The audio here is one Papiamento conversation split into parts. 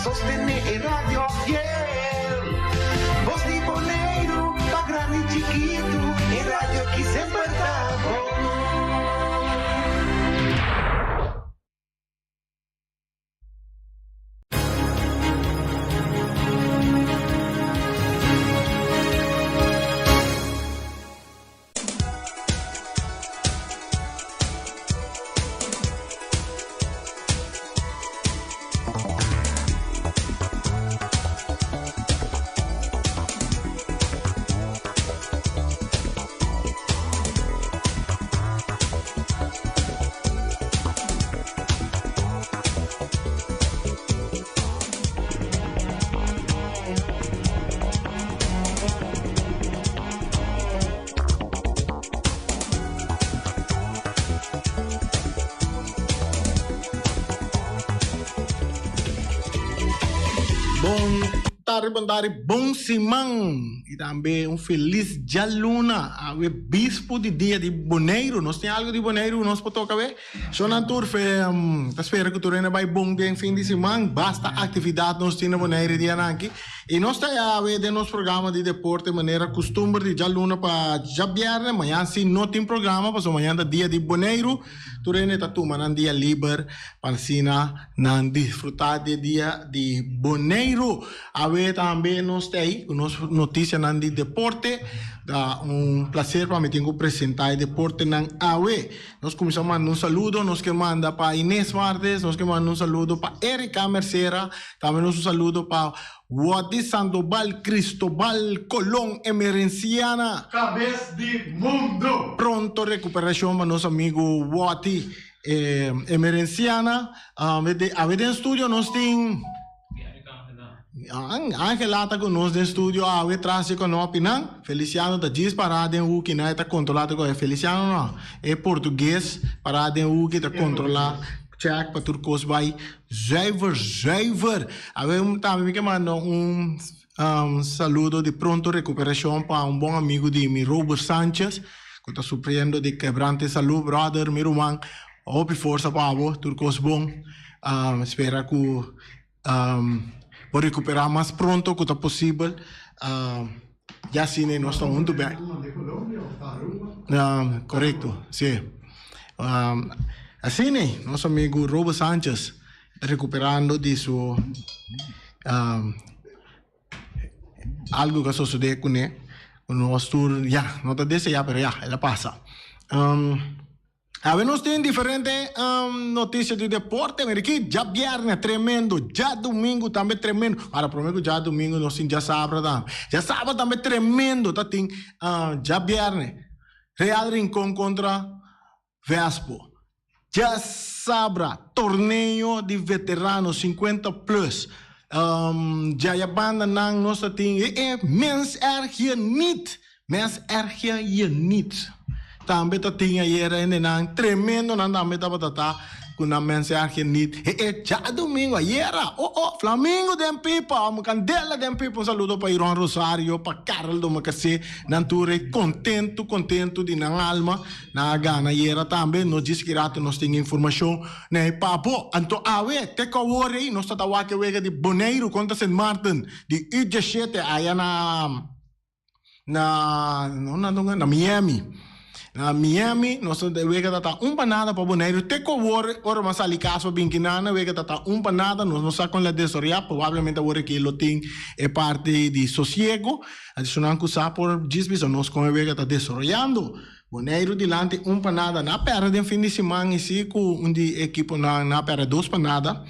sostené e radio fiel. Bos di Boneiru, pa grandi i chikitu, e radio ki semper ta bon. Bon tardi, bon tardi, bon siman y tambe un feliz djaluna. Awe bispo di dia di Boneiru. Nos tin algo di Boneiru nos por toca awe? Shownan tur fe ta spera cu tur hende bay bon den fin di siman. Basta actividad nos tin na Boneiru e dianan aki. Y nos ta awe den nos programa di deporte manera custumber di djaluna pa djabierne. Mañan si no tin programa pasobra mañan ta dia di Boneiru. Tur hende ta tuma nan dia liber pa asina nan disfruta di e dia di Boneiru. Awe tambe nos ta ahi cu nos noticianan di deporte. Ta un placer pa mi tin cu presenta e deportenan awe. Nos cuminsa manda un saludo, nos ke manda pa Inés Martes, nos ke manda un saludo pa Erika Mercera, tambe nos un saludo pa Wody Sandoval Cristobal Colón Emerenciana. Cabes di mundo! Pronto recuperacion pa nos amigo Wody Emerenciana. Awe den studio nos tin. Angela ta ku nos den studio awe tras di konopinan. Feliciano ta djis pará den hukinan e ta kontrolá tur kos. Feliciano no, e portugues pará den huki ta kontrolá chèk pa tur kos bai zuiver zuiver. Awe tambe mi ke manda un saludo di pronto rekuperashon pa un bon amigu di mi Robert Sanchez ku ta sufriendo di kebrante salú. Brother, mi ruman, hopi forsa pa bo, tur kos bon. Spera ku Bo recuperá mas pronto cu ta posibel. Ya asina nos ta hunto bek. Corecto, si. Asina nos amigo Robert Sanchez ta recuperando di su algo cu a sosode cune. Cu nos tur, ya, no ta desea pero ya, el a pasa. Awe nos tin diferente noticia di deporte, mira aki djabierne tremendo, djadumingu tambe tremendo, ahora prome cu djadumingu nos tin djasabra tambe, djasabra tambe tremendo ta tin djabierne Real Rincon contra Vespo, djasabra torneo di veterano 50 plus, djayabanda nan nos ta tin e e mens erg je niet. Mes ergia je niet. Tambe ta tin ayera hendenan tremendo nan tambe tabata ta cu nan mens ergia niet. He e djadomingo ayera oh oh flamingo den pipa amo candela den pipa un saludo pa Iron Rosario pa Carol Domacassé nan tur e contento contento di nan alma nan a gana ayera tambe nos djis ki rato nos tin informacion na e papo anto awe te cu awor ey nos ta ta wak e wega di Boneiru contra Sint Maarten di U diesshete aya na Na na Miami. Na Miami nos ta wega ta ta un pa nada pa Boneiru te ku awor ora bo a sali kas pa bin kinana wega ta ta un pa nada nos no sa kon la desaroyá probablemente awor aki lo tin e parti di sosiego adicional ku sa por djis bisa nos kon e wega ta desaroyando. Boneiru dilanti un pa nada na pèrdè den fin di siman i si ku un di e ekiponan na pèrdè dos pa nada.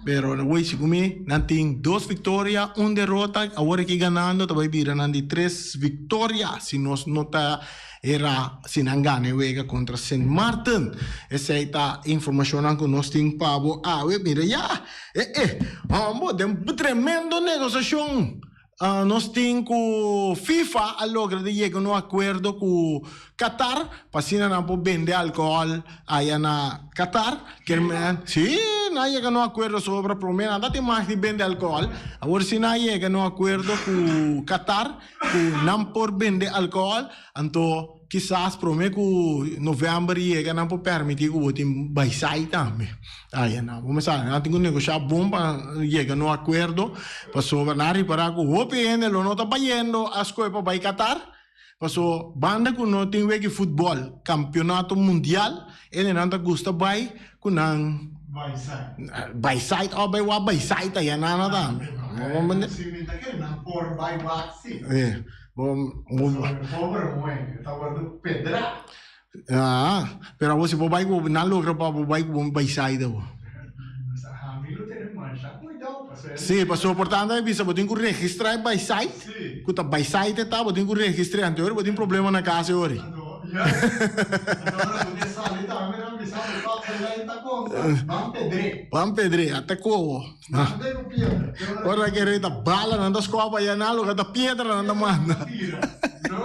Pero awor segun mi nan tin dos viktoria, un derota, awor aki ganando ta bai bira nan di tres viktoria si nos no ta era si nan gana e wega kontra Sint Maarten. Esei ta informashonnan ku nos tin pa bo awe. Mira ya, e e, hombo den tremendo negosiashon. Nos tin ku FIFA a logra di yega un akuerdo ku Qatar pa asina nan por bende alkohòl aya na Qatar. Kier men, sí, nan a yega na un akuerdo sobra promé nan ta tin mag di bende alkohòl, awor si nan a yega na un akuerdo ku Qatar ku nan por bende alkohòl, anto kisas promé ku novèmber yega nan por pèrmití ku bo tin baisai tambe. Aya nan bo mester nan tin ku negoshá bon pa yega na un akuerdo pasobra nan a ripará ku hopi hende lo no ta bayendo a skohe pa bai Qatar. Paso banda ku no tin weki futbòl, kampionato mundial, hendenan ta gusta bai ku nan bai site òf bai wak bai site aya nana tambe. Si mi ta kere nan por bai wak si. Pasobra e pober muhé ta wòrdu pedrá. Ah, pero abo si bo bai ku nan logra pa bo bai ku bo bai site abo. Ami lo tene masha kuidou pasobra. Sí, pasobra por tanto e bisa bo tin ku registrá e bai site, ku ta bai site e ta, bo tin ku registr'é anto ora bo tin problema na kas e ora. Anto, juist. Anto ora bo ke sali tambe nan bisa bo tòg e lei ta konta, ban pedr'é. Ban pedr'é, ata kobo. Manda ku piedra. Ora ke ta bala nan ta skopa ya nan loke ta piedra nan ta manda. No,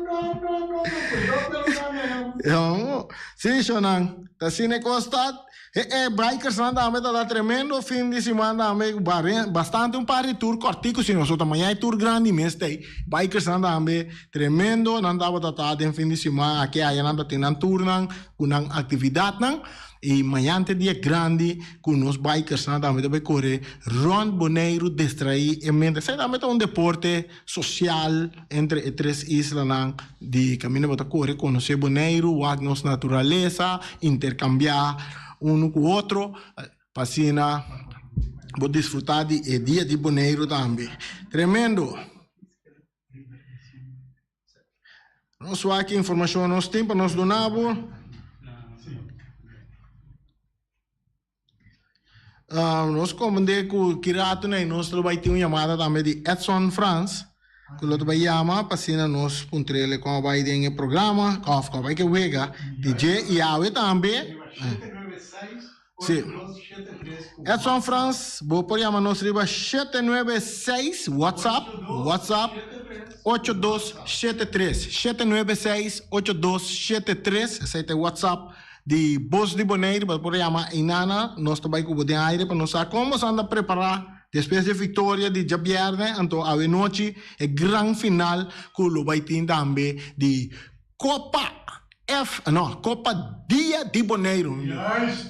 no, no, no, no, cuidado pero nan nan. Si, shonan. Ta asina e kos ta. E e bikers nan tambe ta da tremendo fin di siman tambe bastante un par di tour kòrtiku si nos ta maña e tour grandi mes ta ei. Bikers nan tambe tremendo nan tabata ta den fin di siman aki aya nan ta tin nan tournan ku nan aktividatnan. I mañan ta e dia grandi ku nos bikersnan tambe ta bai kore rònt Boneiru destraí e mente. Esei tambe ta un deporte sosial entre e tres islanan di kaminda bo ta kore konosé Boneiru, wak nos naturalesa, interkambiá unu ku otro pa asina bo disfrutá di e dia di Boneiru tambe. Tremendo! Nos wak ki informashon nos tin pa nos duna bo. Nos komprendé ku ki ratu nei nos lo bai tin un yamada tambe di Edson Frans ku lo ta bai yama pa asina nos puntr'el kon a bai den e programa òf kon a bai ke wega di dje i awe tambe. Sí. Edson Frans, bo por yama nos riba 796 WhatsApp, WhatsApp 8273. 796 8273, esei ta e WhatsApp di Bos di Boneiru. Bo por yama einana, nos ta bai ku bo den aire pa nos sa kon boso anda prepará despues di e viktoria di djabièrnè, anto awe nochi e gran final ku lo bai tin tambe di Kopa F, no, Kopa Dia di Boneiru.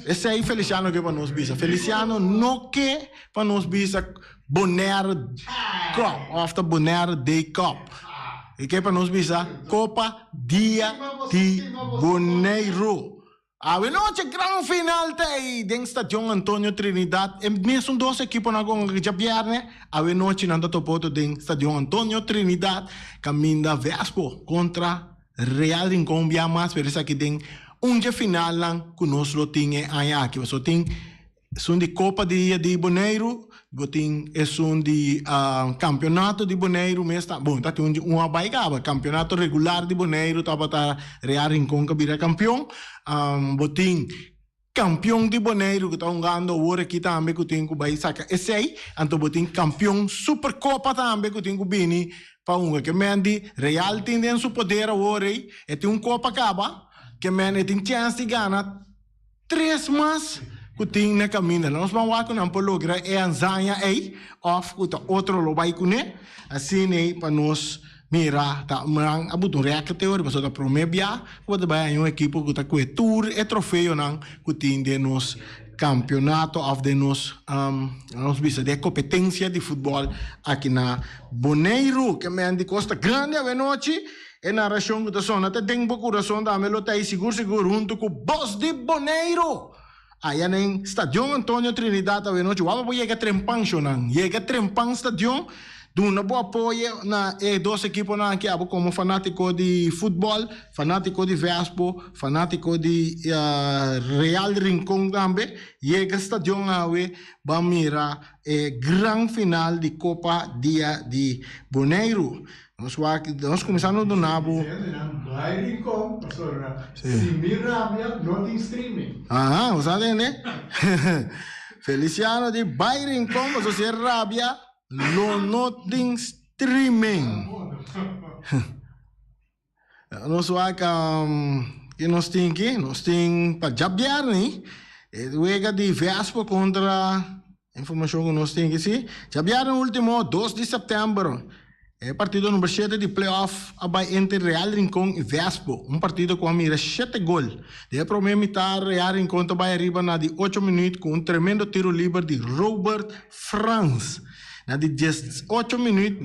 Esei Feliciano ke pa nos bisa. Feliciano no ke pa nos bisa Bonaire Cup of ta Bonaire Day Cup. E ke pa nos bisa Kopa Dia di Boneiru. Awe nochi gran final ta ei den Stadion Antonio Trinidad. E mesun dos ekiponan ku a djabièrnè, awe nochi nan ta topa otro den Stadion Antonio Trinidad kaminda Vespo kontra Real Rincon bia mas, pero esaki den un dje finalnan ku nos lo tin e aña aki. Pasobra tin Esun di Kopa di di Boneiru, bo tin esun di Kampionato di Boneiru mes ta, bon ta tin un di un a bai kaba, Kampionato regular di Boneiru tabata Real Rincon ku a bira kampion, bo tin Kampion di Boneiru ku ta hungando awor aki tambe ku tin ku bai saka esei, anto bo tin Kampion Superkopa tambe ku tin ku bini pa hunga. Ke men di Real tin den su poder awor ei, e tin un kopa kaba, ke men e tin chèns di gana. Tres mas ku tin na kaminda. Nos ban wak ku nan por logra e anzaña ei òf ku ta otro lo bai kuné. Asina ei pa nos mira ta nan a buta un rèkòrt te ora pasobra ta promé bia ku bo ta bai haña un ekipo ku ta kue tur e trofeonan ku tin den nos kampionato òf den nos nos bisa den e kompetensia di futbòl aki na Boneiru. Ke men di kos ta grandi awenochi. E narashon ku ta sona ta den bo kurason tambe lo ta ei sigur sigur huntu ku Bos di Boneiru! Aya den Stadion Antonio Trinidad awenochi waba bo yega trempan shownan. Yega trempan stadion, duna bo apoyo na e dos ekiponan aki abo komo fanatiko di futbòl, fanatiko di Vespo, fanatiko di Real Rincon tambe. Yega stadion awe ban mira e gran final di Kopa Dia di Boneiru. Nos wak, nos kuminsá no duna bo. Hendenan bai Rincon pasobra si mi rabia no tin streaming. Aha, bo sa tende? Feliciano di bai Rincon pasobra si e rabia lo no tin streaming. Nos wak, ki nos tin aki? Nos tin pa djabièrnè. E wega di Vespo kontra informashon ku nos tin si. Djabièrnè último dos di sèptèmber e partido number shete di play-off a bai entre Real Rincon i Vespo. Un partido ku a mira shete gol. Den e promé mitar Real Rincon ta bai ariba na di ocho minüt ku un tremendo tiro liber di Robert Frans. Na di dies ocho minüt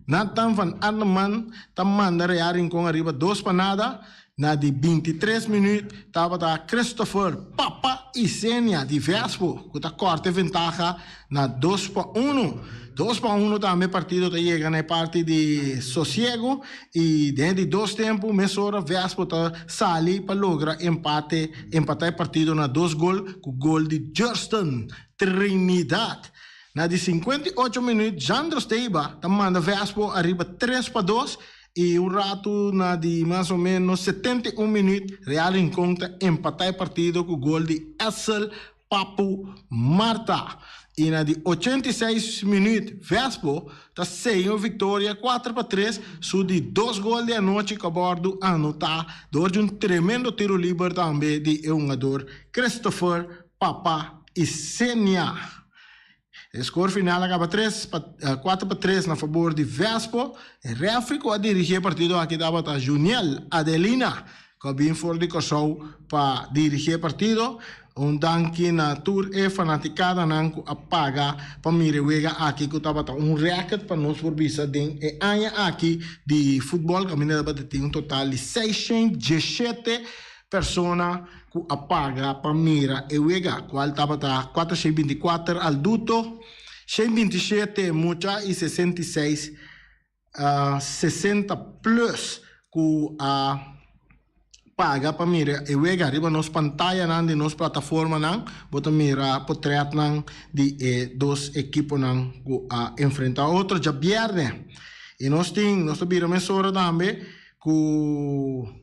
Nathan van Arneman ta manda Real Rincon ariba dos pa nada. Na di bintitres minüt tabata Christopher Papa Isenia di Vespo ku ta kòrta e ventaha na dos pa unu. Dos pa unu tambe partido ta yega na e parti di sosiego i den e di dos tempu mesora Vespo ta sali pa logra empate empatá e partido na dos gol ku gol di Jurston Trinidad. Na di 58 minüt Jandro Steiba ta manda Vespo ariba tres pa dos I un ratu na di mas o menos 71 minuut Real Rincon ta empatá e partido ku gol di Edsel Papu Marta. I na di 86 minuut Vespo ta seña un viktoria 4-3, su di dos gol di anochi ku a wòrdu anotá dor di un tremendo tiro liber tambe di e hungador Christopher Papa Isenia. E skor final a kaba tres pa kuater pa tres na fabor di Vespo. E refri ku a dirigí e partido aki tabata Juniel Adelina ku a bin for di Kòrsou pa dirigí e partido. Un danki na tur e fanatikadanan ku a paga pa mira e wega aki ku tabata un rèkert pa nos por bisa den e aña aki di futbòl kaminda tabata tin un total di seishent diesshete Persona ku a paga pa mira e wega, kual tabata 424 alduto, 127 mucha i 66 60 plus ku a paga pa mira e wega. Riba nos pantayanan di nos plataformanan bo ta mira potretnan di e dos ekiponan ku a enfrenta otro djabièrnè. I nos tin, nos ta bira mesora tambe ku.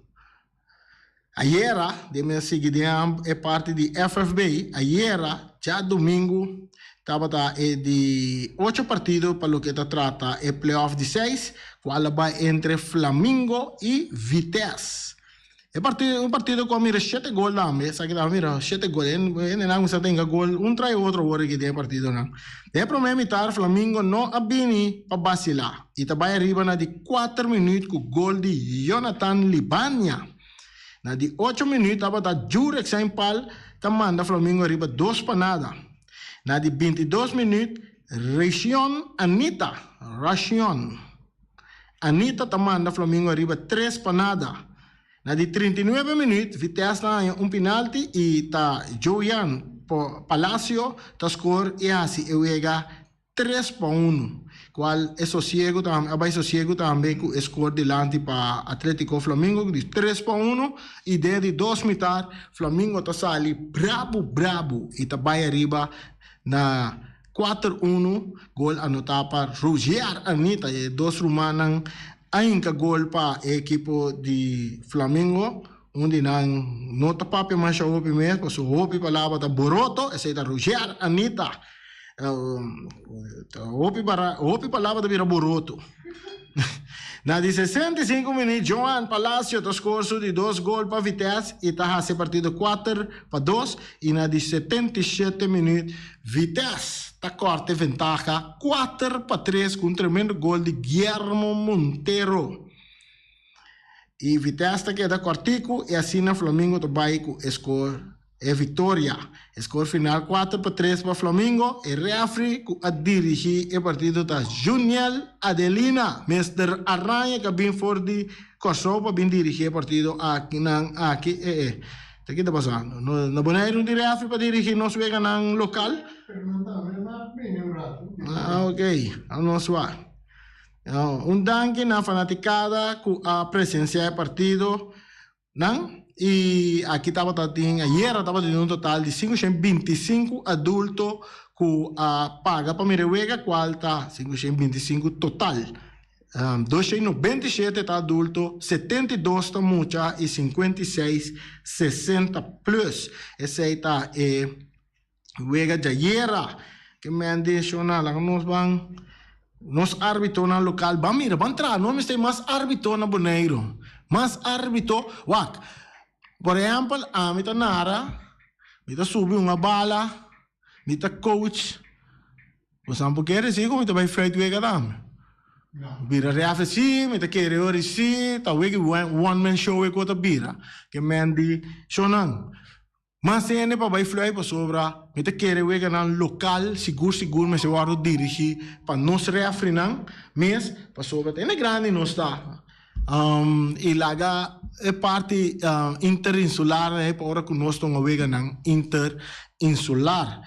Ayera, den mi a sigui den e parti di FFB, ayera, djadumingu, tabata e di ocho partido pa loke ta trata e playoff di seis, kual a bai entre Flamingo i Vitesse. E partido, un partido ku a mira shete gol tambe, esaki ta mira shete gol, hendenan kuminsá tenga gol un tras otro awor aki den e partidonan. Den e promé mitar Flamingo no a bini pa basilá. I ta bai ariba na di kuater minuut ku gol di Jonathan Libania. Na di ocho minuut tabata Jurek Saint Paul ta manda Flamingo ariba dos pa nada. Na di 22 minuut Rayshon Anita, Rashion Anita ta manda Flamingo ariba tres pa nada. Na di 39 minuut Vitesse ta haña un pinalti i ta Joyan Palacio ta skor i hasi e wega Tres pa unu, cual e sosiego tambe a bay sosiego tambe cu e score dilanti pa Atletico Flamingo di tres pa unu y den di dos mitar Flamingo ta sali brabu brabu y ta bay ariba na cuater unu, gol anota pa Rogier Anita e dos rumannan a hinca gol pa e ekipo di Flamingo. Un di nan no ta papia masha hopi mes, pasobra hopi palabra ta boroto, esei ta Roger Anita. Hopi para, hopi palabra ta bira boroto. Na di 65 minuut, Johan Palacio ta score su di dos gol pa Vitesse y ta haci e partido 4-2. Y na di 77 minuut, Vitesse ta corta e ventaha 4-3 cu un tremendo gol di Guillermo Montero. Y Vitesse ta keda cortico y asina Flamingo ta bay cu e score e victoria. E score final 4-3 pa Flamingo. E referee cu a dirigi e partido ta Juniel Adelina. Mister Araña cu a bin for di Corsou pa bin dirigi e partido aki nan aki. E e. Ta ki ta pasando? No, na Boneiru no tin referee pa dirigi nos weganan local? Pero nan tambe a bini un rato. Ah, ok. Nos wak. Un danki na fanaticada cu a presencia e partido nan y aki tabata tin ayera tabata tin un total di 525 adulto cu a paga pa mira e wega cual ta 525 total. 297 ta adulto, 72 ta mucha y 56 60 plus. Esey ta e Wega djayera ke men deshona laga nos ban nos arbitonan lokal ban mira ban traha nos mester mas arbito na Boneiru mas arbito wak por ehempel ami ta nara. Mi ta subi un bala, mi ta coach. Bo por kere si ku mi ta bai fluit wega tambe. Bira referee si, mi ta kere ori si, ta wega one man show e ku ta bira. Ke men di shownan. Mas hende pa bai fluit pasobra mi ta kere weganan lokal sigur sigur mester wòrdu dirigí pa nos refereenan mes pasobra ta hende grandi nos ta. I laga e parti interinsular ei pa ora ku nos ta un weganan interinsular.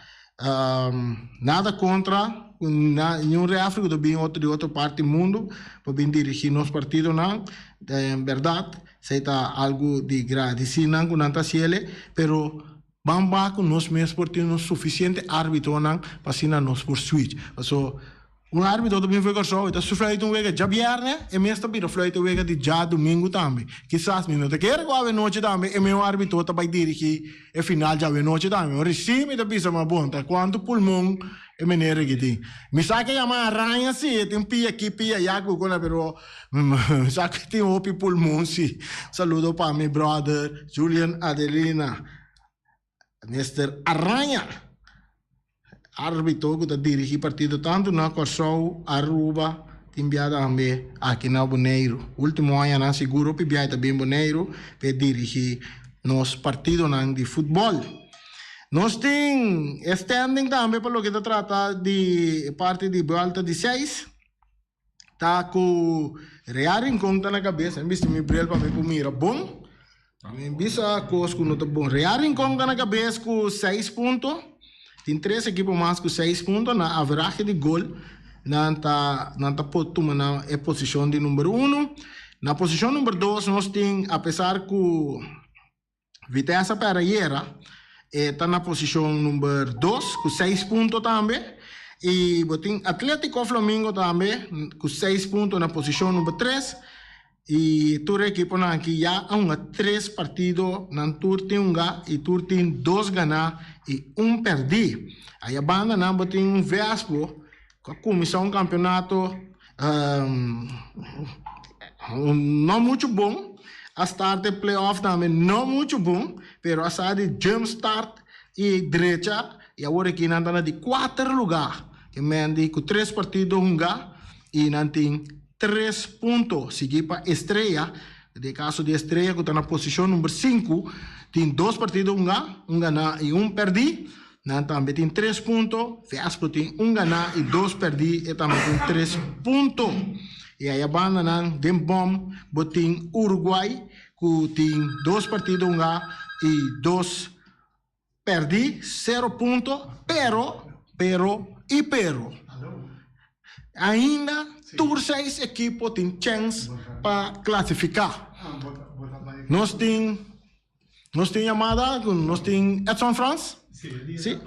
Nada kontra ku niun referee ku ta bin otro di otro parti mundu pa bin dirigí nos partidonan. En bèrdat esei ta algu di gradisí nan ku nan ta hasiel, pero ban wak ku nos mes por tin nos sufisiente arbitronan pa asina nos por switch. Paso un arbitro ta bin for Kòrsou, e ta fluit un wega djabièrnè, e mes ta bira fluit e wega di djadumingu tambe. Kisas mi no ta kere ku awenochi tambe e meun arbitro ta bai dirigí e final djawenochi tambe. Ora sí mi ta bisa ma bon, ta kuantu pulmon e meneer aki tin. Mi sa ke yama araña sí, e tin pia aki pia allá ku kona, pero mi sa ke tin hopi pulmon sí. Saludo pa mi brother Julian Adelina. Mister Araña, arbitro ku ta dirigí partido tantu na Kòrsou, Aruba, tin bia tambe aki na Boneiru. Último añanan sigur hopi bia e ta bin Boneiru pa e dirigí nos partidonan di futbòl. Nos tin e standing tambe pa loke ta trata di e parti di buèlta di seis. Ta ku Real Rincon ta na kabes. Mi bisti mi bril pa mi por mira bon. Mi bisa kos ku no ta bon. Real Rincon ta na kabes ku seis punto. Tin tres ekipo mas ku seis punto. Na averahe di gol nan ta nan ta por tuma nan e posishon di number uno. Na posishon number dos nos tin apesar ku Vitesse a pèrdè ayera, e ta na posishon number dos ku seis punto tambe. I bo tin Atletico Flamingo tambe ku seis punto na posishon number tres. I tur e ekiponan aki ya a hunga tres partido, nan tur tin hunga i tur tin dos ganá i un pèrdí. Aya banda nan bo tin un Vespo ku a kuminsá un kampeonato No mucho bon, a start e playoff tambe no mucho bon, pero a sa di jump start y drecha y awor aki nan ta na di cuater lugar. E men di cu tres partido hunga y nan tin tres punto, sigui pa Estrella, den caso di Estrella cu ta na posicion number sinku, tin dos partido hunga, un gana y un perdi. Nan tambe tin tres punto. Vespo tin un ganá i dos pèrdí, e tambe tin tres punto. I aya banda nan den bòm bo tin Uruguay ku tin dos partido hungá i dos pèrdí, sero punto, pero, pero i pero ainda tur seis ekipo tin chèns pa klasifiká. Nos tin. Nos tin yamada, nos tin Edson Frans? Sí.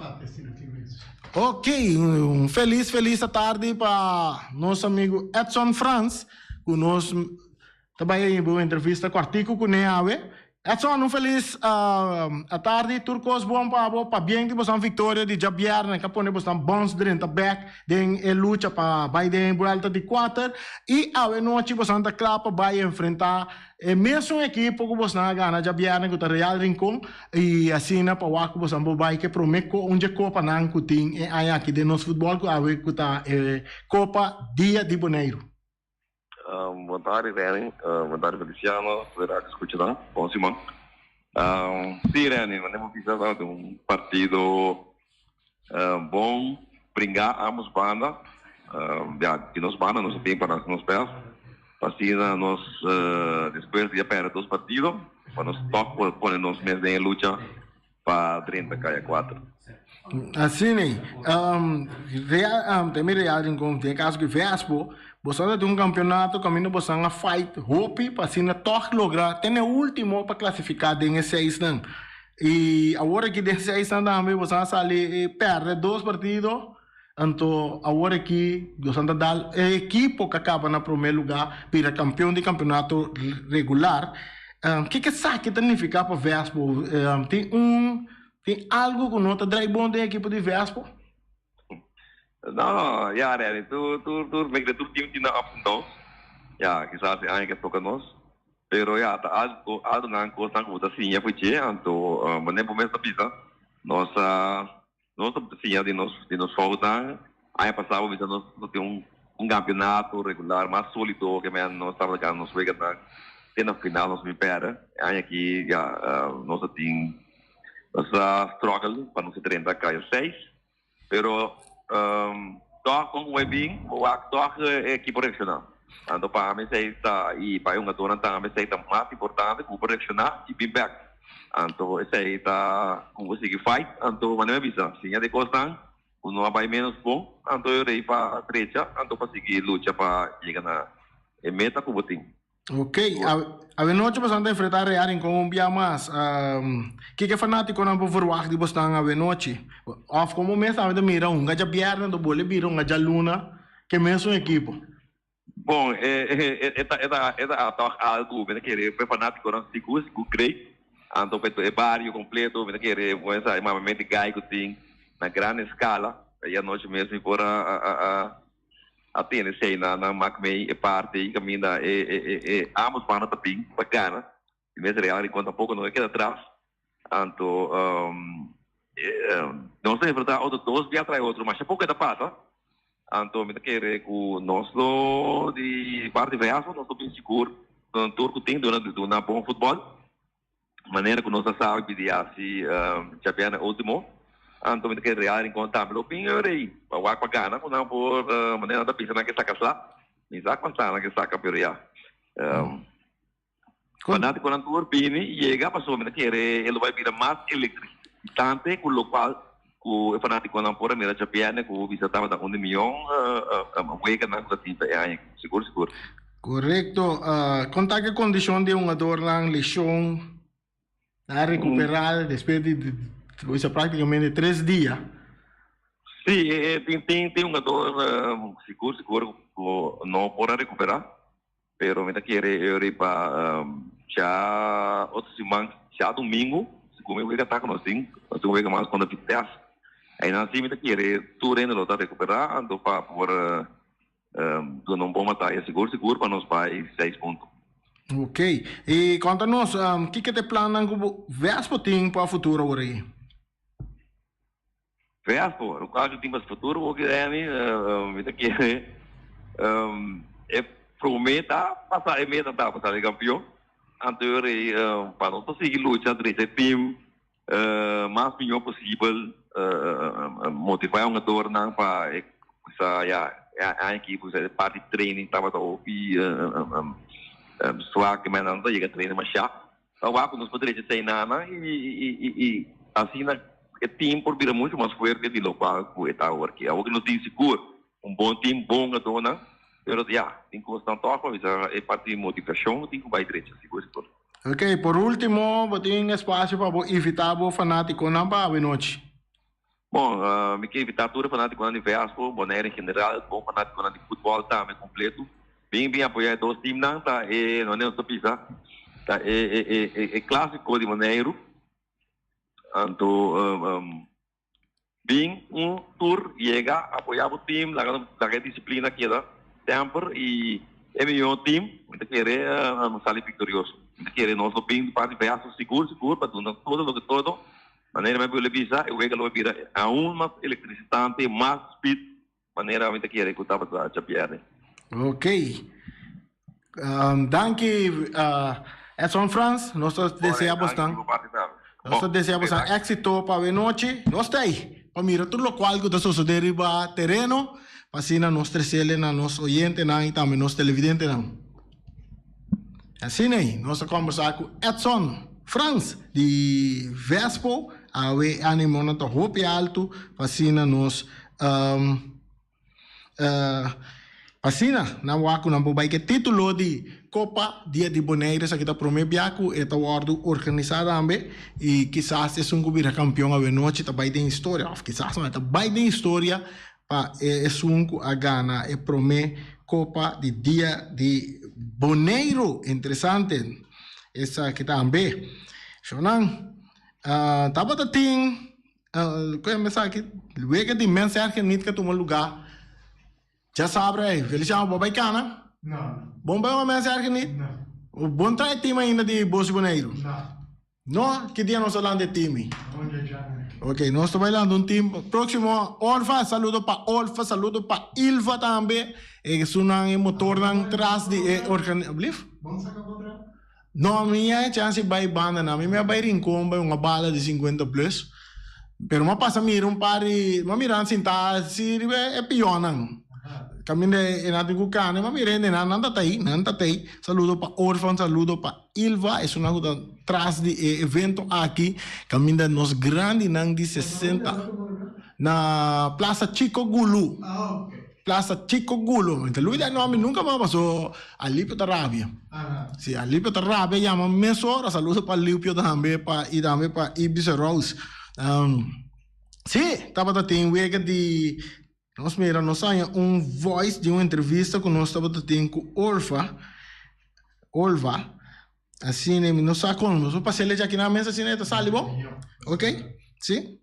Ok, un felis felis atardi pa nos amigo Edson Frans, ku nos ta bai hasi un entrevista kòrtiku kuné awe. Edson, un felis atardi, tur kos bon pa bo, pabien di boso viktoria di djabièrnè ku a pone boso bòns drenta bèk den e lucha pa bai den e buèlta di kuater, i awe nochi boso ta kla pa bai enfrentá E mesun ekipo ku bosnan a gana djabièrnè ku ta Real Rincon i asina pa wak ku bosnan por bai ku e promé un dje kopanan ku tin e aña aki den nos futbòl ku awe ku ta e Kopa Dia di Boneiru. Bon tardi Renny, bon tardi Feliciano, tur e rato skucha nan, bon siman. Si Renny, manera bo bisa tabata un partido Bon bringá ambos banda. Ya, di nos banda nos a bin pa nos best. Pa asina nos despues di a perde dos partido, pa nos tòg por pone nos mes den e lucha pa drenta kaya kuater. Asina ei. Real, ta mi Real Rincon, den e kaso ku Vespo, boso a tin un kampeonato kaminda boso a fight hopi pa asina tòg logra te na e ultimo pa klasifiká den e seisnan. I awor aki den seis nan tambe boso a sali perde dos partido, anto awor aki boso ta dal e ekipo ku a kaba na prome luga bira kampeon di kampeonato regular. Kiko esaki ta nifiká pa Vespo? Tin un tin algu ku no ta drai bon den e ekipo di Vespo? No, ya Reni, tur tur tur mi kere tur team tin nan ups and downs. Ya, kisas e aña ke toka nos. Pero ya, ta algu algu nan kosnan ku bo ta siña for dje, anto manera bo mes ta bisa. Nos a nos ta siña di nos di nos foutnan. Aña pasá bo bisa nos no tin un un kampeonato regular mas sólido ke men nos tabata gana nos weganan te na final nos bin pèrdè. E aña aki ya nos a tin nos a struggle pa nos a drenta kaya seis. Pero tòg kon ku bo e bin bo wak tòg e ekipo reakshoná. Anto pa ami esei ta i pa e hungadónan tambe esei ta mas importante ku bo por reakshoná i bin bèk. Anto esei ta ku bo sigui fight. Anto manera mi a bisa siña di kosnan ku no a bai ménos bon anto e rei pa drecha anto pa sigui lucha pa yega na e meta ku bo tin. Ok, awenochi boso ta enfrenta Real Rincon un bia mas. Kiko e fanaticonan por verwacht di bosnan awenochi? Of como mes tambe ta mira hunga djabièrnè anto bolbe bira hunga djaluna ku e mesun ekipo? Bon, e ta e ta e ta tòg algu mi ta kere pa e fanaticonan sigur sigur great. Anto pa e bario completo mi ta kere bo a sa e mamamente gai ku tin na gran escala. E anochi mes mi por a a A tene esei na nan mak mei e parti ei kaminda e e e ambos banda ta bin pa gana. Di mes Real Rincon tampoco no a keda atras. Anto nos ta enfrenta otro dos bia tras otro masha poco e ta pasa. Anto mi ta kere ku nos lo di parti Reasco nos lo bin sigur tur ku tin duna duna bon futbol. Manera ku nos a sa hopi di hasi djabièrnè último, anto mi ta kere Real Rincon tambe lo bin e rei pa wak pa gana ku nan por manera nan ta bisa nan ke saka sla. Mi sa kuan sla nan ke saka pero ya. Fanátikonan tur bini i yega pasobra mi ta kere e lo bai bira mas elektrisante ku lokual ku e fanátikonan por a mira djabièrnè ku bisa tabata un di mion weganan ku ta tin pa e aña aki. Sigur sigur. Korekto. Kon ta ku e kondishon di e hungadornan, leshon, nan a rekuperá despues di bo bisa praktikamente tres dia? Sí, tin tin hungador sigur sigur ku no por a rekuperá, pero mi ta kere e riba dja otro siman, djadumingu, segun mi wega ta ku nos tin, nos tin un wega mas kontra Vitesse. Einan sí mi ta kere tur hende lo ta rekuperá anto pa por Duna un bon bataya sigur sigur pa nos bai seis punto. Ok. I konta nos, kiko ta e plannan ku bo Vespo tin pa futuro awor aki? Vespo, lokual ku tin pa futuro awor aki Danny, mi ta kere e prome ta pasa e meta ta pa sali kampion. Anto e pa nos ta sigui lucha drecha e team Mas mihó posibel motivá e hungadornan pa e kusa ya e aña aki ku e parti training tabata hopi swak men nan no ta yega traina mashá. Ta wak ku nos por drecha esei nan i asina e team por bira mucho mas fuerte di lokual ku e ta awor aki. Awor ku nos tin sigur un bon team, bon hungadónan, pero ya tin kosnan tòg pa bisa e parti di motivashon tin ku bai drecha sigur sigur. Ok, por ultimo bo tin espacio pa bo invita bo fanaticonan pa awe nochi. Bon, mi ke invita tur e fanaticonan di Vespo, Bonaire en general, bon fanaticonan di futbol tambe completo. Bin bin apoya e dos teamnan, ta e, no nos ta bisa, ta e e e e clasico di Boneiru. Anto Bin un tur yega apoya bo team laga laga e disciplina keda semper y e miho team mi ta kere sali victorioso mi ta kere nos lo bin di parti Veaso sigur sigur pa duna todo loke todo manera mi a bule bisa e wega lo bira aun mas electricitante mas speed manera mi ta kere cu tabata djabierne. Ok danki Edson Frans nos ta desea bosnan nos ta desea bosnan exito pa awe nochi nos ta ei pa mira tur locual cu ta sosode riba tereno pa asina nos trecele na nos oyentenan y tambe nos televidentenan asina ei nos ta combersa cu Edson Frans di Vespo awe e animonan ta hopi alto pa asina nos Asina, nan wak ku nan por bai ku e título di Kopa Dia di Bonaire. Esaki ta promé bia ku e ta wòrdu organisá tambe i kisas esun ku bira kampion awenochi ta bai den historia òf kisas no, e ta bai den historia pa e esun ku a gana e promé Kopa di Dia di Boneiru. Interesante esaki tambe. Shownan, tabata tin. Ku e mesa aki wega di mens erge nit ka tuma luga djasabra ei. Feliciano bo bai kana? No. Bon bai un mens erge nit? No. Bon trae team ainda di Bosi Boneiru? No. No? Ki dia nos a lanta e team ei? Bon dja djana. Ok, nos ta bailando un team. Próximo, Olfa, saludo pa Olfa, saludo pa Ilva tambe. Esunnan e motornan tras di e organi... Blief? Bon saca contra? No, mi a chance bai banda nan. Mi a bai Rincon bai un bala di 50 plus. Pero mi a pasa mira un par di... Mi a mira nan sinta si riba e pionnan. Caminda e nan tin cu cana. Mi a mira hende nan, nan ta ta-i, nan ta ta-i. Saludo pa Orfa, un saludo pa Ilva, esunnan cu ta tras di e evento aki. Caminda nos grandinan di 60 na Plaza Chico Gulu. Plaza Chico Gulo. Mi ta lubida e nomber nunca mas paso Alipio ta rabia. Si Alipio ta rabia yama mesora. Saludo pa Alipio tambe pa y tambe pa Ibis Rose. Si tabata tin wega di nos mira nos haña un voice di un entrevista cu nos tabata tin cu Olfa Olva. Asina mi no sa kon nos por pas'e lechi aki na mesa asina e ta sali bon? Ok, si.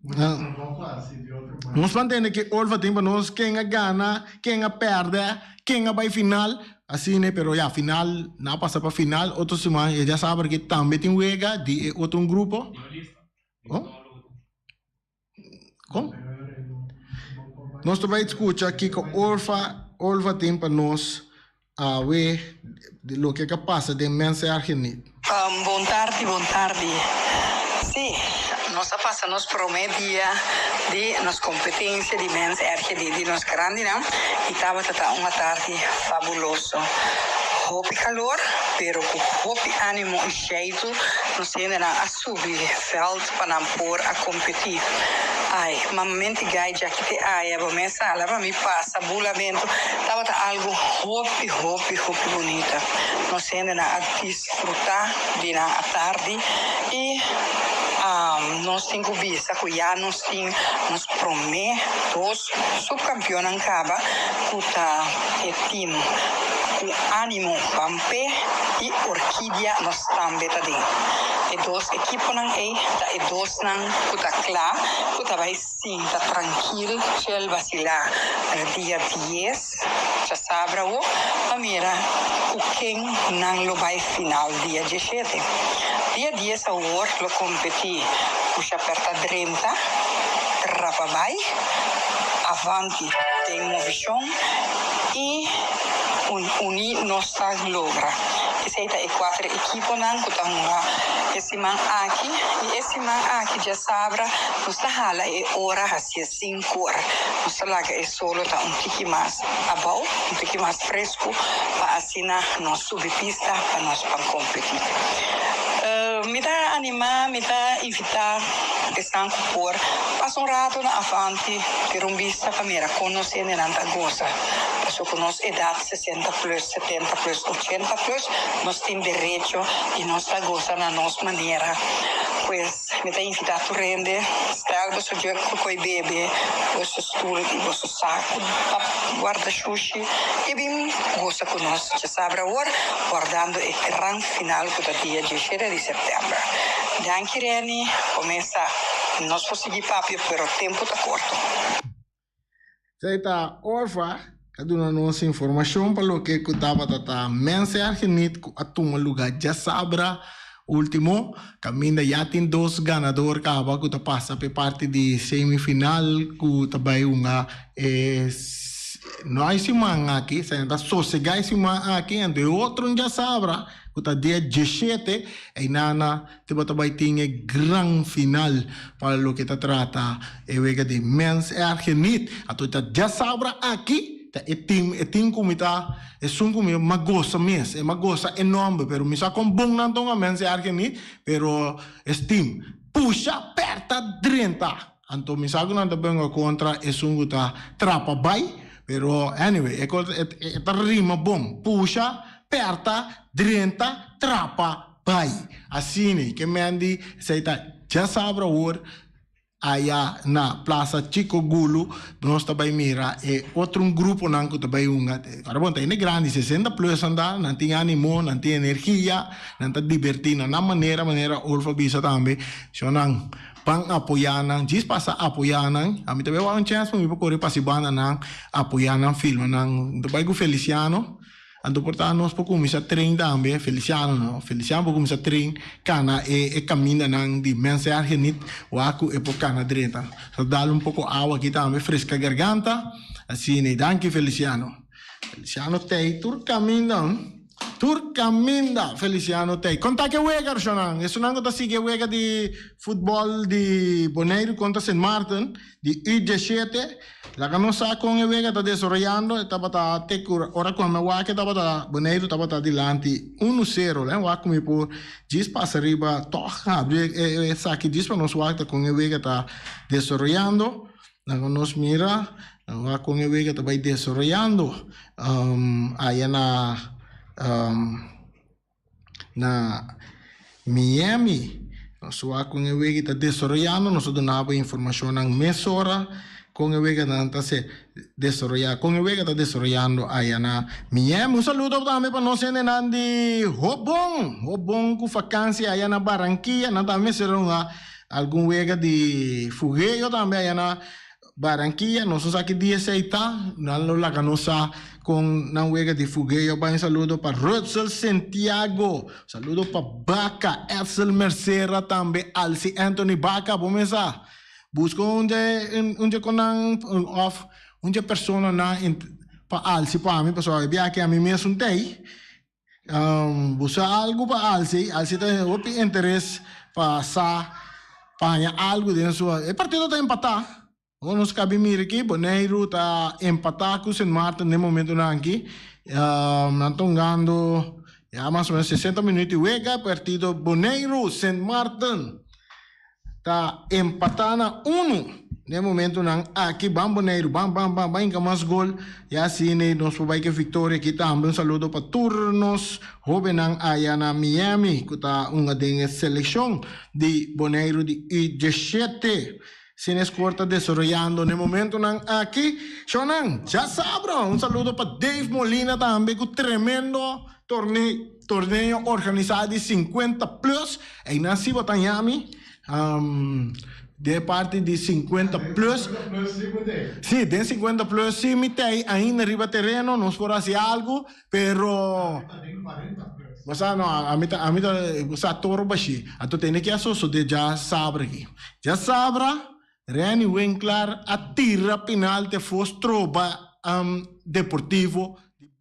Nos por ntende ke Olfa tin pa nos ken a gana, ken a pèrdè, ken a bai final, asina pero ya final nan a pasa pa final otro siman e ya sa porque tambe tin wega di e otro un grupo. Oh? Kon? Nos ta bai skucha kiko Olfa Olfa tin pa nos awe di loke ka pasa den Mens Ergernis. Bon tardi, bon tardi. Sí, nos a pasa nos promé dia di nos kompetensia di Mens Ergernis di nos grandinan i tabata ta un atardi fabuloso. Hopi kalor, pero ku hopi ánimo i sheitu nos hendenan a Subi veld pa nan por a competi. Ai, mamamenti gai djaki te aya bo mes sala pa mi pasa bulamentu. Tabata algo hopi, hopi, hopi bunita. Nos hendenan a disfruta di nan atardi y nos tin cu bisa cu ya nos tin nos prome dos subcampionnan caba cu ta e team cu animo Pampe y Orkidia nos tambe ta den. E dos ekiponan ei ta e dosnan ku ta kla ku ta bai sinta trankil chel basilá dia dies djasabra awo pa mira ku ken nan lo bai final dia dieshete. Dia dies awor lo kompetí ku Shaperta drenta, trapa bai, Avanti den movishon i Uní Nos Ta Logra. Esei ta e kuater ekiponan ku ta hunga e siman aki i e siman aki djasabra nos ta hala e ora hasia sinkor. Nos ta laga e solo ta un tiki mas abou, un tiki mas fresku pa asina nos subi pista pa nos pan kompetí. Mi ta animá, mi ta invitá esnan ku por pasa un rato na Avanti tira un bista pa mira kon nos hendenan ta gosa. Pasobra ku nos edat sesenta plus, setenta plus, ochenta plus, nos tin derecho i nos ta gosa na nos manera. Pues mi ta invitá tur hende, stel boso jug ku koi bebe, boso stul i boso saku pa guarda shushi i bin gosa ku nos djasabra awor, wardando e gran final ku ta dia dieshete di sèptèmber. Danki Reni, bo mes sa nos por sigui papia pero tempu ta korto. Esei ta Orfa ta duna nos informashon pa loke ku tabata ta Mens Ergernis ku a tuma lugá djasabra ultimo, kaminda ya tin dos ganador kaba ku ta pasa pa e parti di semifinal ku ta bai hunga e no e siman aki, esei ta sosegá e siman aki, anto e otro djasabra ku ta dia dieshete einana Te bo ta bai tin e gran final pa loke ta trata e wega di Mens Ergernis. Anto ta djasabra aki ta e team, e team ku mi ta esun ku mi mas gosa mes, e mas gosa e nomber, pero mi sa kon bon nan ta un Mens Ergernis, pero es team pusha, perta, drenta. Anto mi sa ku nan ta benga kontra esun ku ta trapa bai, pero anyway e kos e ta rima bon, pusha, perta, drenta, trapa. Bai, asina ke men di esei ta djasabra awor aya na Plaza Chico Gulu nos ta bai mira e otro gruponan ku ta bai hunga. Ora bon ta hende grandi sesenta plus anda, nan tin animo, nan tin energia, nan ta diberti na nan manera, manera Olfo a bisa tambe, shownan ban apoya nan, djis pasa apoya nan, ami ta bai wak un chèns pa mi por kore pasi banda nan, apoya nan, filma nan, mi ta bai ku Feliciano. Anto por ta nos por kuminsá train tambe, Feliciano no, Feliciano por kuminsá train kana e e kamindanan di Mens Ergenit wak ku e por kana drenta. Sa dal un poko awa aki tambe freska garganta. Asina i danki Feliciano. Feliciano tei tur kaminda. Tur kaminda Feliciano tei. Konta ke wega Roshonan? Esunnan ku ta sigui e wega di futbòl di Boneiru kontra Sint Maarten di U diesshete. Laga nos sa kon e wega ta desaroyando. E tabata te ku ora ku ami a wak e tabata Boneiru tabata dilanti unu sero. Lei wak ku mi por djis pasa riba tòg habri esaki djis pa nos wak ta kon e wega ta desaroyando. Laga nos mira wak kon e wega ta bai desaroyando aya na na Miami. Nos wak kon e wega ta desaroyando, nos ta duna bo informashonnan mesora kon e weganan ta se desaroyá, kon e wega ta desaroyando aya na Miami. Un saludo tambe pa nos hendenan di Hobon, Hobon ku fakansia aya na Barranquilla, nan tambe mester hunga Algun wega di fugeo tambe aya na Barranquilla, nos no sa ki dia esei ta, nan lo laga nos sa kon nan wega di fugeo bai. Un saludo pa Rudsel Sentiago, saludo pa Baca, Edsel Mercera tambe, Alcy Anthony Baca, bo mes sa buska un dje un dje kon nan of un dje personanan pa Alcy pa mi pasobra e biaha aki ami mesun tei. Bo sa algu pa Alcy? Alcy ta hopi interes pa sa pa haña algu den su. E partido ta empatá. Ora nos kabi mira aki, Boneiru ta empatá ku Sint Maarten den momentunan aki. Nan ta hungando ya mas o menos sesenta minuut di wega. Partido Boneiru, Sint Maarten. Ta empatá na unu den momentunan aki. Ban Boneiru, ban, ban, ban, ban hinka mas gol. Ya asina nos por bai ku e viktoria aki tambe. Un saludo pa tur nos hóbennan aya na Miami ku ta hunga den e selekshon di Boneiru di U diesshete. Asina e skor ta desaroyando den momentunan aki. Shownan, djasabra! Un saludo pa Dave Molina tambe ku tremendo torneo. Torneo organisá di sinkuenta plus, einan si bo ta yami den e parti di sinkuenta plus. Si, den sinkuenta plus si mi ta ei ainda riba tereno, nos por hasi algu, pero bo sa no, ami ta ami ta bo sa toro bashí. Anto tene ke a sosodé djasabra aki. Djasabra Renny Winklaar a tira penalti afó stroba Deportivo di.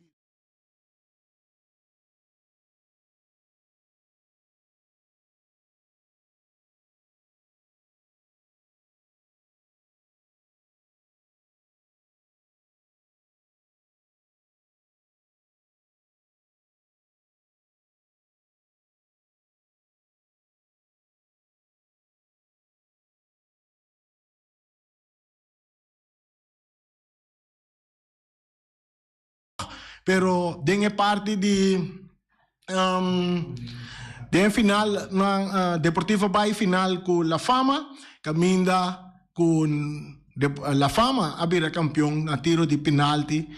Pero den e parti di den e final nan Deportivo bai final ku La Fama kaminda ku La Fama a bira kampion na tiro di penalti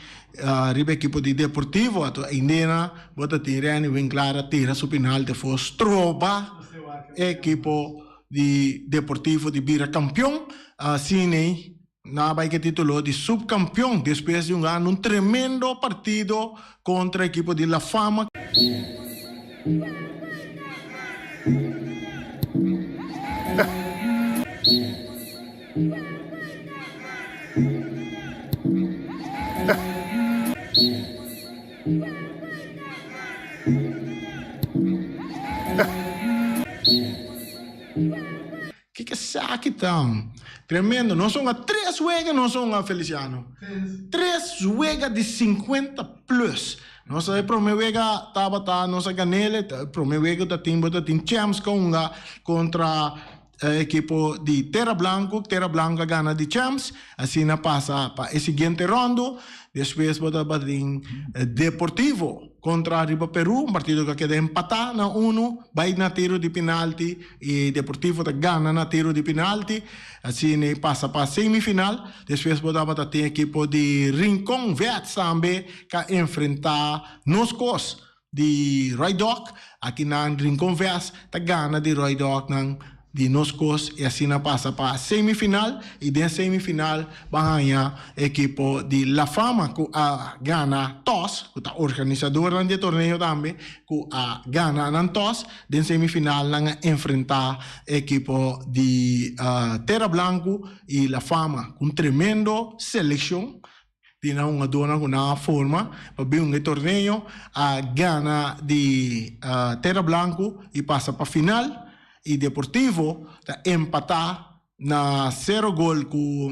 riba ekipo di Deportivo. Ato eindena bo ta tin Renny Winklaar a tira su penalti afo stroba e ekipo di Deportivo di bira kampion. Asina Nan a bai ku e titulo di subkampion despues di un gana un tremendo partido kontra ekipo di La Fama. Kiko esaki ta? Tremendo. Nos hunga tres wega nos hunga Feliciano. Tres wega di 50 plus. Nos e prome wega tabata nos a ganele. E prome wega ta tin bo ta tin Champs ka hunga kontra e ekipo di Terra Blanco. Terra Blanco a gana di Champs. Asina pasa pa e siguiente rondo. Despues bo tabatin Deportivo kontra riba Peru, un partido ku a keda empatá na unu, bai na tiro di penalti i Deportivo ta gana na tiro di penalti. Asina e pasa pa semifinal. Despues bo tabata tin ekipo di Rincon Vets tambe ka enfrentá Nos Kos di Roy Dog. Akinan Rincon Vets ta gana di Roy Dog nan. di nos kos i asina pasa pa semifinal i den semifinal ban haña ekipo di La Fama ku a gana tos ku ta organisadornan di e torneo tambe ku a gana nan tos den semifinal nan a enfrenta ekipo di Tera Blanku i La Fama ku un tremendo selekshon Di nan hungadónan ku nan a forma pa bin hunga e torneo a gana di Tera Blanku i pasa pa final i Deportivo ta empatá na sero gol ku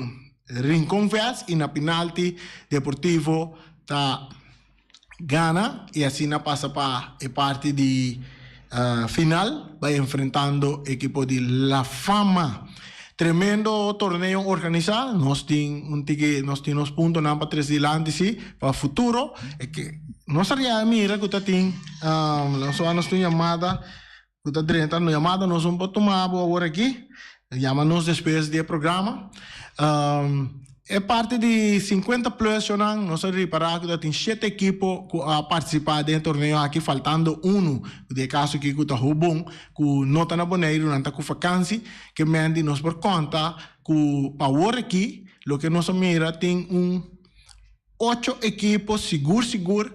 Rincon Vets i na pinalti Deportivo ta gana i asina pasa pa e parti di final bai enfrentando ekipo di La Fama. Tremendo torneo organisa, nos tin un tiki nos tin nos puntonan pa tres dilanti si pa futuro e ke nos a ria mira ku ta tin nos a nos tin yamada ku ta drenta no yamada nos un por tuma bo awor aki yama nos despues di e programa e parti di 50 plus yonan nos a ripara ku ta tin shete ekipo ku a partisipa den e torneo aki faltando unu ku den e kaso aki ku ta Hobon ku no ta na Boneiru nan ta ku fakansi ke men di nos por konta ku pa awor aki loke nos a mira tin un ocho ekipo sigur sigur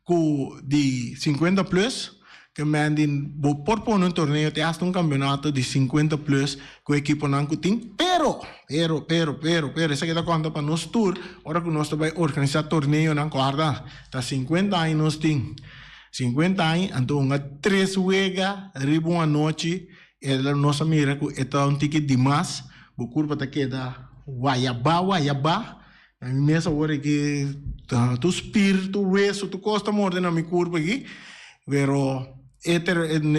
ku di 50 plus ke men di bo por pone un torneo te hasta un kampeonato di 50 plus ku ekiponan ku tin pero pero pero pero pero esaki ta konta pa nos tur ora ku nos ta bai organisa torneonan kòrda ta 50 aña nos tin 50 aña anto hunga tres wega riba un anochi e nos a mira ku e ta un tiki dimas bo kurpa ta keda wayabá wayabá Na mi mes awor aki tur spir, tur weso, tur kos ta morde na mi kurpa aki. Pero e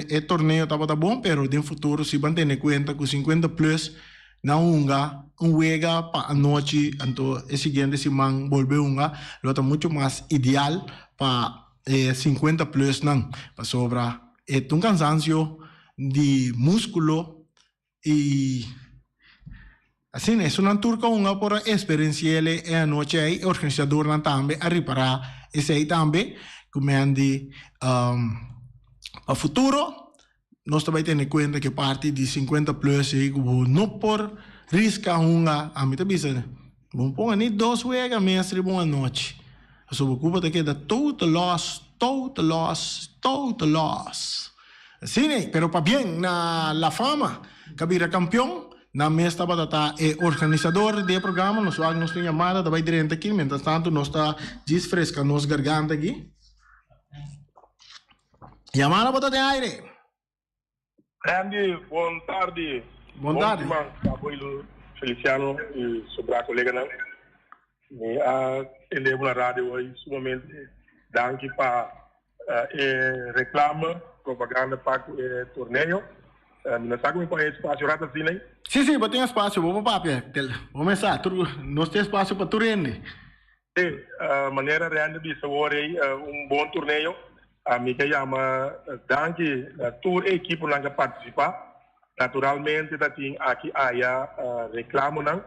e torneo tabata bon, pero den futuro si ban tene kuenta ku 50 plus nan hunga un wega pa anochi, anto e siguiente siman bolbe hunga, lo ta mucho mas ideal pa e 50 plus nan, pasobra e ta un kansansio di muskulo I asina esunnan tur ku a hunga por a eksperensi'el e anochi ei. E organisadornan tambe a ripará esei tambe ku men di pa futuro nos ta bai tene kuenta ku e parti di 50 plus ei ku bo no por riska hunga. Ami ta bisa bo no ponga ni dos wega mes riba un anochi pasobra bo kuba ta keda total loss, total loss, total loss. Asina ei, pero pabien na La Fama ka bira kampion, nan mes tabata ta e organisador di e programa. Nos wak nos tin yamada ta bai drenta aki, mientras tanto nos ta djis freska nos garganta aki. Yamada bo ta den aire. Randy, bon tardi. Bon tardi. Bon siman, Abuelo Feliciano y sobra coleganan. Mi a tende bo na radio hoy sumamente danki pa E reclame, propaganda pa cu e torneo. Mi no sa cu mi por haña espacio rato asina ei. Sí, sí, bo tin espacio, bo por papia. Bo mes sa, tur, nos tin espacio pa tur hende. Sí, manera Randy bisa awor ei, un bon torneo. Mi ke yama danki na tur e ekiponan ku a participa. Naturalmente ta tin aki aya reclamonan.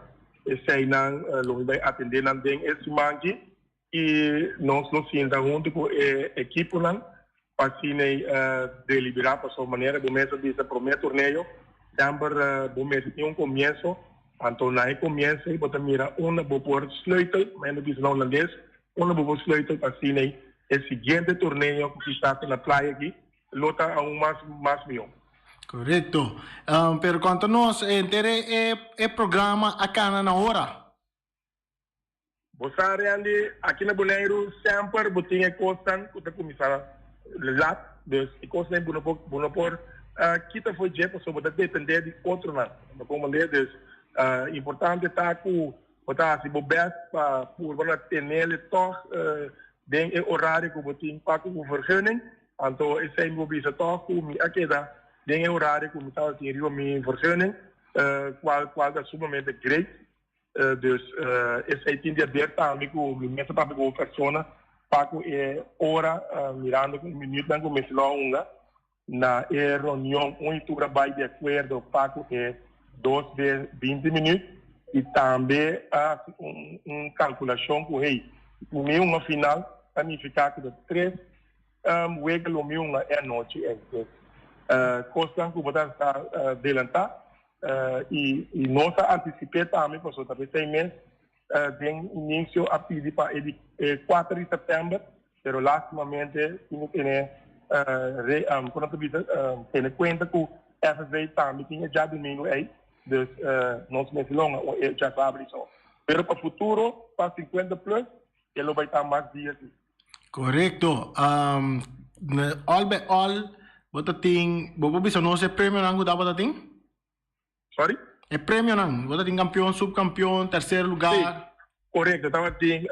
Eseinan lo mi bai atende nan den e siman aki. I nos lo sinta huntu ku e ekiponan pa asina deliberá pasobra manera bo mes a bisa promé torneo semper bo mester tin un komienso, anto na e komienso ei bo ta mira unda bo por sleutel, manera bo bisa na holandes, unda bo por sleutel pa asina e siguiente torneo ku kisas ta na playa aki lo ta aun mas mas mihó. Korekto. Pero konta nos henter e programa a kana na ora? Bo sa Randy, aki na Boneiru semper bo tin e kosnan ku ta kuminsá lat, dus e kosnan ei bo no por bo no por kita for dje pasobra bo ta dependé di otronan. Bo komprendé? Dus importante ta ku bo ta hasi bo bèst pa purba na tenel tòg den e orario ku bo tin pa ku bo vergunning. Anto esei mi por bisa tòg ku mi a keda den e orario ku mi tabatin riba mi vergunning, kual kual ta sumamente great. Dus esei tin di haber tambe ku mi mester papia ku un persona pa ku e ora mirando ku e minütnan ku mester lo a hunga na e reunion un i tur a bai di akuerdo pa ku e dos be 20 minüt i tambe a hasi un un kalkulashon ku hey mi hunga final ta nifiká ku ta tres wega lo mi hunga e anochi ei. Dus kosnan ku bo ta delantá. I i nos a antisip'é tambe pasobra ta p'esei mes den inisio a pidi pa e di e kuater di sèptèmber, pero lastimamente tin ku tene re kon nan ta bisa tene kuenta ku FFB tambe tin e djadumingu ei, dus nos mester longa e djasabra i so. Pero pa futuro pa sinkuenta plus e lo bai ta mas dia si. Korekto. All by all bo ta tin, bo por bisa nos e premionan ku tabata tin? Sorry? E premionan, bo ta tin kampion, subkampion, terser lugar. Si, korekto. Tabatin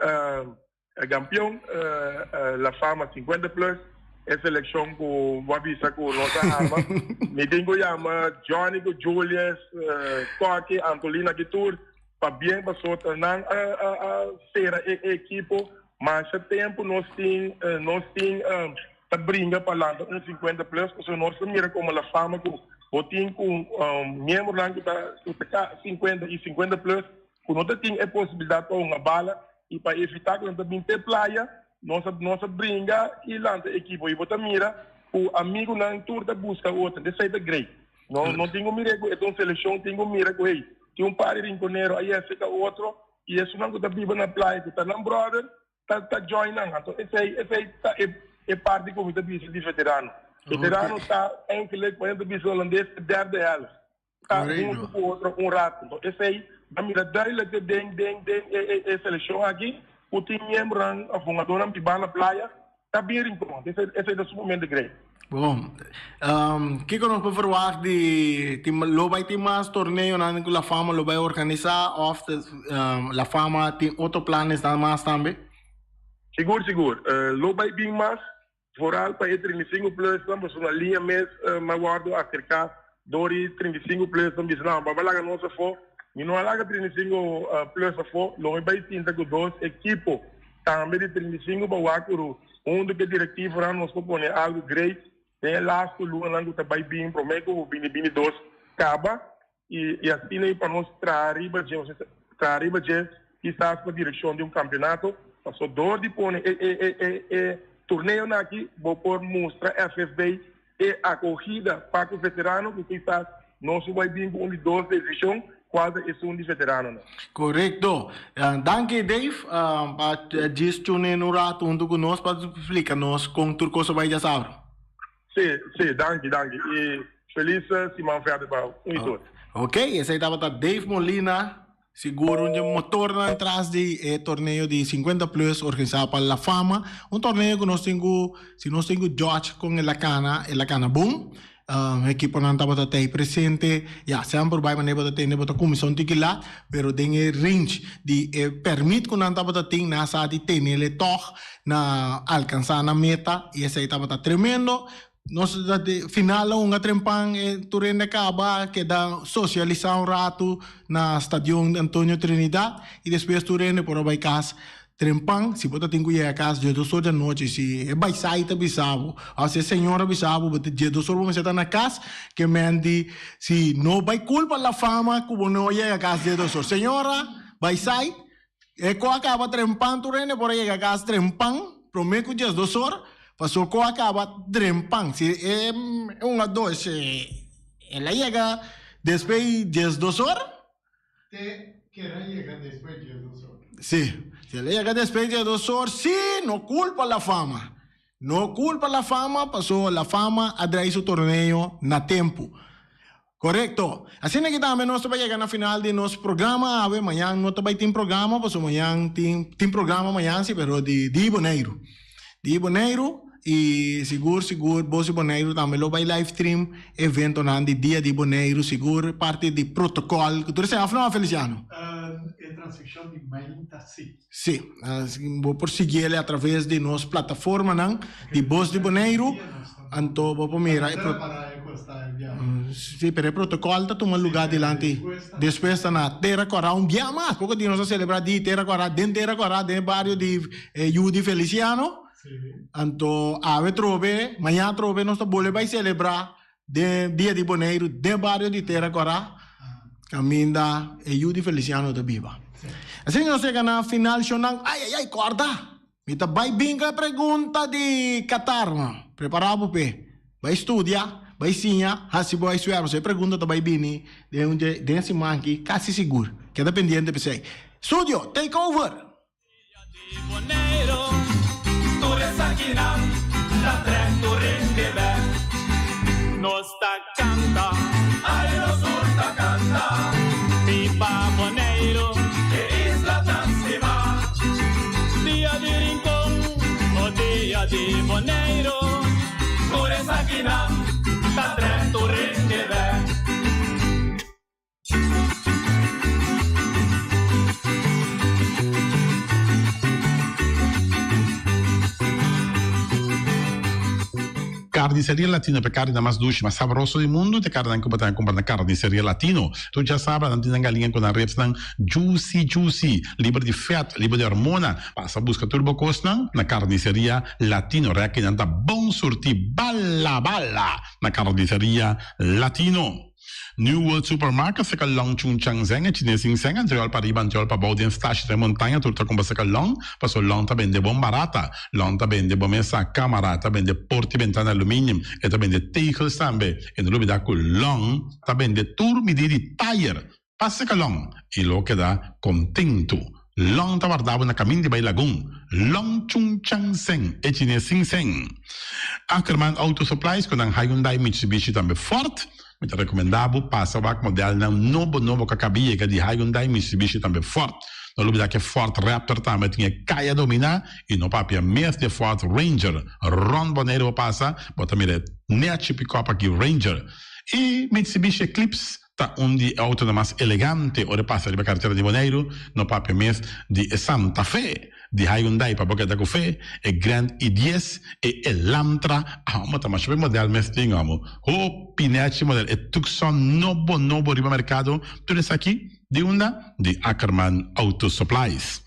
kampion, La Fama 50 plus, e selekshon ku bo a bisa ku nos a arma. Mi tin ku yama Johnny ku Julius, Koki, Antolina ki tur. Pabien pasobra nan a sera e ekipo masha tempu nos tin nos tin ta bringa pa lanta un 50 plus pasobra nos ta mira komo la fama ku bo tin ku miembronan ku ta ku ta 50 i 50 plus ku no ta tin e posibilidat pa hunga bala i pa evita ku nan ta bin te playa nos a nos a bringa i lanta ekipo i bo ta mira ku amigunan tur ta buska otro esei ta great. No, no tin ku mira ku e ta un selekshon, tin ku mira ku hey, tin un par di rinkonero a yese ka otro i esunnan ku ta biba na playa ku ta nan bròder ta ta join nan. Anto esei esei ta e e parti ku mi ta bisa di veterano. Veterano ta eigenlijk, manera ta bisa holandes, e derde helft. Ta huntu ku otro un ratu. Anto esei a mira duidelijk den den den e e e selekshon aki ku tin miembronan òf hungadónan bibá na playa Ta bin Rincon, esei esei ta sumamente great. Bon, kiko nos por verwagt di tin lo bai tin mas torneonan ku La Fama lo bai organisá òf La Fama tin otro planesnan mas tambe? Sigur sigur, lo bai bin mas, vooral pa e 35 plusnan pasobra na liña mes mi a wòrdu aserká dor di 35 plusnan bisa nan baba laga nos afó, mi no a laga 35 plus afó, lo mi bai sinta ku dos ekipo Tambe di 35 pa wak uru huntu ku e direktivonan nos por pone algu great den e lastu lunanan ku ta bai bin promé ku bini bini dos kaba i i asina i pa nos traha riba dje osea traha riba dje kisas pa direkshon di un kampionato paso dor di pone e e e e e torneonan aki bo por mustra FFB E akogida pa ku veterano ku kisas no su bai bin ku un di dos desishon kual ta esun di veteranonan. Korekto. Danki Dave pa djis tune un rato huntu ku nos pa splika nos kon tur kos a bai djasabra. Si, si, danki, danki. I felis siman verder pa un i tur. Ok, esei tabata Dave Molina. Sigur un dje motornan tras di e torneo di 50 plus organisá pa La Fama. Un torneo ku nos tin ku, si nos tin ku judge kon el a kana, el a kana bon. Ekiponan tabata tei presente. Ya, semper bai manera bo ta tende bo ta kuminsá un tiki lat, pero den e range di e permit ku nan tabata tin, nan a sa di tenele tòg na alkansá nan meta i esei tabata tremendo. Nos ta di final a hunga trempan e tur hende a kaba keda sosialisá un ratu na stadion Antonio Trinidad i despues tur hende por a bai kas trempan. Si bo ta tin ku yega kas diesdos or di anochi si e baisai ta bisa bo òf si e señor a bisa bo bo ta diesdos or bo mester ta na kas ke men di si no bai kulpa la fama ku bo no yega kas diesdos or. Señora baisai E ko a kaba trempan tur hende por a yega kas trempan prome ku diesdos or paso ko a kaba trempan si e hungadó si el a yega despues diesdos or. Te kera yega despues diesdos or. Si si el a yega despues diesdos or si no kulpa la fama no kulpa la fama paso la fama a drai su torneo na tempu. Korekto. Asina ki tambe nos ta bai yega na final di nos programa awe. Mañan no ta bai tin programa pasobra mañan tin tin programa mañan si pero di di Boneiru. Di Boneiru i sigur sigur Bos di Boneiru tambe lo bai live stream eventonan di Dia di Boneiru sigur parti di protokòl ku tur esei òf no Feliciano? E transmishon di mainta si. Si. Bo por sigui el atraves di nos plataformanan di Bos di Boneiru. Anto bo por mira e Sí, pero e protocol ta tuma lugar dilanti. Despues ta na Tera Kòrá un bia mas. Poko di nos a selebrá di Tera Kòrá den Tera Kòrá den e bario di Yu di Feliciano. Anto awe trobe, maña trobe nos ta bolbe bai selebrá den Dia di Boneiru den bario di Tera Kòrá kaminda e Yu di Feliciano ta biba. Asina nos yega na final shownan. Ai ai ai kòrda! Mi ta bai bin ku e pregunta di Qatar, no. Prepará bo p'e. Bai studia. Bai siña hasi bo huiswerk. Pasobra e pregunta ta bai bini den un dje den siman aki kasi sigur. Keda pendiente p'esei. Studio, take over! Carniceria Latino pa e carninan mas dushi, mas sabroso di mundu ta e carninan cu bo ta cumpra na Carniceria Latino. Tur djasabra nan tin nan galiña cu nan ribsnan juicy juicy, liber di vet, liber di hormona. Pasa busca tur bo cosnan na Carniceria Latino. Rekinan ta bon surti bala bala na Carniceria Latino. New World Supermarket seka long Chung Chang Zeng e chines sin seng antriol pa riba antriol pa bou den stashi den montaña tur ta kumpra seka long paso long ta bende bon barata long ta bende bo mesa kamara ta bende porti bentana aluminium e ta bende tegels tambe e no lubida ku long ta bende tur midi di tayer pa seka long i lo keda kontentu long ta warda bo na kamin di bai lagun long Chung Chang Zeng e chines sin seng Ackerman Auto Supplies ku nan Hyundai Mitsubishi tambe Ford. Mi ta rekomendá bo pasa wak modelnan nobo nobo ku a kaba yega di Hyundai, Mitsubishi tambe Ford. No lubidá ku e Ford Raptor tambe tin e kaya dominá i no papia mes di e Ford Ranger. Rònt Boneiru bo pasa, bo ta mira e nèchi pikòp aki Ranger. E Mitsubishi Eclipse ta un di e outonan mas elegante ora e pasa riba karetera di Boneiru, no papia mes di e Santa Fe. Di Hyundai pa bo keda ku fe, e Grand i dies, e Elantra, amo ta masha be model mes tin amo. Hopi nechi model, e Tucson nobo nobo riba merkado, tur esaki di unda? Di Ackerman Auto Supplies.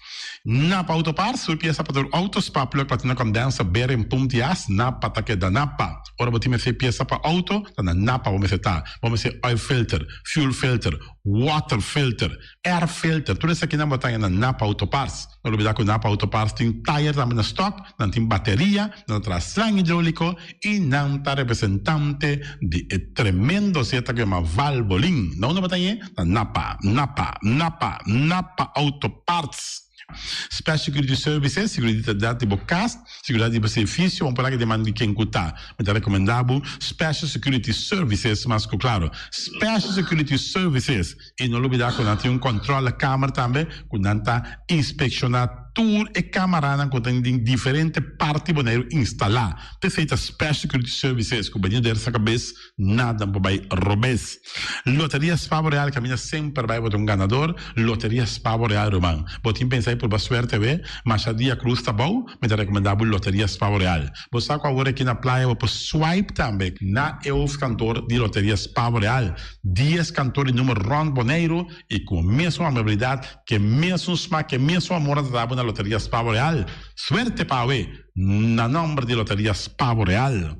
Napa Auto Parts, tur piesa pa tur auto, spark plug, platina condenser, bearing, pump di as, Napa ta keda Napa. Ora bo tin mester piesa pa auto, ta na Napa bo mester ta. Bo mester oil filter, fuel filter, water filter, Air filter, tur esakinan bo ta haña na Napa Auto Parts. No lubida ku Napa Auto Parts tin tayer tambe na stock, nan tin bateria, nan ta traha slang hidroliko i nan ta representante di e tremendo seta ku yama Valvoline. Na unda bo ta hañ'e? Na Napa, Napa, Napa, Napa Auto Parts. Special Security Services, Seguridat di bo kas, seguridat di bo servisio, bo por laga den man di ken ku ta. Mi ta rekomendá bo Special Security Services mas ku klaro. Special Security Services. I no lubidá ku nan tin un kòntròlekamer tambe ku nan ta inspekshoná tur e kamaranan ku tin den diferente parti Boneiru instalá. P'esei ta Special Security Services ku bini der sa kabes nada por bai robes. Loteria Spa Boreal kaminda semper bai bo ta un ganador. Loteria Spa Boreal ruman. Bo tin pensa di purba suerte awe? Masha dia krus ta bou, mi ta rekomendá bo Loteria Spa Boreal. Bo sa ku awor aki na playa bo por swipe tambe na e hoofdkantoor di Loteria Spa Boreal. Dies kantoor di numer rònt Boneiru i ku mesun amabilidat, ku e mesun smak, ku e mesun amor a trata bo na Loteria Spa Boreal. Suerte pa awe na nòmber di Loteria Spa Boreal.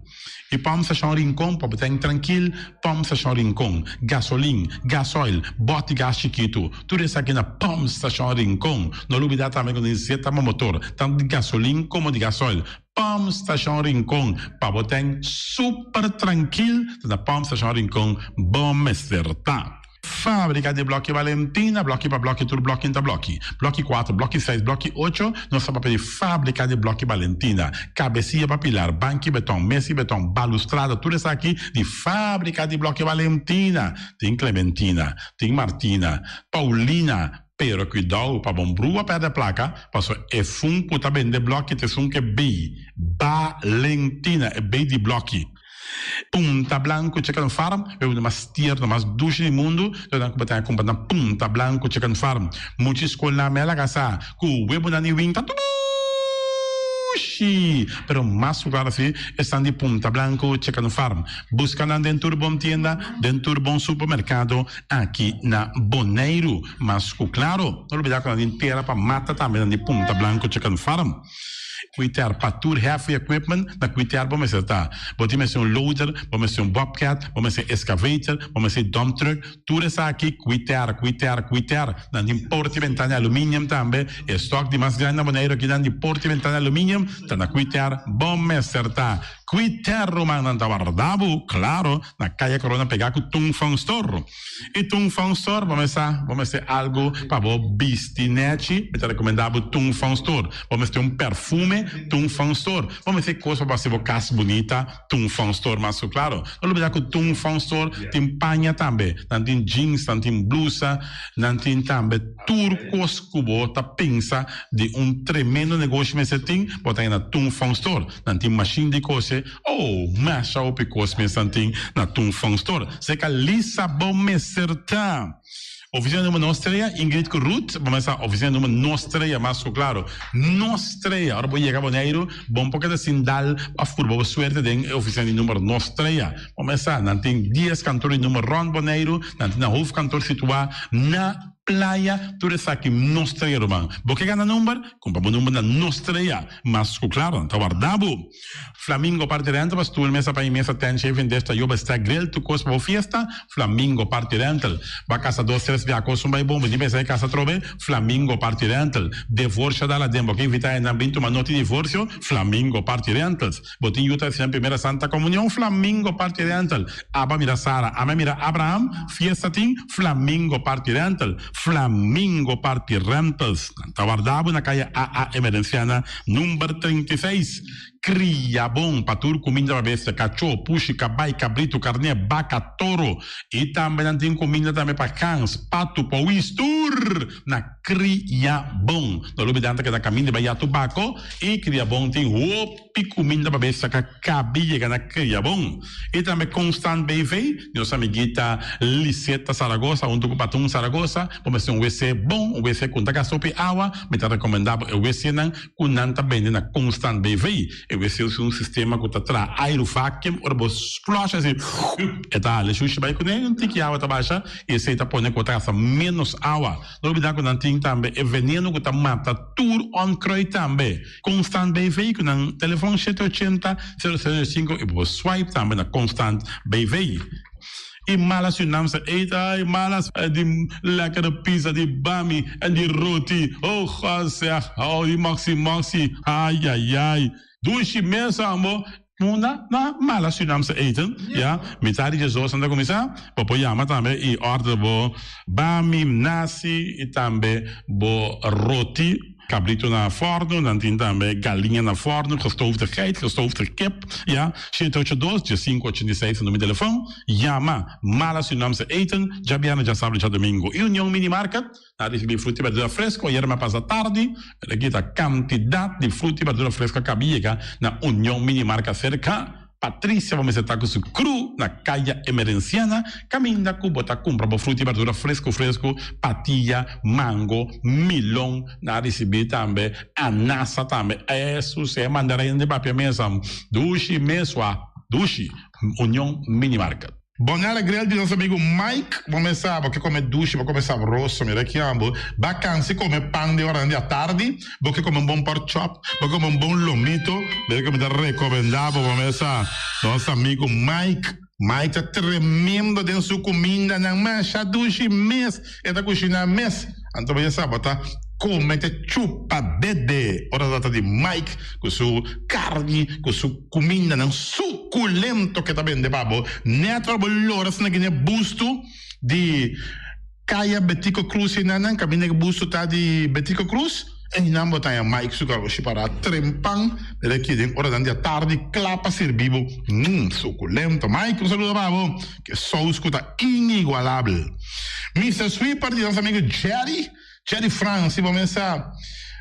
I Pòmp Stashon Rincon pa bo ten trankil, Pòmp Stashon Rincon, gasolin, gasoil, bòt di gas chikitu, tur esaki na Pòmp Stashon Rincon. No lubidá tambe ku nos zeta pa motor, tantu di gasolin komo di gasoil. Pòmp Stashon Rincon, pa bo ten super trankil, ta na Pòmp Stashon Rincon bo mester ta. Fábrika di blòki Valentina, blòki pa blòki tur blòki ta blòki. Blòki kuater, blòki seis, blòki ocho, nos ta papia di fábrika di blòki Valentina. Kabesia pa pilar, banki beton, mesa di beton, balustrada, tur esaki di fábrika di blòki Valentina. Tin Clementina, tin Martina, Paulina, pero kuidou pa bon brua pèrdè plaka, pasobra e fun ku ta bende blòki ta esun ku e bei Valentina, e bei di blòki. Punta Blanco Chicken Farm, e uno mas tierno, mas dushi di mundu, lo nan ku bo ta kumpra na Punta Blanco Chicken Farm. Mucha skolnan me a laga sa ku webonan di win ta dushi, pero mas ku klaro si esnan di Punta Blanco Chicken Farm. Buska nan den tur bon tienda, den tur bon supermerkado aki na Boneiru. Mas ku klaro, no lubida ku nan tin tera pa mata tambe nan di Punta Blanco Chicken Farm. Kuiter pa tur heavy equipment na kuiter bo mester ta. Bo tin mester un loader, bo mester un bobcat, bo mester excavator, bo mester dump truck, tur esaki kuiter, kuiter, kuiter. Nan tin porta y bentana aluminium tambe. E stock di mas grandi na Boneiru aki nan di porta y bentana aluminium ta na kuiter bo mester ta. Quiter rumannan ta warda bo, claro, na Kaya Corona pega ku Tung Fong Store. I Tung Fong Store bo mester bo mester algu pa bo bisti nechi, mi ta rekomenda bo Tung Fong Store. Bo mester un perfume, Tung Fong Store. Bo mester kos pa bo hasi bo kas bunita, Tung Fong Store mas ku claro. No lubida ku Tung Fong Store tin paña tambe, nan tin jeans, nan tin blusa, nan tin tambe tur kos ku bo ta pensa di un tremendo negoshi mester tin, bo ta na Tung Fong Store. Nan tin mashin di kose, oh, masha hopi kos mes nan tin na Tung Fong Store. Seka Lisa bo mester ta. Oficina number nos trea, Ingrid ku Ruth, bo mester sa oficina number nos trea mas ku klaro. Nos trea, ora bo yega Boneiru, bo no por keda sin dal òf purba bo suerte den e oficina di number nos trea. Bo mester sa, nan tin dies kantor di number rònt Boneiru, nan tin nan hoofdkantoor situá na Playa, tur esaki nos trea ruman. Bo ke gana number? Kumpra bo number na nos trea. Mas ku klaro, nan ta warda bo. Flamingo Party Rental pa stoel, mesa pa i mesa, tent, shaving dish, tayoba, stack, grill, tur kos pa bo fiesta. Flamingo Party Rental. Bo a kasa dos, tres bia kos un bai bon, bo tin pensa e kasa atrobe? Flamingo Party Rental. Devorsio a dal aden, bo ke invita hendenan bin tuma noti divorsio? Flamingo Party Rentals. Bo tin yu ta hasi nan primera Santa Comunion? Flamingo Party Rental. Aba mira Sara, ame mira Abraham, fiesta tin? Flamingo Party Rental. Flamingo Party Rentals. Nan ta warda bo na kaya AA Emerenciana number 36. Kria bon pa tur kuminda pa bestia, kachó, pushi, kabai, kabritu, karné, baka, toro. I tambe nan tin kuminda tambe pa gans, patu, powis, tur na Kria Bon. No lubida nan ta keda kaminda bai ya tobako i Kria Bon tin hopi kuminda pa bestia ka kabi yega na Kria Bon. I tambe Constant BV, nos amiguita Liseta Zaragoza huntu ku Patun Zaragoza, bo mester un wc bon, un wc ku no ta gasta hopi awa, mi ta rekomenda bo e wcnan ku nan ta bende na Constant BV. E wc usa un sistema ku ta traha airu vacuum, ora bo flush asi e ta hala e shushi bai kuné, un tiki awa ta basha i esei ta pone ku bo ta gasta ménos awa. No olbida ku nan tin tambe e veneno ku ta mata tur onkruid tambe. Constant BV ku nan telefon shete ochenta, sero sero sinku i bo por swipe tambe na Constant BV. I malas Surinaamse eten, ai malas di lekkere pizza di bami en di roti, oh God zeg, oh di moxi moxi, ai ai ai. Dushi mes ambo. Munda na mala Surinaamse eten, ya, mitad di djesdos nan ta kuminsá, bo por yama tambe i order bo bami, nasi i tambe bo roti, kabrito na fòrnu, nan tin tambe galiña na fòrnu, gestoofde geit, gestoofde kip, ya, shete ocho dos, diesinku ochenta i seis ta numero di telefòn, yama Mala Surinaamse Eten, djabièrnè, djasabra, djadumingu. I Union Mini Market. A ricibi fruta y berdura fresco ayer mi a pasa tardi, pero aki ta cantidad di fruta y berdura fresco a caba yega na Union Mini Marca cerca Patricia bo mester ta cu su crew na Caya Emerenciana caminda cu bo ta cumpra bo fruta y berdura fresco fresco, patilla, mango, milon, nan a ricibi tambe anasa tambe, esu si e mandarina di papia mesa dushi mesua dushi Union Mini Market. Bonella Grill di nos amigo Mike, bo mes sa bo ke come dushi, bo come sabroso, mira ki ambo, ba cansi come pan den oranan di atardi, bo ke come un bon pork chop, bo ke come un bon lomito, mira ke mi ta recomenda bo, bo mes sa nos amigo Mike, Mike ta tremendo den su cumindanan, masha dushi mes e ta cushina mes, anto bo ya sa bo ta come te chupa dede ora ta trata di Mike cu su carni, cu su. Kumindanan sukulento ke ta bende pa bo. Nèt ora bo lora asina gine bustu di Kaya Betico Cruz einan kaminda ke bustu ta di Betico Cruz, einan bo ta haña Mike su garoshi pará trempan mira aki den oranan di atardi kla pa sirbi bo. Mmm sukulento. Mike un saludo pa bo ke sous ku ta inigualabel. Mister Sweeper di nos amigo Jerry. Jerry Frans, si bo mesa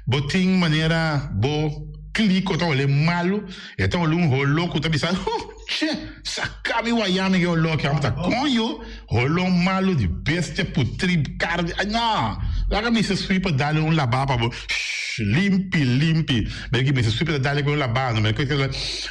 bo tin manera bo kliko ta hole malu, e ta hole un holo ku ta bisa, huh, che, saka mi waya mi ke holo aki, amo ta koño, holo malu di bestia putri karni, ay no, laga Mister Sweeper dale un laba pa bo, shh, limpi, limpi, mira ki Mister Sweeper ta dale ku un laba, no mira ku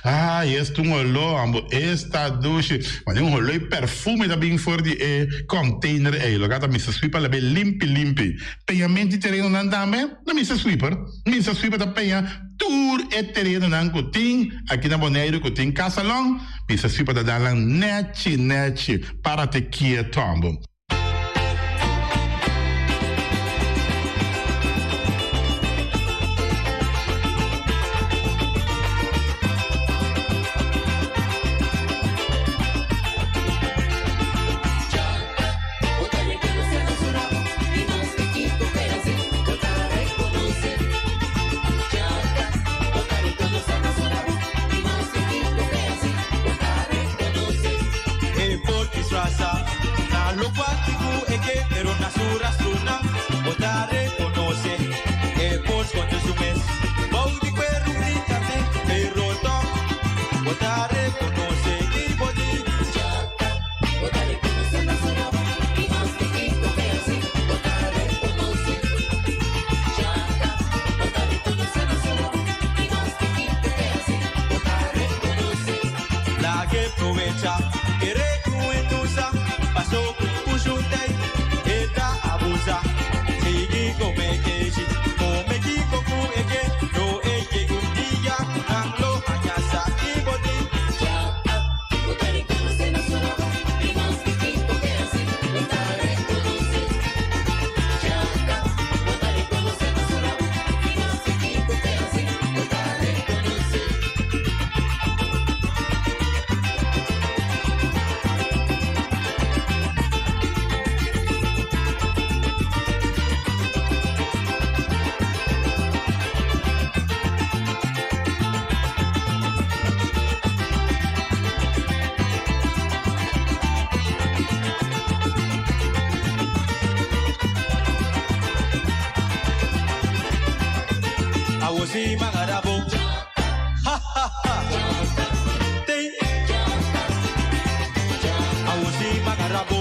ay esta un holo, amo esta dushi, mane un holo i perfume ta bin for di e container ei, loke ta Mister Sweeper lab'é limpi limpi. Peñament di terenonan tambe na Mister Sweeper. Mister Sweeper ta peña tur e terenonan ku tin aki na Boneiru ku tin kasalon, Mister Sweeper ta dal nan nechi nechi, parate kieto ambo. ke, pero na su rastronan bo ta rekonosé. E por skonde su mes bou di kueru di karné, pero tòg bo ta rekonosé i bo di. Djaka, bo ta rekonosé na su rabo i maske kiko ke hasi, bo ta rekonosé. Djaka, bo ta rekonosé na su rabo i maske kiko ke hasi, bo ta rekonosé. Lag'é probecha, kere ku e tusa, paso ku kushuntei e ta abusa. Sigui kome keshi, kome kiko ku e ke, lo e yega un dia ku nan lo haña sa i bo tin. Djaka, bo ta rekonosé na su rabo, i maske kiko ke hasi, bo ta rekonosé. Djaka, bo ta rekonosé na su rabo, i maske kiko ke hasi, bo ta rekonosé. Awo si magarabo. Ha ha ha. Tei. Awo si magarabo.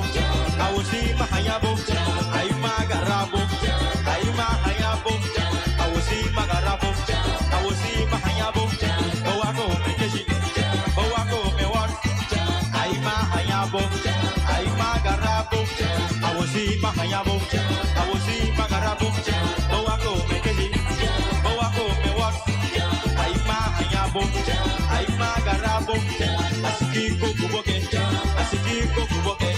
Awo si mahayabo. Ay magarabo. Ay mahayabo. Awo si magarabo. Awo si mahayabo. Boa come keshi. Boa come what? Ay mahayabo. Ay magarabo. Awo si mahayabo. Awo si magarabo. Boa come keshi. Boa come what? Ay mahayabo. Ay magarabo. Asiki kukuboke. Asiki kukuboke.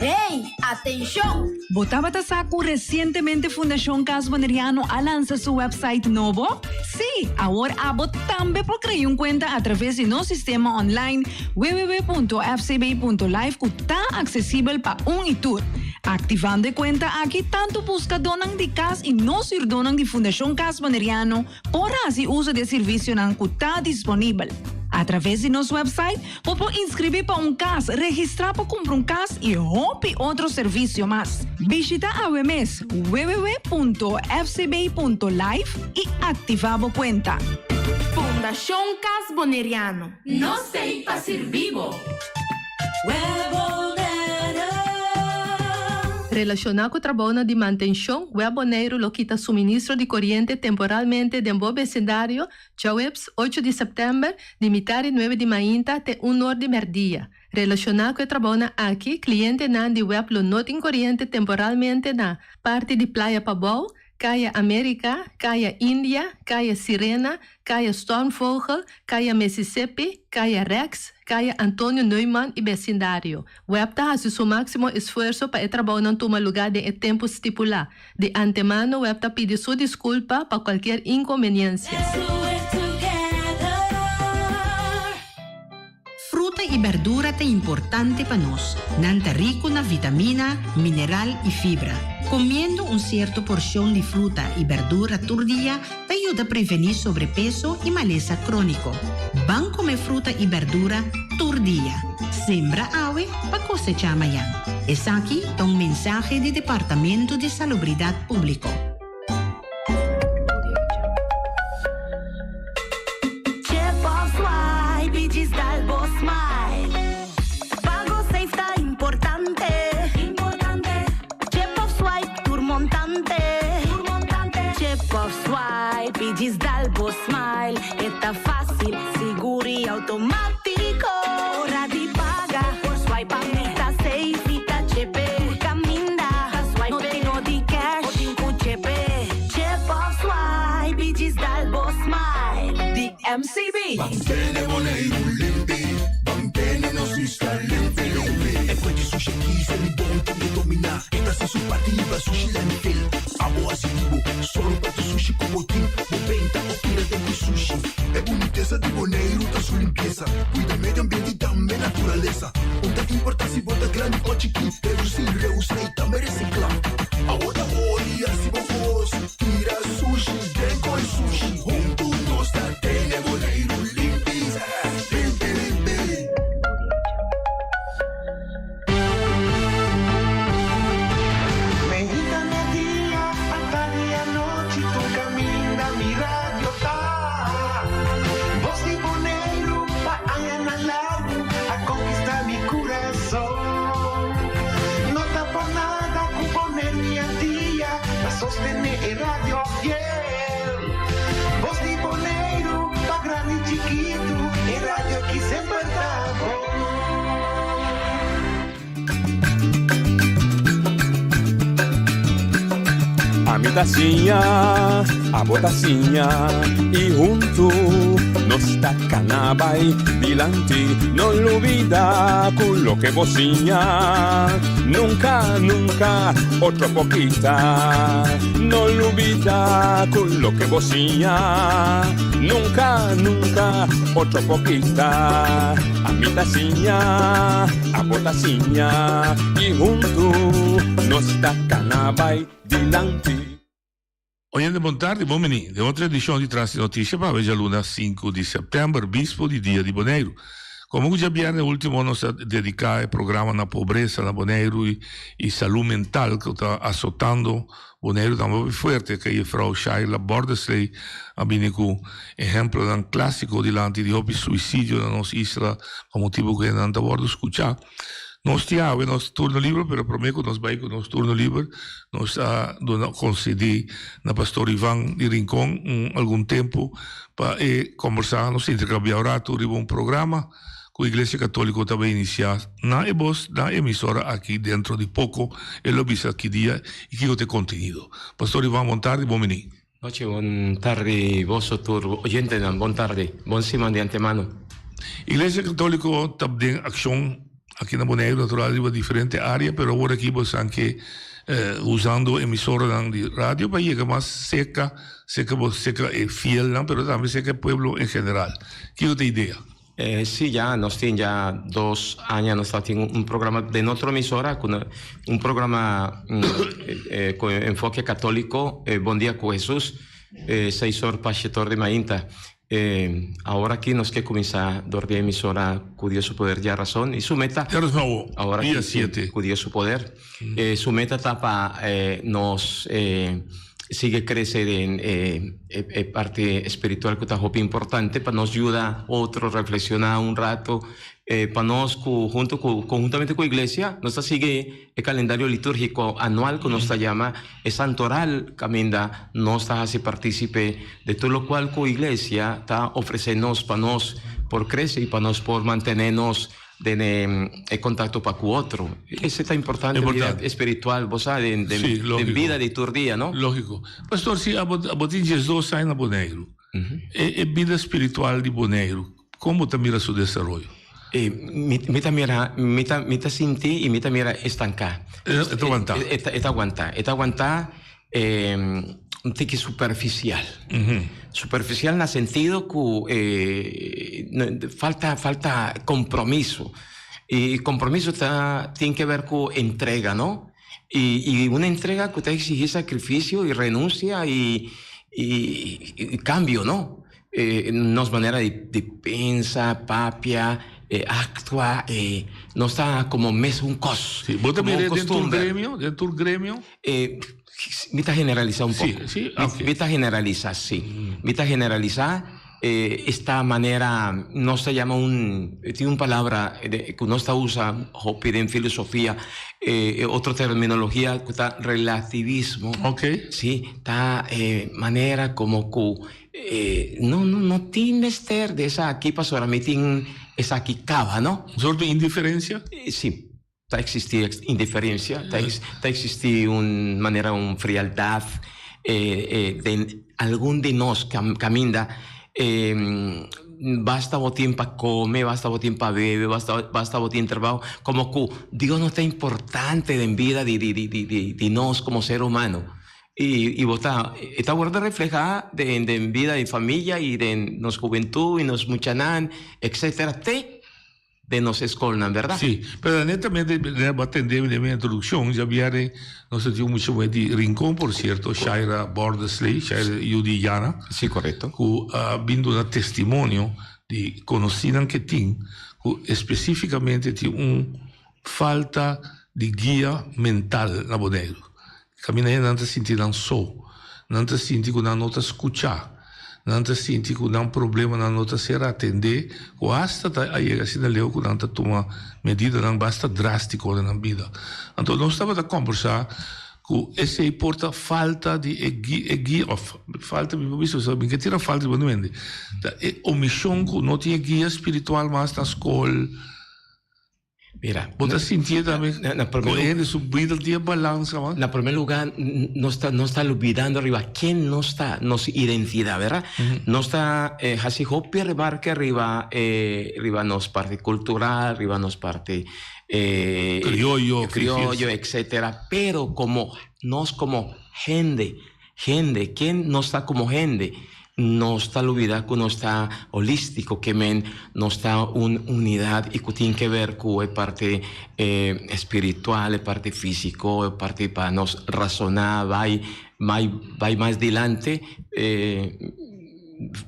Hey, atenshon! Bo tabata sa ku resientemente Fundashon Cas Boneriano a lansa su website nobo? Sí! Awor abo tambe por krea un kuenta atraves di nos sistema online www.fcb.live ku ta aksesibel pa un i tur. Aktivando e kuenta aki tantu buskadónan di kas i nos hürdónan di Fundashon Cas Boneriano por hasi uso di e servisionan ku ta disponibel. Atraves di nos website Bo por inskribí pa un kas, registrá pa kumpra un kas i hopi otro servisio mas. Bishita awe mes www.fcb.life i aktivá bo kuenta. Fundashon Kas Boneriano. Nos t'ei pa sirbi bo. Relashoná ku trabounan di mantenshon, Web Boneiru lo kita suministro di koriente temporalmente den bo besindario Djaweps, ocho di sèptèmber, di mitar di nuebe di mainta te un or di mèrdia. Relashoná ku e trabounan aki, klientenan di web lo no tin koriente temporalmente na parti di Playa Pabou, Kaya Amerika, Kaya India, Kaya Sirena, Kaya Stormvogel, Kaya Mississippi, Kaya Rex, Kaya Antonio Neumann i besindario. Web ta hasi su máksimo esfuerso pa e trabounan tuma lugá den e tempu stipulá. Di antemano web ta pidi su disculpa pa cualkier inconveniencia. Fruta y berdura ta importante pa nos. Nan ta rico na vitamina, mineral y fibra. Comiendo un cierto porcion di fruta y berdura tur dia ta yuda preveni sobrepeso y malesa cronico. Ban come fruta y berdura tur dia. Sembra awe pa cosechá mañan. Esaki ta un mensahe di Departamento di Salubridad Publico. Chip of swipe i djis dal bo smile. Pago safe ta importante. Chip of swipe tur montante. Chip of swipe i djis dal bo smile. E ta fácil, sigur i automátiko. Ora di paga, por swipe pa mi ta safe i ta chepe. Tur kaminda, ta swipe no tin no di cash, bo tin ku chepe. Chip of swipe i djis dal bo smile. Di MCB. Ban tene Boneiru limpi, ban tene nos isla limpi limpi. E fuente sushi aki, semi bon tambe dominá. E ta hasi su parti riba sushi landfill. Abo hasi di bo, sòru pa tur sushi ku bo tin. Bo benta o tira den ku sushi. E bunitesa di Boneiru ta su limpiesa. Kuida medio ambiente i tambe naturalesa. Un ta importá si bo ta grandi o chikí, redusí, reusá i tambe resiklá. Abo ta hori hasi bo kos, tira sushi den koi sushi. Huntu nos ta tene Boneiru limpi, limpi limpi. Meinta media, atardi anochi, tur caminda mi radio ta. Voz di Boneiru pa añanan largu a conquista mi curason. No ta por nada cu Boneiru i Antia ta sostene e radio fiel. Voz di Boneiru pa grandi i chikitu, e radio ki semper ta bon. Ami ta siña, abo ta siña y huntu nos ta cana bay dilanti. No lubida cu loke bo siña nunca, nunca otro por kita. No lubida cu loke bo siña nunca, nunca otro por kita. Ami ta siña, abo ta siña y huntu nos ta cana bay dilanti. Oyente bon tardi, bon bini den otro edicion di Tras di Noticia pa awe djaluna sinku di september, bispo di Dia di Boneiru. Como cu djabierne ultimo nos a dedica e programa na pobresa na Boneiru y salud mental cu ta azotando Boneiru ta hopi fuerte ke Juffrouw Shaila Bordesley a bini ku ehemplonan klasiko dilanti di hopi suisidio na nos isla pa motibu ku nan ta wòrdu skuchá. Nos tin awe nos turno liber pero promé ku nos bai ku nos turno liber nos a duna konsedí na Pastor Ivan di Rincon un algun tempu pa e kombersá nos interkambiá un ratu riba un programa ku Iglesia Katóliko ta bai inisiá na e bos na e emisora aki dentro di poko. E lo bisa ki dia i kiko ta e kontenido. Pastor Ivan bon tardi, bon bini. Nochi bon tardi boso tur oyentenan bon tardi bon siman di antemano. Iglesia Katóliko ta den akshon aki na Boneiru natural riba diferente área pero awor aki bo san ke usando emisoranan di radio pa yega mas serka serka bo serka e fielnan pero tambe serka e pueblo en general. Kiko ta e idea? Sí, ya nos tin ya dos aña nos ta tin un programa den otro emisora ku un programa ku enfoke katóliko Bon Dia ku Hesus seis or pa shete or di mainta. Awor aki nos ke kuminsá dor di emisora Ku Dios Su Poder Djarason i su meta awor aki Ku Dios Su Poder su meta ta pa nos Sigui crece den e parti espiritual cu ta hopi importante pa nos yuda otro reflexiona un rato, pa nos cu hunto cu conhuntamente cu iglesia nos ta sigui e calendario liturgico anual cu nos ta yama e santoral caminda nos ta haci participe de tur locual cu iglesia ta ofrece nos pa nos por crece y pa nos por mantene nos Den e contacto pa cu otro. Ese ta importante den bida espiritual, bo sa, den bida di tur dia, no? Logico. Pastor, si abo tin diesdos aña na Boneiru, e bida spiritual di Boneiru, con bo ta mira su desaroyo? Mi ta mira, mi ta, mi ta sinti y mi ta mira estanca. E ta aguanta. E ta aguanta. E ta aguanta un tiki superficial. Superficial na sentido ku falta falta compromiso. Y compromiso ta tin ke ver ku entrega, no? Y un entrega ku ta exigi sacrificio y renuncia y y cambio, no? Nos manera di pensa, papia, actua, nos ta como mesun cos. Sí, bo ta mira den tur gremio, den tur gremio? Mi ta generalisa un poco. Sí, sí, ok. Mi ta generalisa, sí. Mi ta generalisa esta manera, nos ta yama un, tin un palabra cu nos ta usa hopi den filosofia, otro terminologia cu ta relativismo. Ok. Sí, ta manera como cu No, no, no tin mester di esaki pasobra mi tin esaki caba, no? Un soort di indiferencia? Sí, ta existi indiferencia, ta ta existi un manera un frialdad den algun di nos caminda basta bo tin pa come, basta bo tin pa bebe, basta basta bo tin trabaho, como cu Dios no ta importante den bida di di di di nos como ser humano. I i bo ta e ta wòrdu reflehá den den bida di famia i den nos hubentut i nos muchanan etcetera te den nos eskolnan, bèrdat? Sí, pero netamente bo a tende mi den mi introdukshon, djabièrnè nos a tin un mucha muhé di Rincon por sierto, Shaira Bordesley, Shaira yu di Yana. Sí, korekto. Ku a bin duna testimonio di konosínan ke tin ku espesífikamente tin un falta di guia mental na Boneiru. Kaminda hende nan ta sinti nan so, nan ta sinti ku nan no ta skuchá, nan ta sinti ku nan problemanan no ta ser atendé, ku asta ta a yega asina leu ku nan ta tuma medidanan basta drástiko den nan bida. Anto nos tabata kòmbersá ku esei por ta falta di e e guia òf falta mi por bisa pasobra mi ke tira falta riba un hende, ta e omishon ku no tin e guia spiritual mas na skol. Mira, Bo ta sintié tambe ku e hende su bida tin e balansa mas? Na primer lugar, nos ta, nos ta lubidando riba ken nos ta, nos identidad, verdad? Nos ta hasi hopi remarke riba, riba nos parti cultural, riba nos parti Crioyo, crioyo, etcetera. Pero como nos como hende, Hende, ken nos ta komo hende? Nos ta lubida ku nos ta holístiko, ke men nos ta un unidat i ku tin ke ber ku e parti espiritual, e parti físiko, e parti pa nos rasoná bai bai bai mas dilante.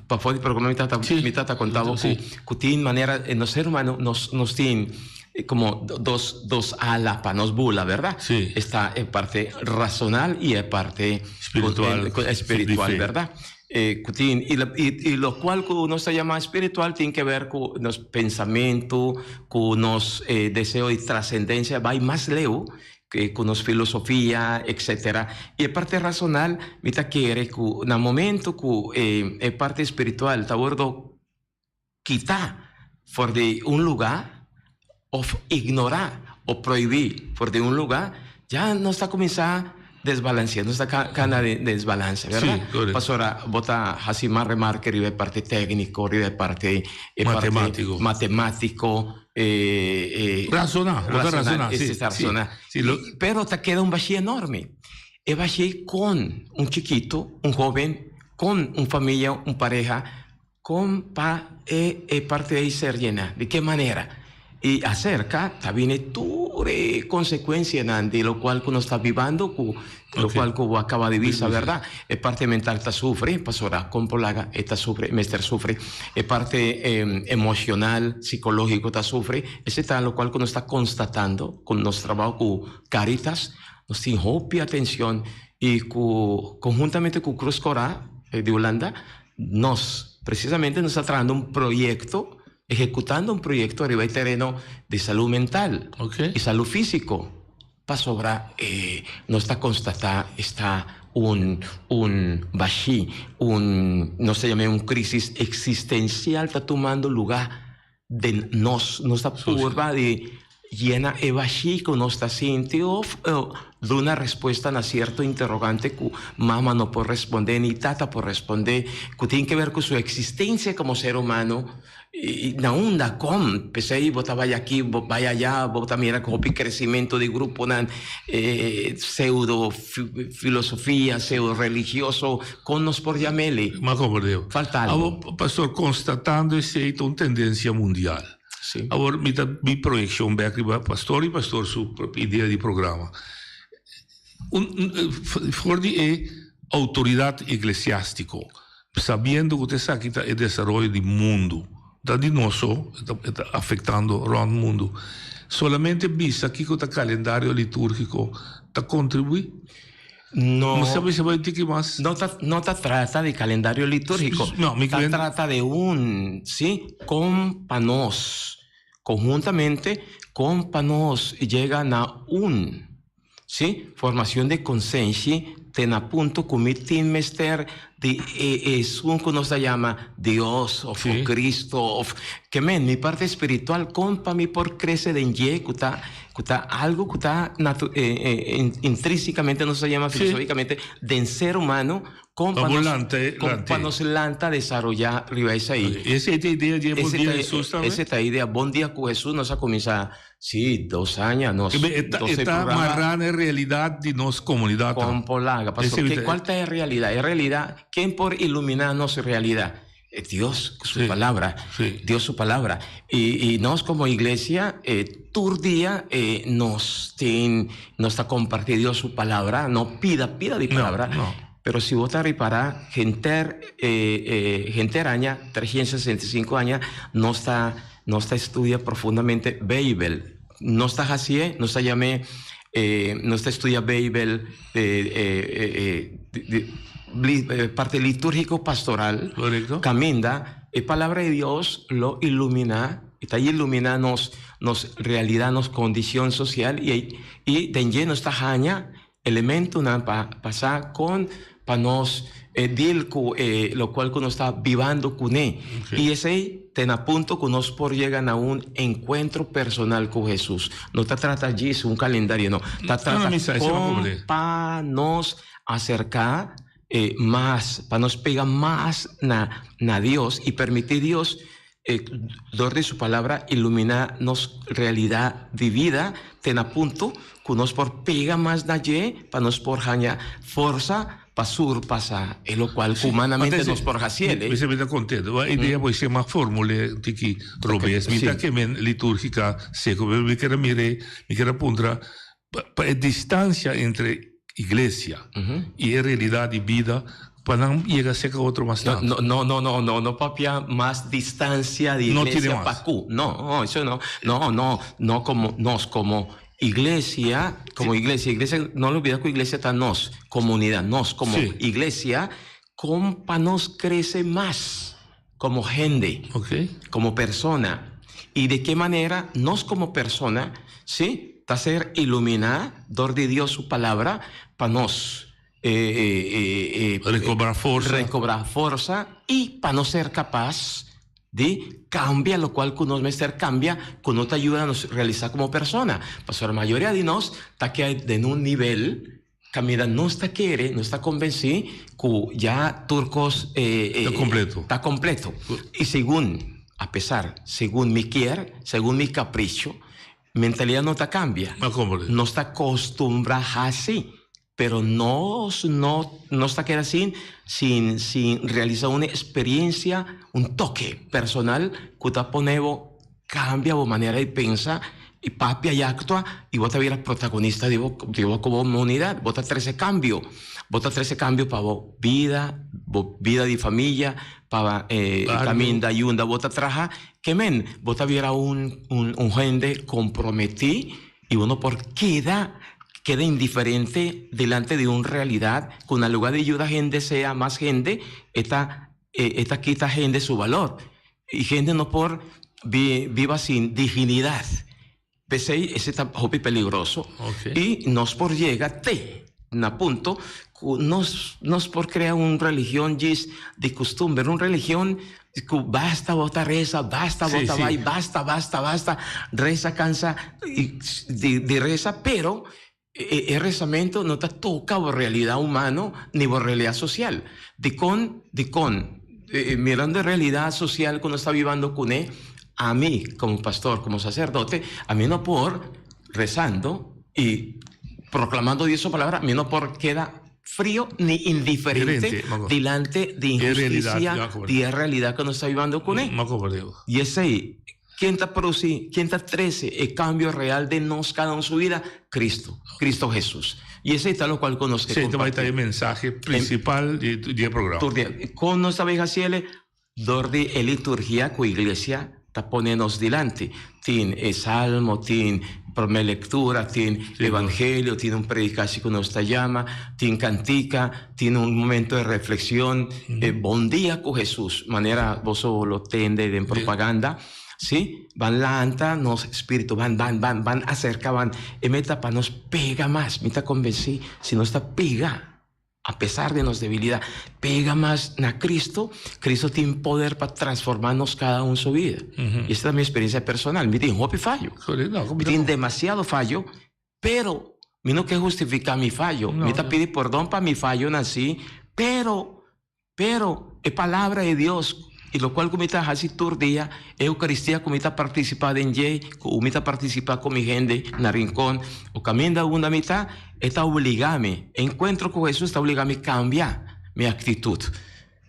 Pafó di programa mi tata mi tata konta bo ku ku tin manera nos ser humano nos nos tin Como dos dos ala pa nos bula, verdad? Sí. Está e parte razonal y e parte Espiritual. espiritual, Di fe. verdad? Eh, cu tin, y, la- y, y lo cual cu nos ta llama espiritual tin que ver cu nos pensamiento, cu nos eh, deseo di trascendencia bay mas leu que cu nos filosofia, etcetera. Y e parte razonal mi ta kere cu na momento cu eh, e parte espiritual ta wordo Kita for di un lugá òf ignorá o prohibí for di un lugá, ya nos ta kuminsá desbalansiá, nos ta kana den desbalanse, bèrdat? Sí, korekto. Pasobra bo ta hasi mas remarke riba e parti tékniko, riba e parti e parti Matemátiko. matemátiko, e e Rasoná, bo ta rasoná, sí, sí, sí, rasoná. sí, lo Pero ta keda un bashí enorme. E bashí kon un chikitu, un hóben, kon un famia, un pareha Kon pa e e parti ei ser yená? Di ke manera? I aserka ta bini tur e konsekuensianan di lokual ku nos ta bibando ku lokual ku bo a kaba di bisa, bèrdat? E parti mental ta sufri, pasobra kon por laga e ta sufri, e mester sufri. E parti emoshonal, sikológiko ta sufri. Esei ta lokual ku nos ta konstatando ku nos trabou ku Caritas. Nos tin hopi atenshon i ku konhuntamente ku Krus Kòrá di Hulanda Nos, precisamente nos ta trahando un proyecto, ejecutando un proyecto ariba e tereno di salud mental y salud fisico, pasobra nos ta constata esta un un bashi, un nos ta yama un crisis existencial ta tumando lugar den nos. Nos ta purba di yena e bashí ku nos ta sinti òf duna respuesta na sierto interogante ku mama no por respondé ni tata por respondé, ku tin ke ber ku su eksistensia komo ser humano i na unda kon. P'esei bo ta bai aki, bo bai ayá, bo ta mira ku hopi kresimentu di gruponan pseudo filosofia, pseudo religioso, kon nos por yam'el? M'a komprendé. Falta algu. Awor, pastor, konstatando esei ta un tendensia mundial. Sí. Awor mi ta mi proyeccion bek riba pastor y pastor su idea di programa. Un for di e autoridad eclesiastico, sabiendo cu ta esaki ta e desaroyo di mundo, ta di nos so, e ta afectando rond mundo, solamente bisa kico ta calendario liturgico ta contribui? No. Bo sabi si bai tiki mas? No ta, no ta trata di calendario litúrgico. No, mi Ta trata di un, sí, con pa nos, conhuntamente, con pa nos yega na un, sí, formacion di consenshi te na punto cu mi tin mester. di e esun ku nos ta yama Dios òf Cristo òf ke men mi parti espiritual kon pa mi por krese den dje ku ta ku ta algu ku ta natu intrínsicamente nos ta yama filosóficamente den ser humano kon pa nos kon pa nos lanta desaroyá riba esei. Esei ta e idea di e Bon Dia Hesus tambe? Esei ta e idea Bon Dia ku Hesus nos a kuminsá Sí, dos aña nos E ta e ta mará na e realidat di nos komunidat. Kon por laga? Pasobra ke kual ta e realidat? E realidat, ken por iluminá nos realidat? Dios ku su palabra. Dios su palabra. I i nos komo iglesia tur dia nos tin nos ta kompartí Dios su palabra, no pida pida di palabra. Pero si bo ta ripará henter henter aña, 365 aña, nos ta Nos ta estudia profundamente Beibel. Nos ta hasié, nos ta yam'é, nos ta estudia Beibel parti litúrgiko pastoral. Korekto. Kaminda e Palabra di Dios lo iluminá, e ta iluminá nos nos realidat, nos kondishon sosial i i den dje nos ta haña Elementonan pa pasa con pa nos deal cu e locual cu nos ta bibando cune. Y esey te na punto cu nos por yega na un encuentro personal cu Jesus. No ta trata djis un calendario, no. Ta trata con pa nos acerca mas, pa nos pega mas na na Dios y permiti Dios Dor di su Palabra iluminá nos realidat di bida te na punto ku nos por pega mas na dje pa nos por haña forsa pa surpasá e lokual ku humanamente nos por hasi el. Mi ta kontentu. Bo idea bo esei mas formul'é tiki robes. Mi ta ke men litúrgika seku, pero mi kier a mir'é, mi kier a puntra pa e distansia entre iglesia y e realidad di bida pa nan yega cerca otro mas tanto. No, no, no, no, no, no papia mas distancia di iglesia pa cu. No, eso no, no, no, no como nos como iglesia, como iglesia, iglesia, no olbida cu iglesia ta nos, comunidad, nos como iglesia, con pa nos crece mas como hende, como persona. Y de ke manera nos como persona, sí, ta ser iluminá dor di Dios su palabra pa nos Recobra forsa. Recobra forsa y pa nos ser capaz di cambia locual cu nos mester cambia cu no ta yuda nos realisa como persona. Pasobra mayoria di nos ta keda den un nivel Caminda nos ta kere, nos ta convenci cu ya tur cos Ta completo. Ta completo. Y segun, a pesar, segun mi kier, segun mi capricho, mentalidad no ta cambia. Nos ta costumbra haci, pero nos no, nos ta keda sin, sin, sin realisa un experiencia, un toke personal cu ta pone bo Cambia bo manera di pensa y papia y actua y bo ta bira protagonista di bo di bo comunidad. Bo ta trece cambio. Bo ta trece cambio pa bo bida, bo bida di familia, pa e caminda y unda bo ta traha. Ke men, bo ta bira un un un hende comprometi y bo no por keda keda indiferente delante di un realidad cu na lugar di yuda hende sea mas hende e ta e ta kita hende su balor. Y hende no por biba sin dignidad. P'esey ese ta hopi peligroso. Y nos por yega te na punto cu nos nos por crea un religion djis di custumber, un religion cu basta bo ta reza, basta bo ta bay, basta, basta, basta, reza cansa di reza, pero e rezamento no ta toca bo realidad humano ni bo realidad social. Dicon? Dicon? Mirando e realidad social cu nos ta bibando cune, ami como pastor, como sacerdote, ami no por rezando y proclamando Dios su palabra, mi no por keda frio ni indiferente dilante di injusticia di e realidad cu nos ta bibando cune. Y esey Ken ta produci, ken ta trece e cambio real den nos cada un su vida? Cristo, Cristo Jesus. Y esey ta locual cu nos ke Esey ta comparti. ta e mensahe principal di e programa. Tur dia. Con nos ta bay haci ele? Dor di e liturgia cu iglesia ta pone nos dilanti. Tin e salmo, tin prome lectura, tin evangelio, tin un predicaci cu nos ta yama, tin cantica, Tin un momento de reflexion, e bon dia cu Jesus, manera boso lo tende den propaganda, si, ban lanta nos spiritu, ban, ban, ban, ban acerca, ban, e meta pa nos pega mas, mi ta convenci, si nos ta pega. A pesar di nos debilidad, pega mas na Cristo, Cristo tin poder pa transforma nos cada un su vida. Y esta ta mi experiencia personal. Mi tin hopi fayo. Mi tin demasiado fayo, pero mi no ke hustifica mi fayo. Mi ta pidi pordon pa mi fayonan si, pero Pero e Palabra di Dios i lokual ku mi ta hasi tur dia, e Eukaristia ku mi ta partisipá den dje, ku mi ta partisipá ku mi hende na Rincon o kaminda unda mi ta, e ta obligá mi. E enkuentro ku Hesus ta obligá mi kambia mi aktitut.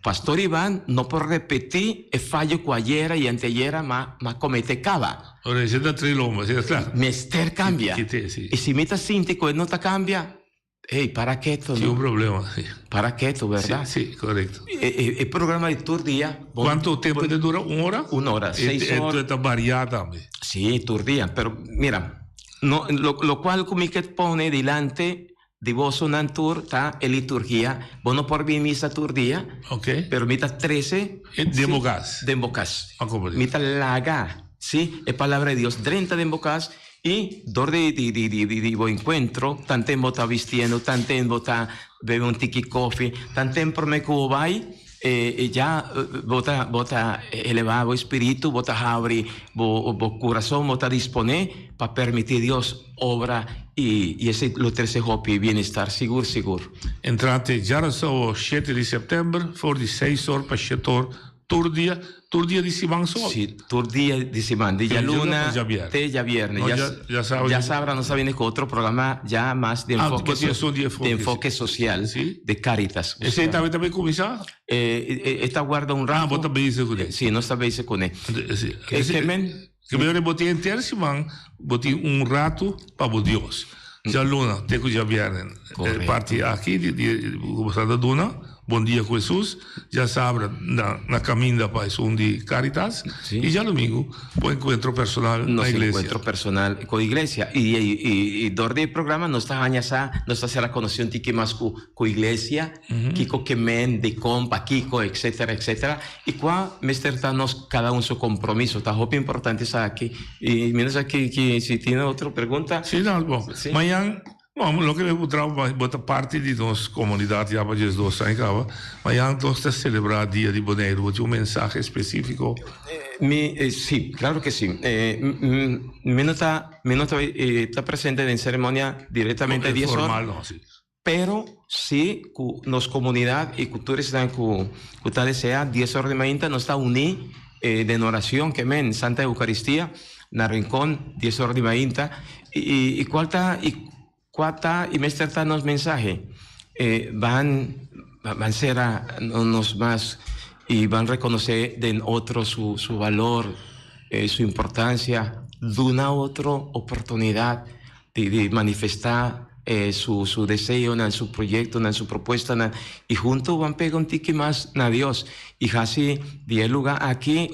Pastor Ivan no por repetí e fayo ku ayera i anteayera m'a kometé kaba. Ora, esei ta trilomba, esei ta kla. Mester kambia. I si mi ta sinti ku e no ta kambia, Hey, para keto, Sí, no? un problema, sí. Para keto, verdad? Sí, sí, correcto. E, e, e programa di tur dia. Bon, Cuánto tempo te dura? Un hora? Un hora, seis E, horas. e ta varia tambe. Sí, tur dia. Pero mira, no, lo, lo cual cu mi ke pone dilante di bosonan tur ta e liturgia. Bo no por bin misa tur dia. Ok. Pero mi ta trece. E den bo cas. Den bo cas. Ah, comprende. Mi ta laga, sí, e palabra di Dios drenta den bo cas. I dor di di di di di bo enkuentro, tanten bo ta bistiendo, tanten bo ta bebe un tiki kofi, tanten promé ku bo bai, e ya bo ta bo ta elevá bo espíritu, bo ta habri bo bo kurason, bo ta disponé pa permití Dios obra i i esei lo trese hopi bienestar, sigur sigur. Entrante djarason shete di sèptèmber for di seis or pa shete or Tur dia, tur dia di siman so? Si, tur dia di siman, di djaluna te djabierne. No, dja, djasabra. Djasabra nos ta bini ku otro programa ya mas di enfoke, ah, so, di enfoke, di enfoke social, si? di Caritas. Esei tambe ta bay kuminsá? E, e ta guarda un rato. Ah, bo ta bezig kuné. Si, nos ta bezig kuné. Si. E ke men? Ke men bo tin henter siman, bo tin un rato pa bo Dios. Djaluna te ku djabièrnè. E parti aki di di ku bo sa ta duna, Bon Dia ku Hesus, djasabra na na kaminda pa esun di Caritas i djadumingu bo enkuentro personal na Nos iglesia. enkuentro personal ku iglesia. I i i dor di e programa nos ta haña sa, nos ta sera konosí un tiki mas ku ku iglesia, kiko ke men, dikon, pakiko, etcetera, etcetera. I kua mester ta nos kada un su kompromiso. Ta hopi importante esaki. I mi no sa ki ki si tin otro pregunta. Si, no, bon. Mañan, bon, loke mi por traha pa bo ta parti di nos komunidat ya pa diesdos aña kaba. Mañan nos ta selebrá Dia di Boneiru. Bo tin un mensahe spesífiko? Mi, si, klaro ke si. Mi no ta, mi no ta ta presente den seremonia direktamente dies ora. Formal no, si. Pero si ku nos komunidat i ku tur esnan ku ku ta deseá dies ora di mainta nos ta uní den oracion ke men Santa Eucaristia na Rincon dies ora di mainta i i kual ta i kua ta i mester ta nos mensahe ban ban sera nos mas i ban rekonosé den otro su su balor su importancia duna otro oportunidat di di manifestá su su deseonan, su proyectonan, su propuestanan y hunto ban pega un tiki mas na Dios y haci di e lugar aki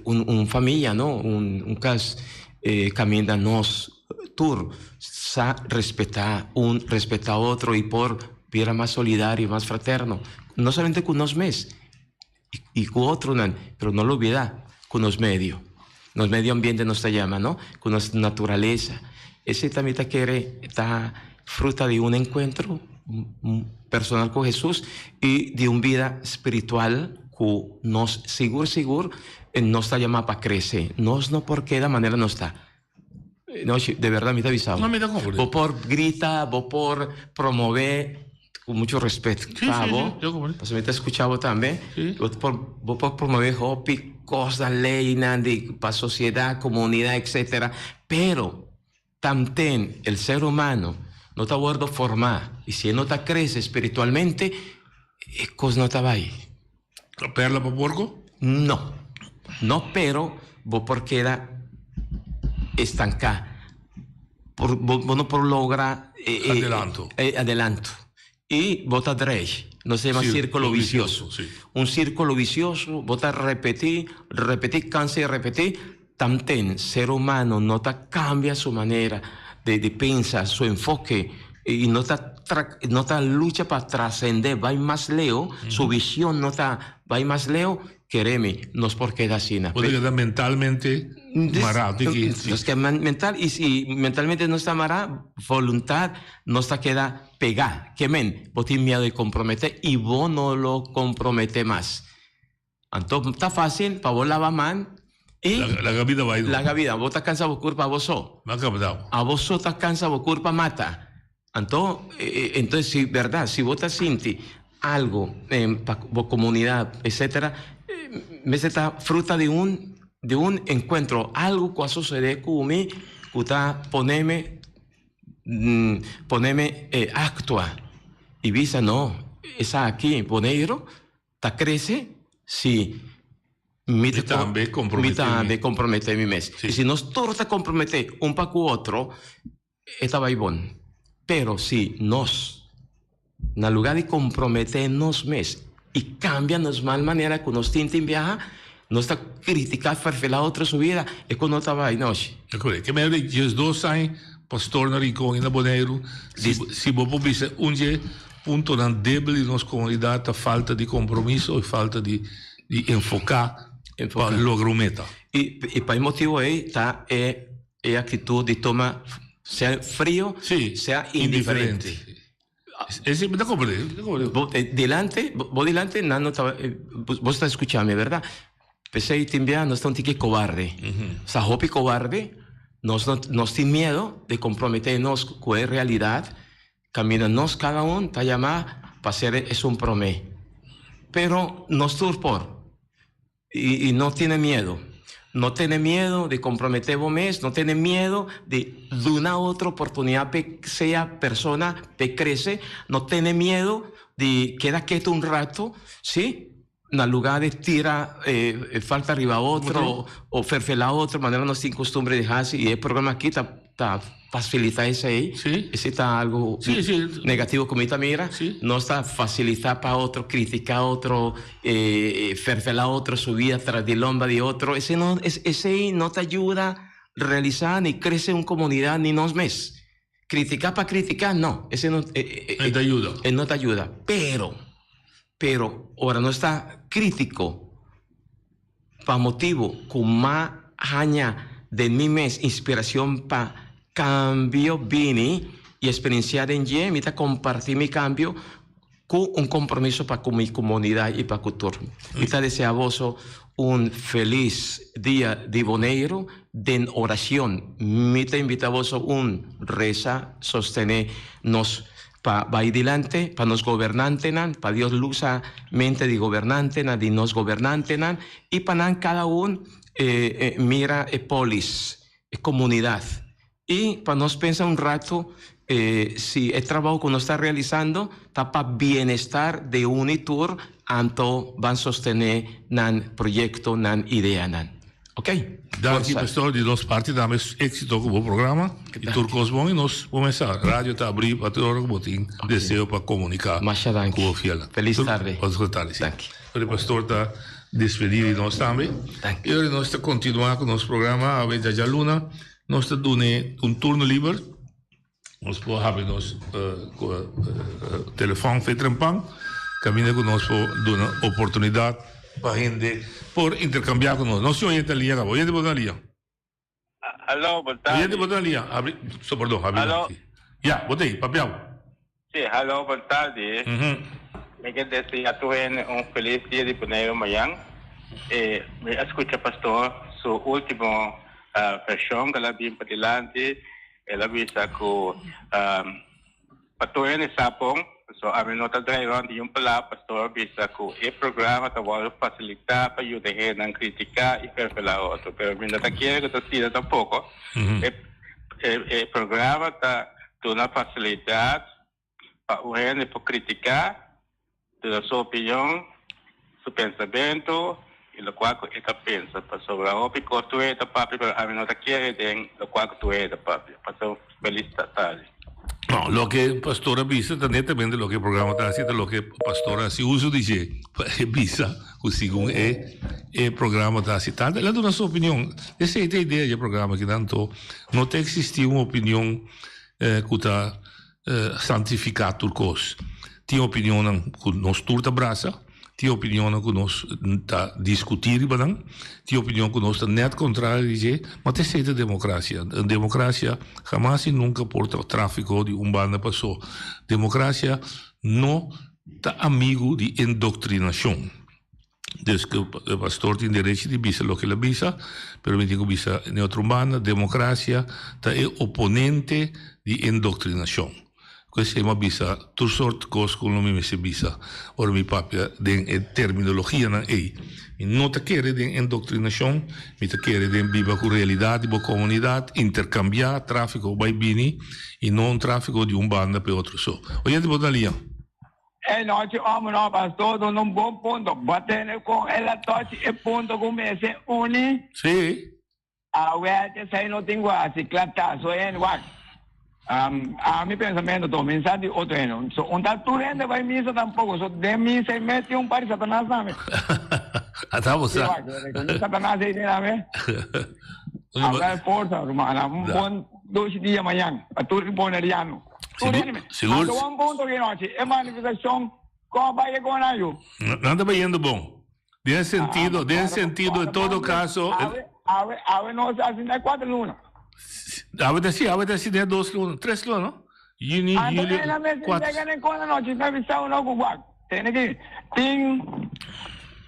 un un familia no, un un cas caminda nos tur sa respeta un respeta otro y por bira mas solidario, mas fraterno, no solamente cu nos mes y cu otronan, pero no lo olbida cu nos medio, nos medio ambiente nos ta yama no, cu nos naturaleza, esey tambe ta kere ta fruta di un encuentro personal cu Jesus y di un bida spiritual cu nos sigur sigur nos ta yama pa crece, nos no por keda manera nos ta. No, de verdad mi ta bisa bo. No, mi ta comprende. Bo por grita, bo por promove cu mucho respet Sí, pa sí, bo. sí, yo comprende. Pasobra mi ta scucha bo tambe. Sí. Bo por, bo por promove hopi cosnan, leynan di pa sociedad, comunidad, etcetera. Pero tamten el ser humano no ta wordo forma y si e no ta crece spiritualmente, e cos no ta bay. La perla pa porco? No. No pero bo por keda estanká. Por, bo, bo no por logra eh, eh, Adelanto. eh, adelanto. Y bo ta drei. Nos se llama Sí, círculo vicioso. sí. Un círculo vicioso, bo ta repetí, repetí, cansa y repetí. Tamten ser humano no ta cambia su manera de, de pensa, su enfoque, y no ta tra, no ta lucha pa trascende, bay mas leo, su vision no ta bay mas leo. Kere mi, nos por keda asina. Bo ta keda mentalmente mará. Nos keda mental y si mentalmente nos ta mará, voluntad nos ta keda pegá. Ke men, bo tin miedo di compromete y bo no lo compromete mas. Anto ta facil pa bo laba man y. Laga bida bai. Laga bida. Bo ta cansa bo curpa abo so. Abo so ta cansa bo curpa mata. Anto, entonces si berdad, si bo ta sinti algo pa bo comunidad, etcetera, mester ta fruta di un di un encuentro, algo cu a sucede cu mi cu ta poneme poneme actua y bisa no, esaki Boneiru ta crece si mi ta mi tambe compromete mi mes. Y si nos tur ta compromete un pa cu otro, E ta bai bon. Pero si nos, na lugá di komprometé nos mes i kambia nos mal manera ku nos tin tin biaha, nos ta kritiká, ferfelá otro su bida, e ku no ta bai nochi. E korekto. Ke mester di diesdos aña pastor na Rincon i na Boneiru, si si bo por bisa un dje puntonan debil di nos komunidat ta falta di kompromiso i falta di di enfoká pa logra un meta. I i pa e motibu ei ta e E actitud di toma sea frio, sea indiferente. Ese mi ta comprende, mi ta comprende. Bo dilante, bo dilante nan no ta, bo sta scucha mi, verdad? P'esei tin bia nos ta un tiki cobarde. Sa hopi cobarde, nos no, nos tin miedo di compromete nos cu e realidad, caminda nos cada un ta yama pa ser esun prome. Pero nos tur por. Y no tene miedo. No tene miedo di compromete bo mes, no tene miedo di duna otro oportunidad p'e sea persona, p'e crece. No tene miedo di keda keto un rato, si, na lugar di tira falta riba otro o ferfela otro manera nos tin costumbre di haci. Y e programa aki ta. Ta facilita esey. Esey ta algo negativo cu mi ta mira. Nos ta facilita pa otro critica otro, ferfela otro su vida tras di lomba di otro. Esey no, esey no ta yuda realisa ni crece un comunidad ni nos mes. Critica pa critica, no. Esey no, No ta yuda. E no ta yuda. Pero, pero ora nos ta critico. Pa motibu ku m'a haña den mi mes inspiracion pa cambio bini y experiencia den dje, mi ta comparti mi cambio cu un compromiso pa cu mi comunidad y pa cu tur. Mi ta desea boso un feliz dia di Boneiru den oracion. Mi ta invita boso un reza, sostene nos Pa bai dilante, pa nos gobernantenan, pa Dios lusa mente di gobernantenan, di nos gobernantenan, i pa nan kada un mira e polis, e komunidat. I pa nos pensa un ratu si e trabou ku nos ta realisando ta pa bienestar di un i tur, anto ban sostené nan proyekto, nan ideanan. Ok. Danki pastor di nos parti tambe exito cu bo programa y tur cos bon y nos por mesa radio ta abri pa tur ora cu bo tin deseo pa comunica cu bo fielnan. Feliz tarde. Feliz tarde si. Ora pastor ta despedi di nos tambe y ora nos ta continua cu nos programa awe djajaluna nos ta dune un turno liber. Nos por habri nos telefòn fe trempan kaminda ku nos por duna oportunidat pa hende por interkambiá ku nos. Nos tin oyente na liña kaba. Oyente bo ta na liña? Aló, bon tardi. Oyente bo ta na liña? Habri, so perdon, habri Aló. aki. Ya, bo ta ei, papia bo. Sí, aló, bon tardi. Mi ke desea tur hende un felis dia di Boneiru mañan. Mi a skucha pastor su último vershon ku el a bin padilanti. El a bisa ku pa tur hende sa bon, so ami no ta drai rònt di un palabra, pastor a bisa ku e programa ta wòrdu fasilitá pa yuda hendenan kritiká i ferfelá otro, pero mi no ta kere ku ta asina tampoko. E programa ta duna fasilidat pa un hende por kritiká, duna su opinion, su pensamentu i lokual ku e ta pensa. Pasobra hopi kos tur hende ta papia, pero ami no ta kere den lokual ku tur hende ta papia. Pasa un felis tardi. No, loke pastor a bisa ta netamente loke e programa ta hasi, ta loke pastor a hasi uso di dje pa e bisa ku segun e e programa ta hasi. Tantu el a duna su opinion. Esei ta e idea dje programa aki nan. Anto no ta eksistí un opinion ku ta santifiká tur kos. Tin opinionnan ku nos tur ta brasa. Tin opinionnan ku nos ta diskutí riba nan, tin opinion ku nos ta nèt kontrario di dje, ma ta esei ta demokrasia. Demokrasia hamas i nunka por ta tráfiko di un banda pasó. Demokrasia no ta amigu di endoktrinashon. Dus ku e pastor tin derecho di bisa loke el a bisa, pero mi tin ku bisa den otro banda, demokrasia ta e oponente di endoktrinashon. Ku esei mi a bisa tur sort kos ku lo mi mester bisa ora mi papia den e terminologianan ei. Mi no ta kere den endoktrinashon, mi ta kere den biba ku realidat di bo komunidat, interkambiá tráfiko bai bini i no un tráfiko di un banda pa e otro so. Oyente bo ta lia. E nochi omo no pastor duna un bon punto. Bo a tene con el a tochi e punto cu mester uni? Sí. Awel esey no tin cu haci cla ta so hende wak. Ami pensamento to mi sa di otro hende. So un ta tur hende bay misa tampoco. So den misa e mes tin un par di satanas tambe. Ata bo sa. Sí wak, con satanas ey den tambe. Awel forsa ruman. Un bon dushi dia mañan pa tur boneriano. Sigur, sigur. Anto un punto ki nochi, e manifestacion con a bay e con ayu? Nan ta bayendo bon. Den sentido, den sentido, en todo caso. Awe, awe, awe nos a haci net cuatro luna. Awe ta si, awe ta si net dos luna, tres luna, no? Juni, Anto julio, ena mes cuatro. yega den con anochi, mi a bisa uno cu wak, tene ki tin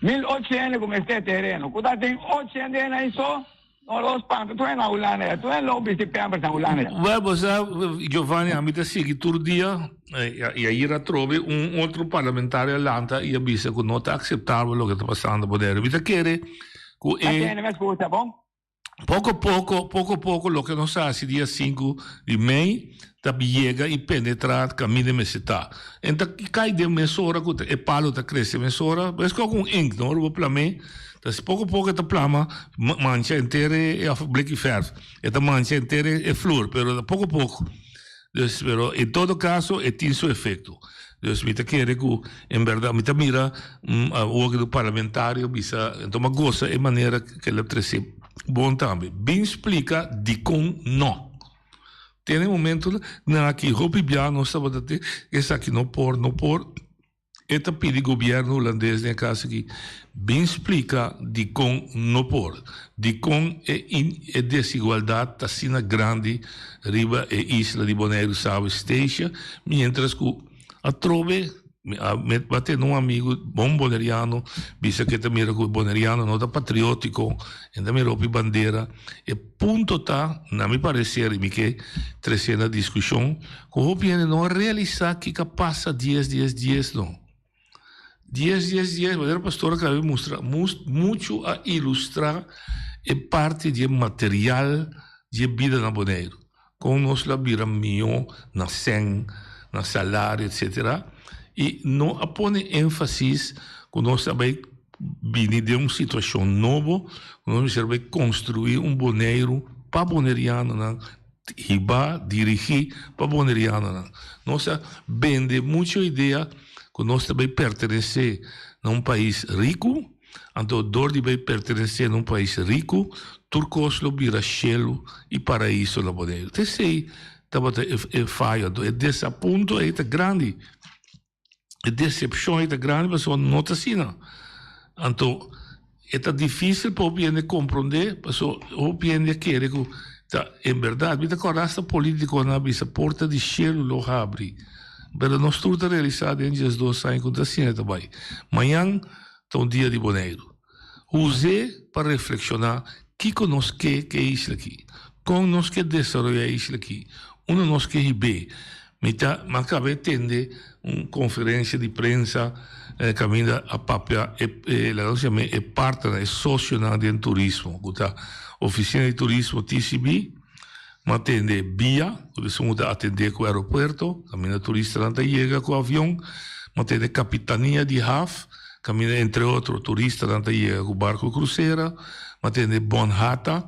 1800 cu mester tereno, cu ta tin 800 hende ahí so. No lo spanta, tur na Hulanda ya, tur lo bisti pampers na Hulanda ya. Wel, bo sa, Giovanni, ami ta sigui tur dia, y ayer atrobe un otro parlamentario a lanta y a bisa cu no ta aceptabel loke ta pasando Bonaire. Mi ta kere cu e. Ta tende mi escucha, bon? Poco poco, poco poco loke nos a haci dia sinku di mei ta yega y penetra caminda mester ta. En ta cay den mesora cu e palo ta crece mesora, es como un ink, no? Ora bo plam'é, ta poco poco e ta plama, mancha henter e of bleki verf, e ta mancha henter e flor, pero ta poco poco. Dus, pero en todo caso e tin su efecto. Dus mi ta kere cu en berdad, mi ta mira awor cu parlamentario bisa, enton mi a goza e manera cu el a trece bon tambe. Bin splica dicon no. Tene momento nan aki hopi bia nos tabata tin esaki no por, no por. E ta pidi gobierno Hulandes den e caso aki bin splica dicon no por, dicon e e desigualdad ta asina grandi riba e isla di Boneiru, Saba y Statia, mientras cu atrobe Mi a met a tene un amigu bon boneriano bisa ke ta mira ku e boneriano no ta patriotiko e ta mira hopi bandera. E punto ta, na mi pareser i mi ke trese na diskushon, ku hopi hende no a realisá kiko a pasa dies dies dies no. Dies dies dies, manera pastor a kaba di mustra, muchu a ilustrá e parti di e material di e bida na Boneiru. Kon nos lo a bira mihó na sèn, na salario, etcetera, i no a pone énfasis ku nos ta bai bini den un situashon nobo, ku nos mester bai konstruí un Boneiru pa bonerianonan, hiba, dirigí pa bonerianonan. Nos a bende mucho idea ku nos ta bai pertenesé na un pais riku. Anto dor di bay pertenesé na un pais riku, tur kos lo bira shelu i paraiso na Boneiru. Ta esei tabata e fayo. Anto e desapunto ei ta grandi. E desepshon ei ta grandi pasobra no ta asina. Anto e ta difísil pa hopi hende komprondé pasobra hopi hende a kere ku ta en bèrdat. Mi ta kòrda asta polítikonan a bisa porta di shelu lo habri. Pero nos tur ta realisá den diesdos aña ku no ta asina e ta bai. Mañan Ta un dia di Boneiru. Us'é pa reflekshoná kiko nos ke ku e isla aki, kon nos ke desaroyá e isla aki, unda nos ke hib'é. Mi ta, mi a kaba e tende un konferensia di prensa kaminda a papia e, e laga nos yam'é e partnernan, e sosionan den turismo, ku ta Ofisina di Turismo, TCB, Mi a tende bia, ku esun ku ta atendé ku aeropuerto, kaminda turistanan ta yega ku avion. Mi a tende kapitania di haf, kaminda entre otro turistanan ta yega ku barku krusera. Mi a tende Bonhata,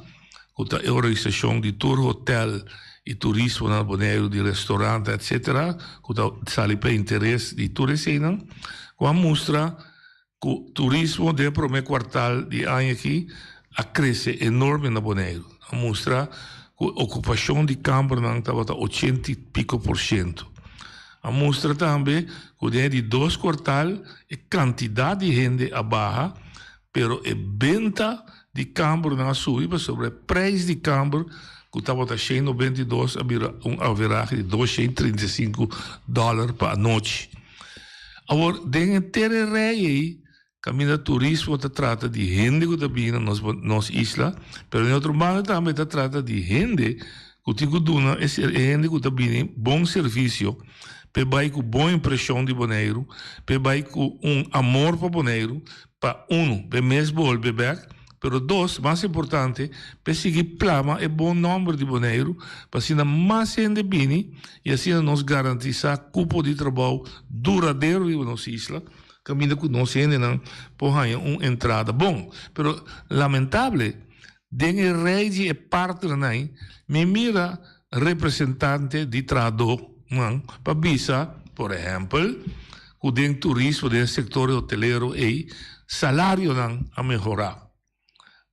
ku ta e organisashon di tur hotel i turismo na Boneiru, di restorant etsetera, ku ta sali pa interes di tur eseinan, ku a mustra Ku turismo den e promé kuartal di e aña aki a krese enorme na Boneiru. A mustra ku e okupashon di kambernan tabata ochenta i piko por siento. A mustra tambe ku den e di dos kuartal e kantidat di hende a baha, pero e benta di kambernan a subi pasobra e preis di kamber ku tabata shen 92 a bira un averahe di 235 dòler pa anochi. Awor, den henter e rei ei Kaminda turismo ta trata di hende ku ta bini na nos nos isla, pero den otro banda tambe ta trata di hende ku tin ku duna e e hende ku ta bini bon servisio p'e bai ku bon impreshon di Boneiru, p'e bai ku un amor pa Boneiru, pa unu, p'e mes bolbe bèk, pero dos, mas importante, p'e sigui plama e bon nòmber di Boneiru pa asina mas hende bini i asina nos garantisá kupo di trabou duradero riba nos isla. Kaminda ku nos hendenan por haña un entrada bon. Pero lamentable, den e rei di e partnernan ei, mi mira representante di trahadónan pa bisa, por ehèmpel, ku den turismo, den e sektor hotelero ei, salarionan a mehorá.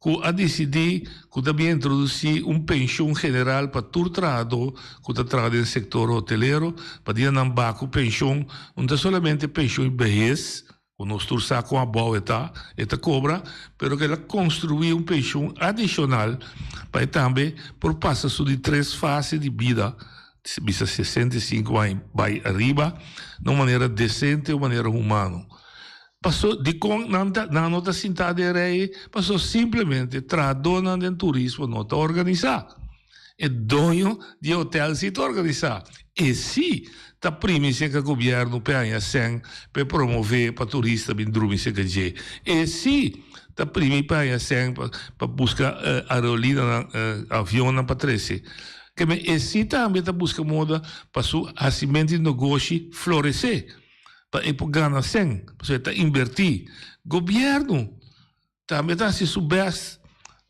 Ku a disidí ku ta bin introdusí un penshun general pa tur trahadó ku ta traha den sektor hotelero, pa dia nan baha ku penshun, no ta solamente penshun di behes, ku nos tur sa kon abou e ta, e ta kobra, pero ku el a konstruí un penshun adishonal pa e tambe por pasa su di tres fase di bida, bisa 65 aña bai ariba, na un manera desente, un manera humano. Paso dikon nan ta nan no ta sintá den rei? Paso simplemente trahadónan den turismo no ta organisá. E doño di e hotel sí ta organisá. E sí ta primi serka gobièrnu p'e haña sèn p'e promové pa turista bin drumi serka dje. E sí ta primi p'e haña sèn pa pa buska aerolinanan, avionnan pa trese. Keme e sí tambe ta buska moda pa su hasimentu di nogoshi floresé. Pa e por gana sèn, pasobra e ta inbertí. Gobièrnu tambe ta hasi su bèst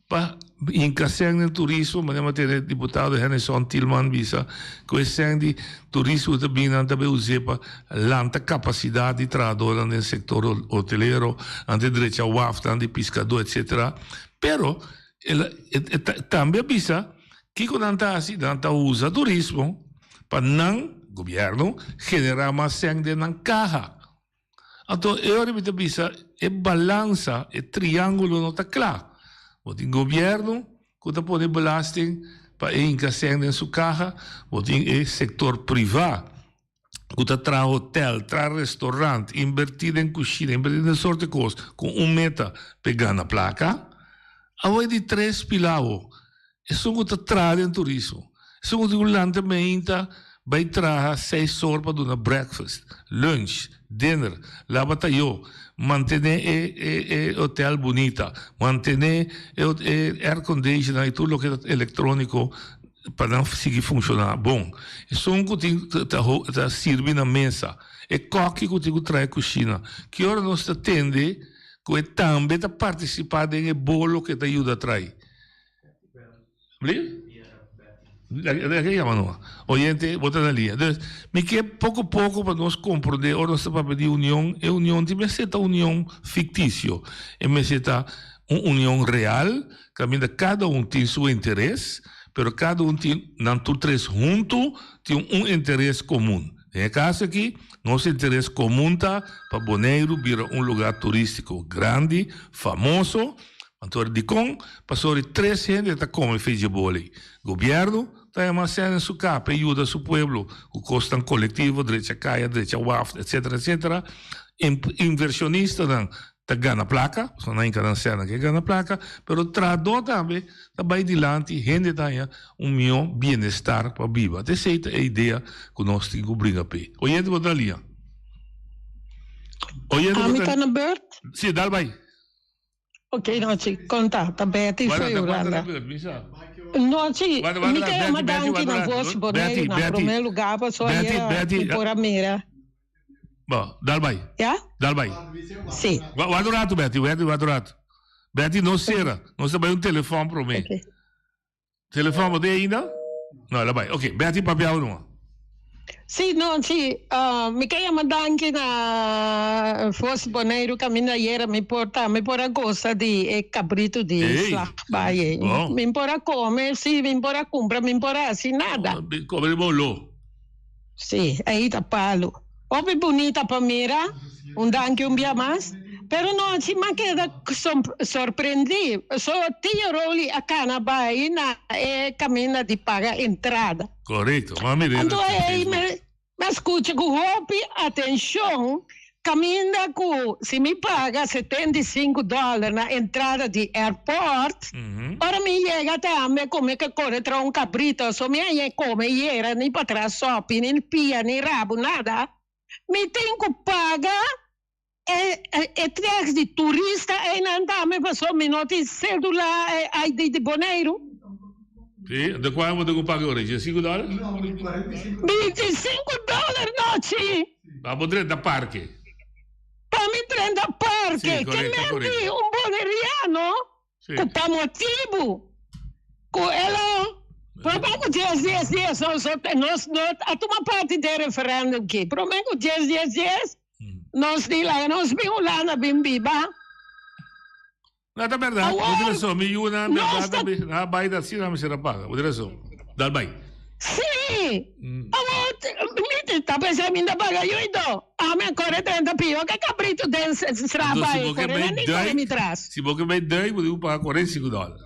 pa hinka sèn den turismo, manera mi a tende diputado Hennyson Thielman bisa ku e sèn di turismo ku ta bini nan ta bay us'é pa lanta kapasidat di trahadónan den sektor hotelero, nan ta drecha wafnan di piskadó etsetera. Pero el a e tambe a bisa Kiko nan ta hasi? Nan ta usa turismo pa nan, gobierno, generá mas sèn den nan kaha. Anto e ora mi ta bisa e balansa, e triángulo no ta kla. Bo tin gobierno ku ta pone belasting pa e hinka sèn den su kaha, bo tin e sektor privá ku ta traha hotel, traha restaurant, inbertí den kushina, inbertí den sorte kos ku un meta pa e gana plaka. Awe e di tres pilá awo, esun ku ta traha den turismo, esun ku tin ku lanta meinta bai traha seis or pa duna breakfast, lunch, dinner, laba tayó, mantené e e e hotel bunita, mantené e e airconditioner i tur loke ta elektróniko pa nan sigui funshoná bon. Esun ku tin ta ta sirbi na mesa, e kòki ku tin ku traha e kushina. Ki ora nos ta tende ku e tambe ta partisipá den e bolo ku e ta yuda trai? Bli? Laga yama no. Oyente, bo ta na liña. Dus, mi ke poko poko pa nos komprondé ora nos ta papia di union, e union tin mester ta union fiktisio. E mester ta un union real Kaminda kada un tin su interes, pero kada un tin, nan tur tres huntu tin un interes komun. Den e kaso aki, nos interes komun ta pa Boneiru bira un lugá turístiko grandi, famoso. Anto dikon? Pasobra di tres hende ta kome feijeboli. Gobièrnu ta yama sèn den su kap e yuda su pueblo ku kosnan kolektivo, drecha kaya, drecha waf, etsetera, etsetera. Invershonistanan ta gana plaka, pasobra nan hinka nan sèn ke gana plaka, pero trahadó tambe ta bai dilanti, hende ta haña un mihó bienestar pa biba. Ta esei ta e idea ku nos tin ku bringa p'e. Oyente bo ta lia? Oyente bo ta. Ami ta na beurt? Si, dal bai. Ok, nochi, konta, ta Betty for Yolanda. Nochi, mi ta yama danki na vos Boneiru na promé lugá pasobra ayera mi por a mira. Bo, dal bai. Ya? Dal bai. Si. Wak un ratu, Betty, Betty, wak un ratu. Betty, no sera. Nos ta bai un telefòn promé. Ok. Telefòn bo tin ainda? No, el a bai. Ok, Betty, papia awe numa. Si, no, si. Mi ke yama danki na Vos Boneiru kaminda ayera mi por ta, mi por a gosa di e kabritu di Ey, Slagbaai. bon. Mi por a kome, si, mi por a kumpra, mi por a hasi nada. Kome di bo lo. Sí, ei ta palu. Hopi bunita pa mira. Un danki un bia mas. Pero no, si m'a keda sorprendí. So Tio Roly a kana bai na e kaminda di paga entrada. Korekto. M'a mir'é na Anto ei Facebook. mi m'a skucha ku hopi atenshon kaminda ku si mi paga 75 dòler na entrada di airport, ora mi yega tambe ku mi ke kore tra un kabrito, so mi haña e kome yera ni patras sòpi, ni pia, ni rabu, nada. Mi tin ku paga e e tax di turista einan tambe pasobra mi no tin cédula ID di Boneiru. Sí, anto kuantu bo tin ku paga ora? Diesinku dòler? Bintisinku dòler nochi. Pa bo drenta parke. Pa mi drenta parke. Sí, Ke korekto, men korekto. di un boneriano Sí. ku pa motibu ku el a promé ku dies dies dies nos nos no a tuma parti den referendum ki promé ku dies dies dies nos di laga nos bin Hulanda bin biba. No ta berdad, bo Awor tin rason, mi yunan nos berdad ta a bin a bai ta asina mester a paga, bo tin rason. Dal bai. Sí! Awor mi ta pensa mi ta paga yuito, ami a kore 30 pio ke kabritu den Anto strapa si e bo ke kore bai nan ni kore mi duik, tras. si bo ke bai duik bo tin ku paga 45 dòler.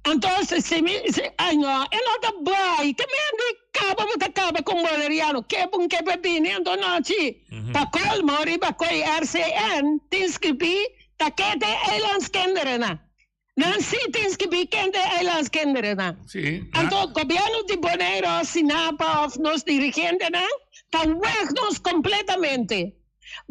Anto si mi si ay no e no ta bai ke men di kaba bo ta kaba ku un boleriano ke bun ke pe bini anto nochi pa kolmo riba koe RCN tin skibí ta kete eilandskinderen Nan sí tin skibí kende eilandskinderennan. Sí. Anto gobierno di Bonaire, Sinapa of nos dirigentenan ta wèg nos kompletamente.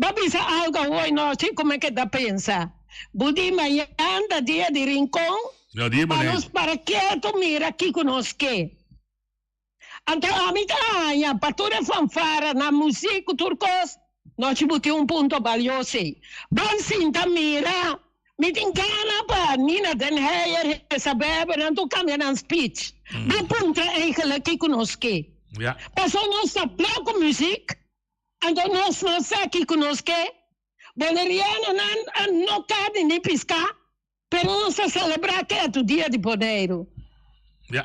Bo bisa algo awor nochi ku mi keda pensa. Bo di mañan ta dia di Rincon No, dia pa Bonaire. nos para ketu mira kiko nos ke. Anto ami ta haña pa tur e fanfara na muzik ku tur kos, nochi bo tin un punto balioso ei. Ban sinta mira, mi tin gana pa Nina den Heyer, Hesa Bebe, nan tur kambia nan speech. Bo puntra eigenlijk kiko nos ke. Ja. Pasobra nos ta bla ku muzik, anto nos no sa kiko nos ke. Bonerianonan no karni ni piská. Pero nos ta selebrá ketu Dia di Boneiru. Ja.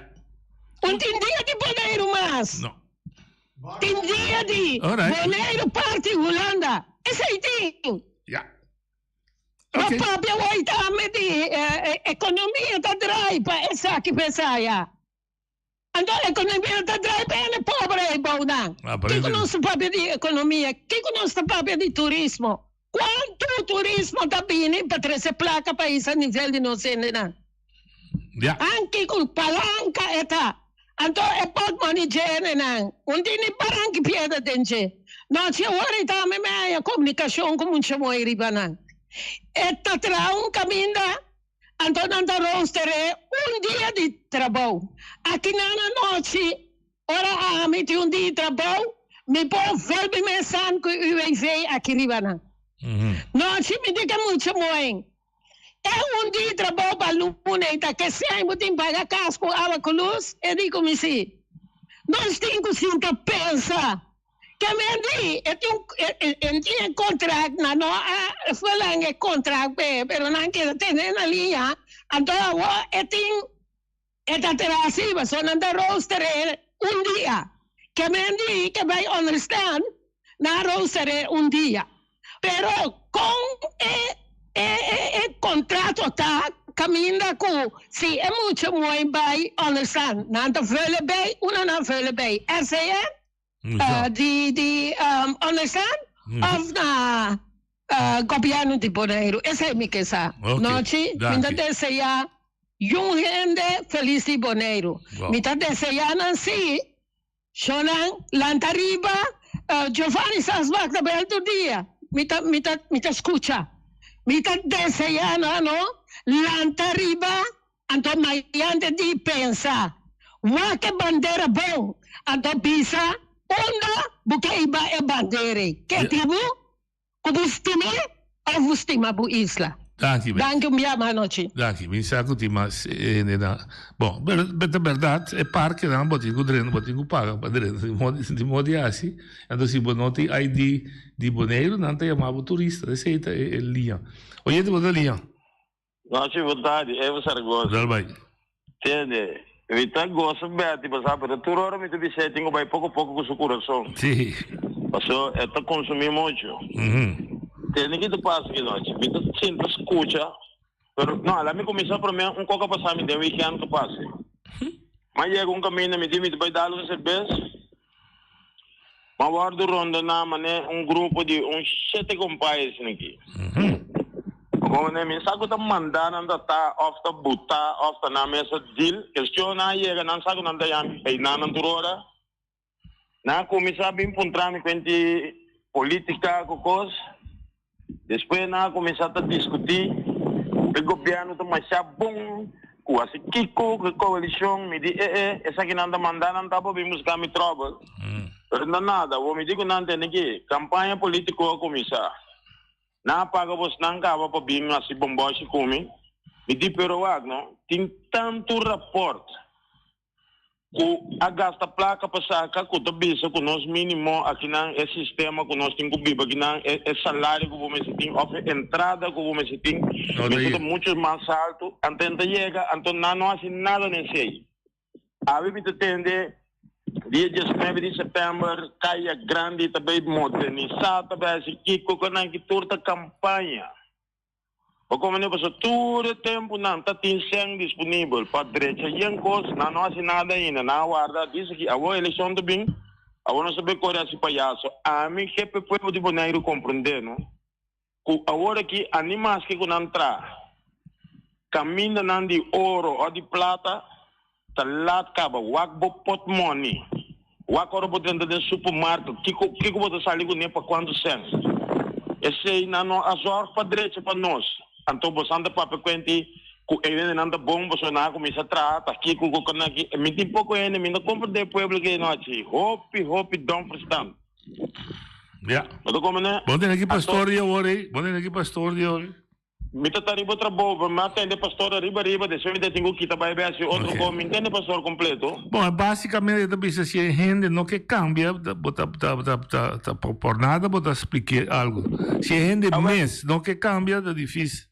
Un tin Dia di Boneiru mas. No. Tin Dia di Alright. Boneiru parti Hulanda. Esei tin. Ja. Ma Oké. papia woi tambe di eh, ekonomia ta draai pa esaki pa esaya. Anto ekonomia ta draai pa hende pobre ei bou nan. Kiko nos ta papia di ekonomia? Kiko nos ta papia di turismo? Kuantu turismo ta bini pa trese plaka pa hisa nivel di nos hendenan? Ja. Han kiko palanka e ta. Anto e portmoni dje hendenan un tin ni baranki piedra den dje. Nochi ora i tambe mi haña komunikashon ku mucha mooi riba nan. E ta traha un kaminda. Anto nan ta rooster'é un dia di trabou. Aki nan anochi, ora ami tin un dia di trabou, mi por volbi mesan ku UWV aki riba nan. Nochi mi di ke mucha moen. E un dia di trabou pa luna i ta ke sèn bo tin paga kas ku awa ku lus? E di ku mi si. Nos tin ku sinta pensa. Ke men di, e tin un, e e tin e contract, nan no a verlang e contract p'e, pero nan keda tene na liña, anto awor e tin, e ta traha si, pasobra nan ta rooster e un dia. Ke men di ke bai onderstand, nan a rooster e un dia. Pero kon e e e contrato ta caminda cu si e mucha mooi bay onderstand, nan ta vullen bay, una nan vullen bay, RCN? Di di onderstand of na gobierno di Boneiru? Esei mi ke sa. Nochi, mi ta desea yun hende felis di Boneiru. Mi ta desea nan si, shonan lanta riba, Giovanni Sasbach ta bel tur dia, mi ta mi ta mi ta skucha. Mi ta desea nan no lanta riba Anto mayante di pensa, Wak e bandera bon! Anto bisa, Unda bo ke iba e bandera ei? Ke tribu ku bo stima òf bo stima bo isla? Danki, Ben. Danki un bia mas anochi. Danki. Mi sa ku tin mas hende na. Bon, pero ta bèrdat, e parkenan bo tin ku drenta, bo tin ku paga pa drenta. Di modo, di modo di hasi. Anto si bo no tin ID di Boneiru, nan ta yama bo turista. Esei ta e liña. Oyente, bo ta liña. Nochi bon tardi, Evo Saragoza. Dal bai. Tende. Mi ta gosa Betty pasá, pero tur ora mi ta bis'é tin ku bai poko poko ku su kurason. Sí. Paso e ta konsumí muchu. Tende ki ta pasa ki nochi. Mi ta sinta skucha, pero no, laat mi kuminsá promé un kos a pasa mi den wikènt ku pasa. M'a yega un kaminda mi di mi ta bai dal un serbes. M'a wòrdu rondoná manera un grupo di un shete kompay esaki aki. Komo mi sa ku ta mandá nan ta ta òf ta butá òf ta nan mes a deal. Kestion nan a yega nan sa ku nan ta yami peiná nan tur ora. Nan a kuminsá bin puntra mi kuenti polítika ku kos. Despues nan a kuminsá ta diskutí ku e gobièrnu ta mashá bon, ku hasi kiko ku e koalishon. Mi di, E e, esakinan ta mandá nan ta pa bin buska mi tròbel. Pero no nada. Awor mi di ku nan, Tende ki, kampaña polítiko a kuminsá. Nan a paga bosnan kaba pa bin hasi bombòshi ku mi. Mi di, Pero wak no, tin tantu rapòrt. Ku a gasta plaka pa saka ku ta bisa ku nos minimo akinan e sistema ku nos tin ku biba akinan e e salario ku bo mester tin of e entrada ku bo mester tin mester ta mucho mas alto anto e no ta yega anto nan no hasi nada na esei. Awe mi ta tende dia diesnuebe di september kaya grandi ta bay modernisa ta bay hasi kiko ku nan ki tur ta kampaña. Bo komende pasobra tur e tempu nan ta tin sèn disponibel pa drecha yen kos, nan no hasi nada ainda, nan a warda disa ki awor elekshon ta bin, awor nos ta bay kore hasi payaso. Ami ke pa e pueblo di Boneiru komprende no ku awor aki ani maske ku nan traha kamindanan di oro o di plata ta lat kaba, wak bo potmoni, wak ora bo drenta den supermarkt, kiko kiko bo ta sali kuné pa kuantu sèn? Esei nan no a zòrg pa drecha pa nos. Anto bosan ta papia kuenti ku e hendenan ta bon pasobra nan a kuminsá traha ta kiko ku kanaki. Mi tin poko hende, mi no komprendé e pueblo ke anochi. Hopi hopi dòm verstand. Ja. Bo ta komprendé? Bo tene ki pastor di awor ei? Bo tene ki pastor di awor ei? Mi ta ta riba trabou, pero mi a tende pastor ariba ariba, despues mi ta tin ku kita bai bai hasi otro kos, mi ntende pastor kompleto. Bon, basikamente e ta bisa si e hende no ke kambia, bo ta ta ta ta ta por nada bo ta splik'é algu. Si e hende mes no ke kambia ta difisil.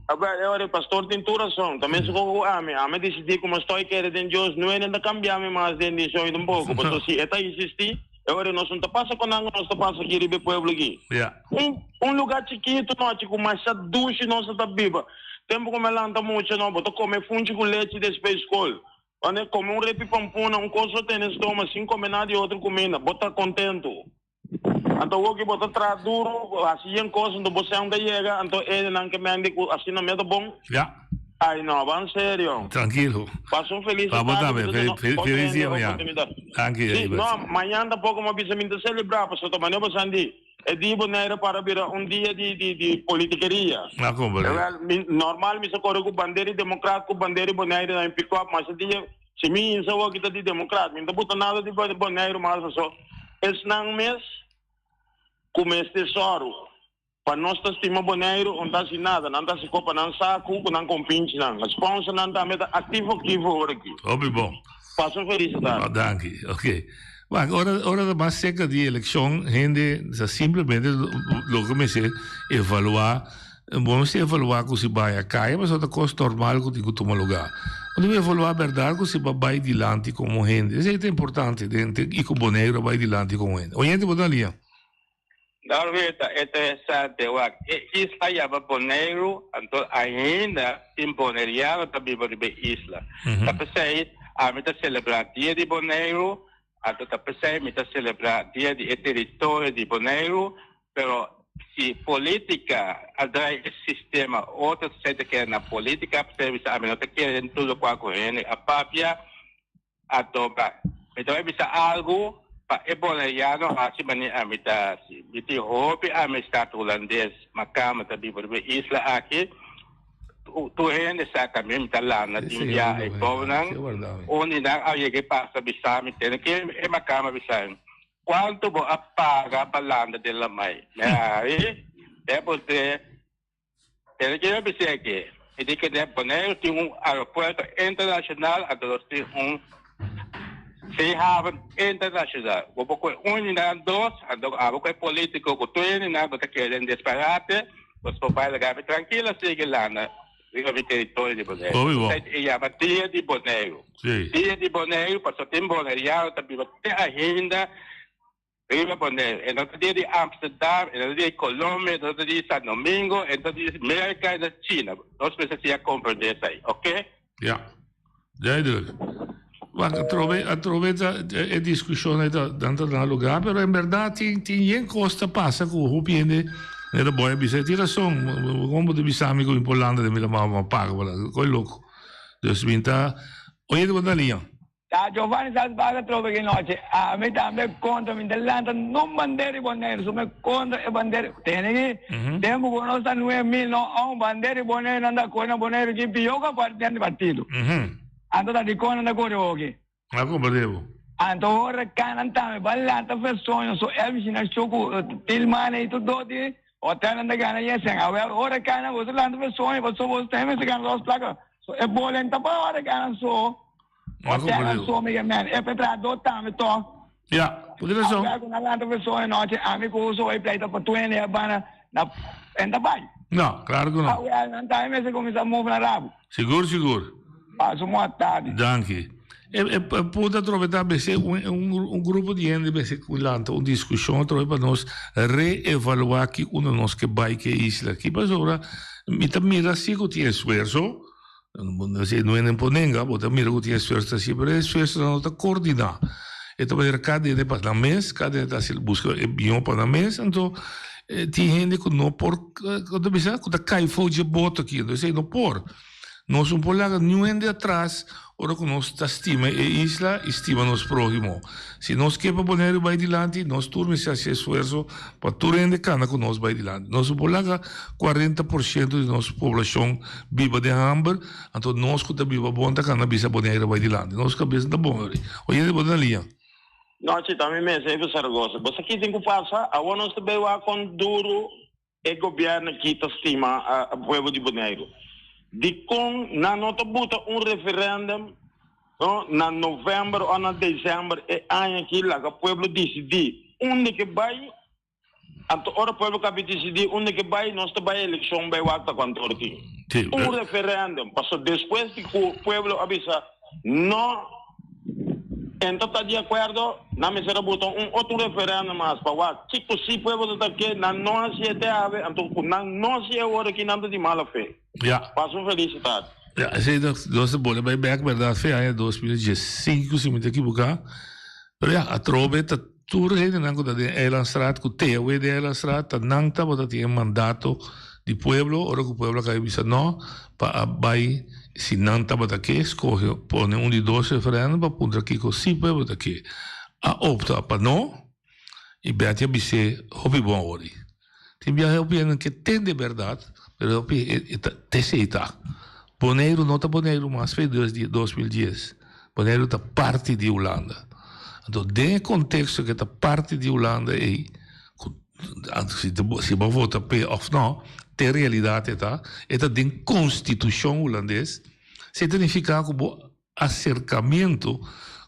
Awel, e ora e pastor tin tur rason, ta mes kos ku ami, ami a disidí ku mi stoi kere den Dios, no hende ta kambia mi mas den di soy tampoko, pasobra si e ta insistí, E ora nos no ta pasa ku nan ku nos ta pasa aki riba e pueblo aki. Un un lugá chikitu nochi ku masha dushi nos ta biba. Tempu ku mi a lanta mucha no bo ta kome funchi ku lechi despues skol. Wane kome un repi pampuna un kos lo tene stoma sin kome nada di otro kuminda bo ta kontentu. Anto awor ki bo ta traha duru hasi yen kos anto bo sèn ta yega anto e nan ke mende ku asina me ta bon. Ay no, ban serio. Trankilo. Pasa un felis Pa bo tarde, tambe. mi ta Fe- duna fe- otro Felis hende dia mañana. oportunidad. Danki, Sí, Heriberto. no, mañana tampoco mi a bisa mi ta celebra, pasobra ta manera bo di, e dia Bonaire para bira un dia di, di, di politikeria. A comprende. Wel, mi, normal mi sa kore ku bandera di Democraat, ku bandera di Bonaire na mi pick up, ma ese dia, si mi insa awor kita di Democraat, mi no ta buta nada di Bonaire mas, pasobra esnan mes ku mester sòru. Pa nos ta stima Boneiru un ta hasi nada, nan ta hasi kopa nan saku ku nan kompinchinan. Sponsornan tambe ta aktivo aktivo ora aki. Hopi bon. Pasa un felis tardi. Oh, danki. Ok. Wak, ora, ora ta mas serka di elekshon, hende sa simplemente loke mester evaluá, bo mester evaluá ku si bai a kaya, pasobra ta kos normal ku tin ku tuma lugá. Bo debe evaluá bèrdat ku si bo a bai dilanti komo hende. Esei ta importante den, i ku Boneiru a bai dilanti komo hende. Oyente bo ta na liña. Darwin ta interesante wak e isla yama Boneiru anto ainda tin boneriano ta biba riba e isla. Ta p'esei ami ta selebrá dia di Boneiru anto ta p'esei mi ta selebrá dia di e teritorio di Boneiru pero si politica a drai e sistema otro ta ta kere na politica p'esei mi sa ami no ta kere den tur lokual ku hende a papia. Anto mi ta bai bisa algu pa e boneriano hasi manera ami ta hasi. Mi tin hopi amistat hulandes, makamba ta biba riba e isla aki. Tur hende sa ku ami mi ta landa tin bia e bounan. Un di nan a yega e pasa bisa mi tene ke e makamba bisa mi, Kuantu bo a paga pa landa den lamai? Mi a hari, mi a puntr'é. Pero yo a bisa aki, mi di ku den Boneiru tin un aeropuerto internashonal, anto nos tin un zeehaven internashonal. Bo por kohe un di nan dos, anto abo ku e politiko ku tur hende nan bo ta kere den disparate, nos por bai laga mi trankil a sigui landa. Riba mi teritorio di Boneiru. Hopi bon. E yama Dia di Boneiru. Sí. Dia di Boneiru pasobra tin boneriano ta biba te ainda riba Boneiru. E no ta dia di Amsterdam, e no ta dia di Colombia, e no ta dia di San Domingo, e no ta dia di Merca, e no ta China. Nos mester siña comprende esei, oke? Ja, duidelijk. Wak, atrobe, atrobe ta e discusion ei ta dan ta na lugar, pero en berdad tin tin yen cos ta pasa cu hopi hende neta boy a bisa, e tin rason, con bo ta bisa mi cu mi por landa den mi la mama paga pa landa, coi loco. Dus mi ta, oye di bo ta liña. Ta Giovanni sa paga trobe ki nochi. Ami tambe kontra mi ta lanta nun bandera di Boneiru so mi kontra e bandera tene ki tempu ku nos ta 9000 no aun bandera di Boneiru nan ta kore na Boneiru ki pió ku aparte den di partido. Anto ta dikon nan ta kore hoki. A komprende bo. Anto ora kanan tambe ba lanta fe soño so elvi na show ku Tilmane i tur doti hotel nan ta gana yesen awel ora kanan boso lanta fe soño paso boso tambe mester gana dos plaka so e bolen ta pa ora kanan so. Marco Hotel Aurelio. so mi men e petra do tambe to. Ja, por ki razon? Awel ku nan lanta persona e nochi ami ku uso e pleita pa tuende e bana na en ta bai. No, claro ku no. Awel nan tambe mester kuminsá move nan rabu. Sigur, sigur. Paso moa tardi. Danki. E e e punto atrobe ta mester un un un grupo di hende mester ku lanta un diskushon atrobe pa nos reevaluá ki unda nos ke bai ke isla aki pasobra mi ta mira si ku tin esfuerso. Si no hende por nenga, bo ta mira ku tin esfuerso ta hasi, pero e esfuersonan no ta koordiná. E ta manera kada hende pa nan mes, kada hende ta hasi buska e mihó pa nan mes, anto tin hende ku no por, ku ta bisa, ku ta kai for dje boto aki, anto esei no por. Nos no por laga niun hende atras ora ku nos ta stima e isla i stima nos próhimo. Si nos ke pa Boneiru bai dilanti, nos tur mester hasi esfuerso pa tur hende kana ku nos bai dilanti. Nos no por laga 40% di nos poblashon biba den hamber, anto nos ku ta biba bon ta kana bisa Boneiru bai dilanti. Nos kabes no ta bon ori. Oyente bo ta na liña. Nochi ta mi mes Ever Zaragoza. Bo sa ki tin ku pasa? Awor nos ta bay wak kon duru E gobièrnu aki ta stima pueblo di Boneiru. Dikon nan no ta buta un referèndum no na novèmber òf na desèmber e aña aki laga pueblo disidí unda ke bai? Anto ora pueblo kabi disidí unda ke bai nos ta bai elekshon bai wak ta kuantu ora tin un referèndum pasobra despues di ku pueblo a bisa no. Enta ta di akuerdo, nan mester a buta un otro referendum mas pa wak kiko si pueblo ta ta ke, nan no hasié te awe, anto ku nan no hasié awor aki nan ta di mala fe. Ja. Pasa un felis tardi. Ja, esei ta, nos ta bole bai bek berdad fe aña 2015 si mi ta ekiboká. Pero ja, atrobe ta tur hendenan ku ta den Eilandstraat, ku te awe den Eilandstraat, ta nan tabata tin e mandato di pueblo, ora ku pueblo a kai bisa no, pa a bai si nan tabata ke skohe pone un di dos referendum pa puntra kiko si pueblo ta ke. A opta pa no y Betty a bis'é hopi bon ori. Tin biaha hopi hende ke tende berdad pero hopi e ta tesey ta. Boneiru no ta Boneiru mas fe desde 2010. Boneiru ta parti di Hulanda. Anto den e konteksto ke ta parti di Hulanda ei ku Si bo vota p'e òf nò, te realidat e ta, e ta den konstitushon hulandes, esei ta nifiká ku bo aserkamentu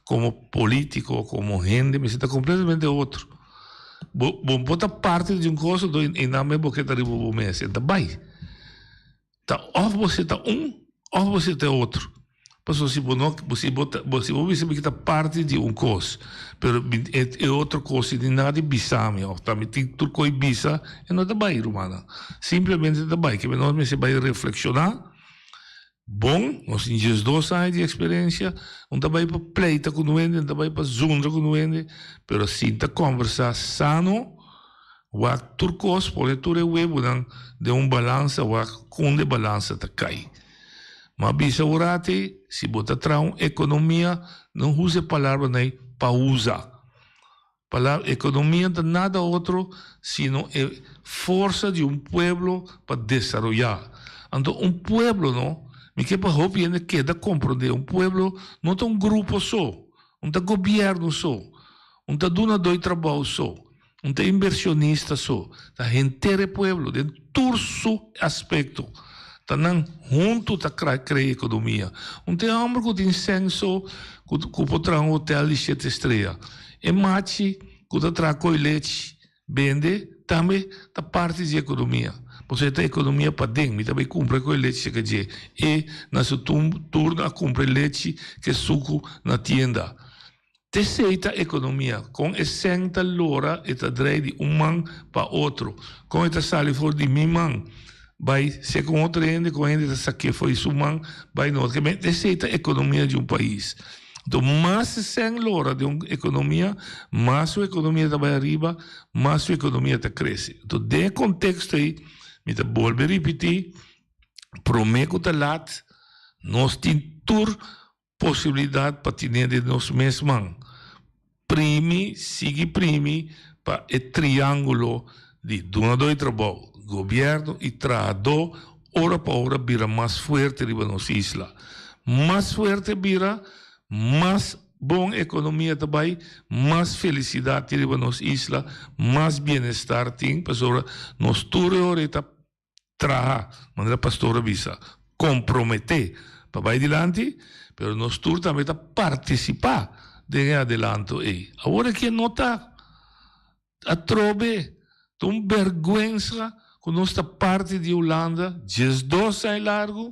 komo polítiko, komo hende mester ta kompletamente otro. Bo bo bo ta parti di un kos anto einan mes bo ke ta riba bo mes, e ta bai. Ta òf bo si ta un òf bo si ta e otro. Pasobra si bo no, si bo ta, si bo bisa mi ki ta parti di un kos, pero mi e e otro kos si tin nada di bisa mi òf ta mi tin tur kos bisa, e no ta bai rumannan. Simplemente ta bai. Kiba nos mester bai reflekshoná bon, nos tin diesdos aña di eksperensia, no ta bai pa pleita ku nuende, no ta bai pa zundra ku nuende, pero sinta kòmbersá sano. Wak tur kos, pone tur e webunan den un balansa, wak kon e balansa ta kai. Ma bisa un rati, si bo ta traha un ekonomia, no usa e palabranan ei pa usa. Palabra ekonomia ta nada otro sino e forsa di un pueblo pa desaroyá. Anto un pueblo no, mi ke pa hopi hende keda komprondé, un pueblo no ta un grupo so, un ta gobièrnu so, un ta dunadó di trabou so. Un ta inversionista so, ta henter e pueblo den tur su aspecto. Ta nan hunto ta crea economia. Un ta e homber cu tin cen so cu por traha un hotel di shete strea. E machi cu ta traha coy lechi bende tambe ta parti di economia. Pasobra e ta ekonomia paden. Mi ta bai kumpra ku e lechi serka dje. E na su turno a kumpra e lechi ku e suku na tienda. T'esei ta ekonomia. Kon e sèn ta lora e ta drei di un man pa otro. Kon e ta sali for di mi man bai serka un otro hende, kon hende ta sak'é for di su man bai na otro. Esei ta ekonomia di un pais. Anto mas e sèn lora den un ekonomia, mas su ekonomia ta bai ariba, mas su ekonomia ta krese. Anto den e konteksto ei mi ta bolbe ripití, promé ku ta lat nos tin tur Posibilidat pa tine den nos mes man. Primi, sigui primi pa e triángulo di dunadó di trabou, gobièrnu i trahadó ora pa ora bira mas fuerte riba nos isla. Mas fuerte bira, mas bon ekonomia ta bai, mas felisidat tin riba nos isla, mas bienestar tin, pasobra nos tur e ora ei ta traha, manera pastor a bisa, komprometé pa bai dilanti, pero nos tur tambe ta partisipá den e adelanto ei. Awor aki no ta atrobe, ta un bèrgwensa ku nos ta parti di Hulanda diesdos aña largu,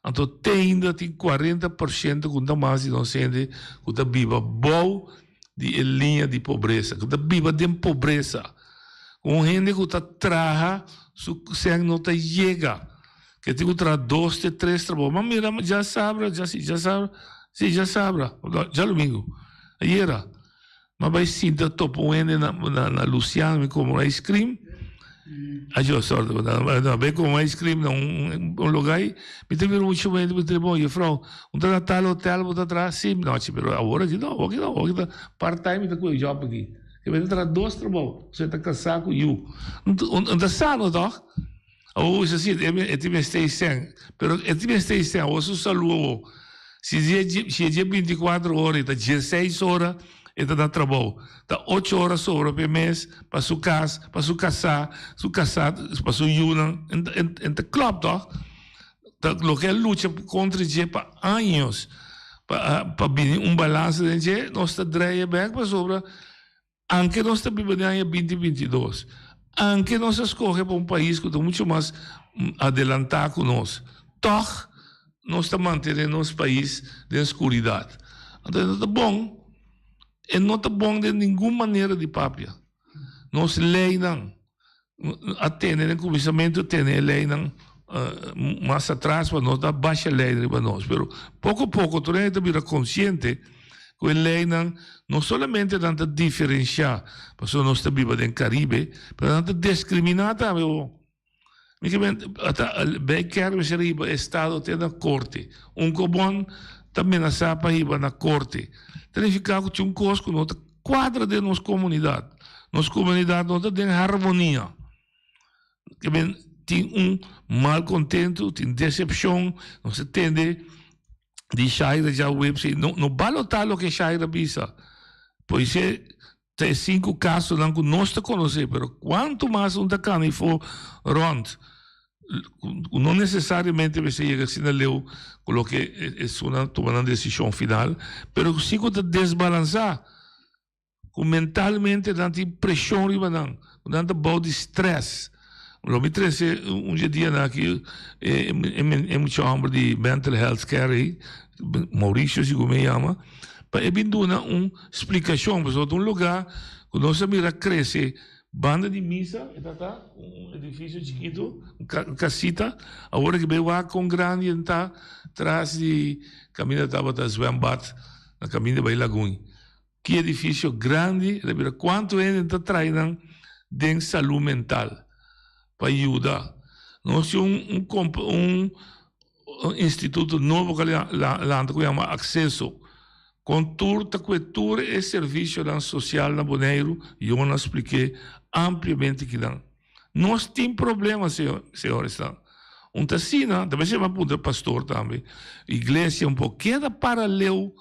anto te ainda tin kuarenta por shento ku ta mas di nos hende ku ta biba bou di e liña di pobresa, ku ta biba den pobresa. Un hende ku ta traha su sèn no ta yega, ke tin ku traha dos te tres trabou. Ma mira djasabra, si djasabra, si djasabra, djalumingu, ayera, m'a bai sinta topa un hende na na Luciano mi kome un ice cream. Ajo, sorry, m'a bai kome un ice cream na un lugar, mi ta mira un muchacho mi ta di, bon jefrouw, un ta na tal hotel bo ta traha? Si, nochi, pero awor aki no, awor aki no, awor aki ta part time mi ta kohe job aki. E mester traha dos trabou, pasobra e ta kasá ku yu. N ta sano tòg? Awor bo bisa si, e tin mester e sèn. Pero e tin mester e sèn, awor su salú awor. Si si e dje bintikuater ora, e ta dieseis ora e ta na trabou. Ta ocho ora sobra pa e mes, pa su kas, pa su kasá, su kasá, pa su yunan. N ta klòp tòg? Ta loke a lucha kontra dje pa años pa pa bini un balansa den dje, nos ta drei e bek pasobra anke nos ta biba den aña binti 22, anke nos a skohe pa un pais ku ta mucho mas adelantá ku nos, tòg nos ta mantené nos pais den skuridat. Anto e no ta bon, e no ta bon den ningun manera di papia. Nos leinan. A tene den kuminsamentu tene e leinan mas atras pa no ta basha lei riba nos pero poko poko tur hende ta bira konsiente ku e leinan no solamente nan ta diferenshá pasobra nos ta biba den Karibe pero nan ta deskriminá tambe bo. Mi ke men ata bay kèr mester hiba estado te na korte un kobon ta menasá pa hiba na korte ta nifiká ku tin un kos ku no ta kuadra den nos komunidat. Nos komunidat no ta den harmonia. Ke men tin un malkontentu, tin desepshon, nos ta tende di Shaira djaweps ei, no no balotá loke Shaira bisa. Poise ta e sinku kasonan ku nos ta konosé, pero kuantu mas un ta kana ifo rònt ku no nesesariamente mester yega asina leu ku loke esunnan tuma nan desishon final, pero si ku ta desbalansá. Ku mentalmente nan tin preshon riba nan, ku nan ta bou di stress. Lo mi trese un dje dianan aki e mucha hòmber di mental health care ei, Mauricio sigur mi a yama, pa e bin duna un splikashon, pasobra ta un lugá ku nos a mira krese banda di misa, e ta ta un edifisio chikitu, un kasita, awor aki bai wak kon grandi e ta tras di kaminda tabata zwembad na kaminda bai Lagun. Ki edifisio grandi el a bira? Kuantu hende ta trae nan den salú mental pa yuda? Nos tin un un un instituto nobo ku a lanta ku yama Akseso. Kon tur ta kue tur e servisionan sosial na Boneiru, Yona a splik'é ampliamente kinan. Nos tin problema, señoresnan. Un ta asina, ta mester a puntra pastor tambe, iglesia un poko keda para leu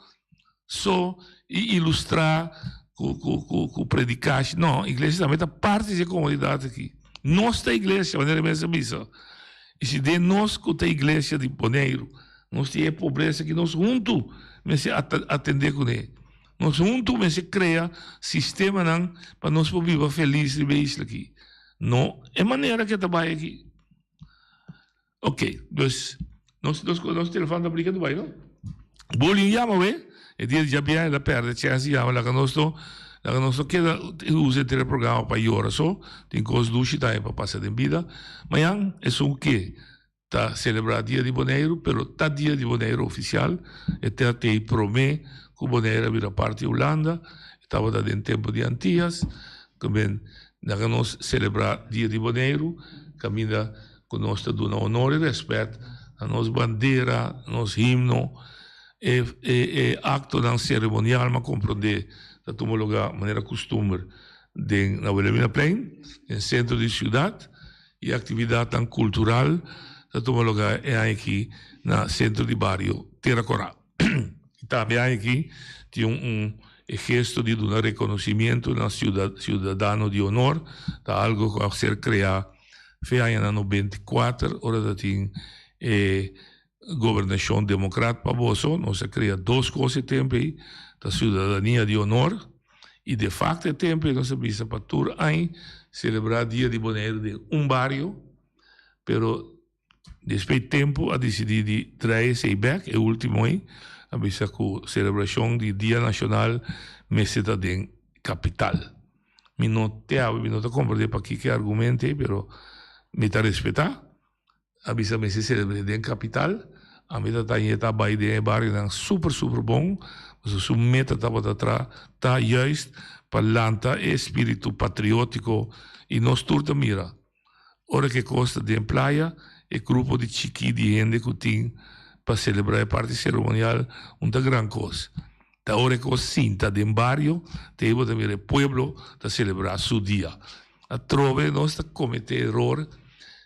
So i ilustrá ku ku ku ku predikashi. No, iglesia tambe ta parti di e komunidat aki. Nos ta iglesia, manera mi a bisa. I si den nos ku ta iglesia di Boneiru, nos tin e pobresa aki, nos huntu mester atendé kuné. Nos huntu mester krea sistemanan pa nos por biba felis riba e isla aki. No e manera ke ta bai aki. Ok, dus nos nos nos telefon ta brinca Dubai, no? Bullying yama we, e dia di djabièrnè el a pèrdè chèns di yama, laga nos no laga nos no keda usa henter e programa pa yora so, tin kos dushi tambe pa pasa den bida. Mañan esun ke ta selebrá dia di Boneiru, pero ta dia di Boneiru ofisial, e ta tei promé ku Boneiru a bira parti di Hulanda, e tabata den tempu di Antias, Kamen laga nos selebrá Dia di Boneiru kaminda ku nos ta duna honor i rèspèt na nos bandera, nos himno. E e aktonan seremonial m'a komprondé ta tuma lugá manera kustumber den na Wilhelminaplein, den sentro di siudat, i aktividatnan kultural ta tuma lugá e aña aki na sentro di bario Tera Kora. I tambe aña aki tin un e gesto di duna reconocimiento na ciudadano di honor ta algo cu a ser crea fe añanan 94 ora ta tin e gobernacion democrat pa boso. Nos a crea dos cos e tempo ey, ta ciudadania di honor y de facto e tempo ey nos a bisa pa tur aña celebra dia di Boneiru den un bario, pero Despues tempu a disidí di trae esei bèk, e último ei a bisa ku selebrashon di Dia Nashonal mester ta den kapital. Mi no te awe, mi no ta komprendé pakiko e argumento ei, pero mi ta respetá. A bisa mester selebr'é den kapital. Ami ta tañ'é ta bai den e barionan super super bon, pasobra su meta tabata tra ta juist pa lanta e espíritu patriótiko i nos tur ta mira. Ora ku e kos ta den playa, e grupo di chikí di hende ku tin pa selebrá e parti seremonial un ta gran kos. Ta ora e kos sinta den bario, te ei bo ta mira e pueblo ta selebrá su dia. Atrobe nos ta kometé eror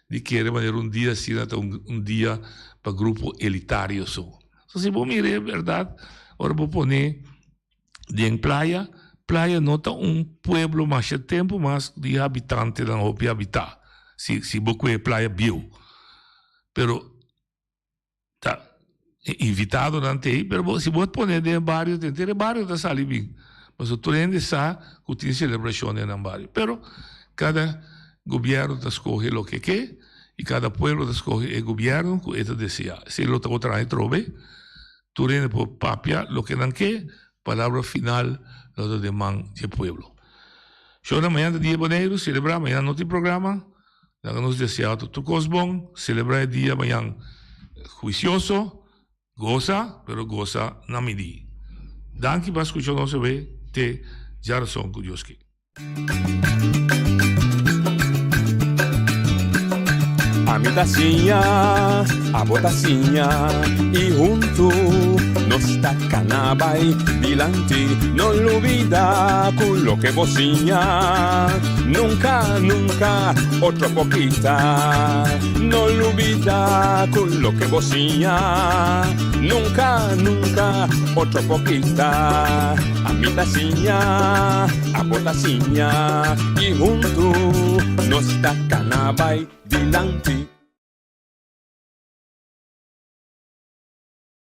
di kere manera un dia asina ta un dia pa grupo elitario so. So si bo mira e bèrdat, ora bo pone. Den Playa, Playa no ta un pueblo masha tempu mas di habitantenan hopi habitá, si si bo kue Playa bieu. Pero ta e invitadonan ta ei, pero bo si bo pone den e bario henter e bario ta sali bin, pasobra tur hende sa ku tin selebrashon den nan bario. Pero kada gobièrnu ta skohe loke ke i kada pueblo ta skohe e gobièrnu ku e ta deseá. Esei lo ta otro aña atrobe. Tur hende por papia loke nan ke, palabra final lo ta den man di e pueblo. Shownan mañana ta dia Boneiru, selebrá, mañana no tin programa, laga nos deseá otro tur kos bon, selebrá e dia mañan huisioso, gosa, pero gosa na midí. Danki pa skucha nos awe, te djarason ku Dios ke. Ami ta siña, abo ta siña y huntu nos ta cana bay dilanti. No lubida cu loke bo siña nunca, nunca otro por kita. No lubida cu loke bo siña nunca, nunca otro por kita. Ami ta siña, abo ta siña y huntu nos ta cana bay dilanti.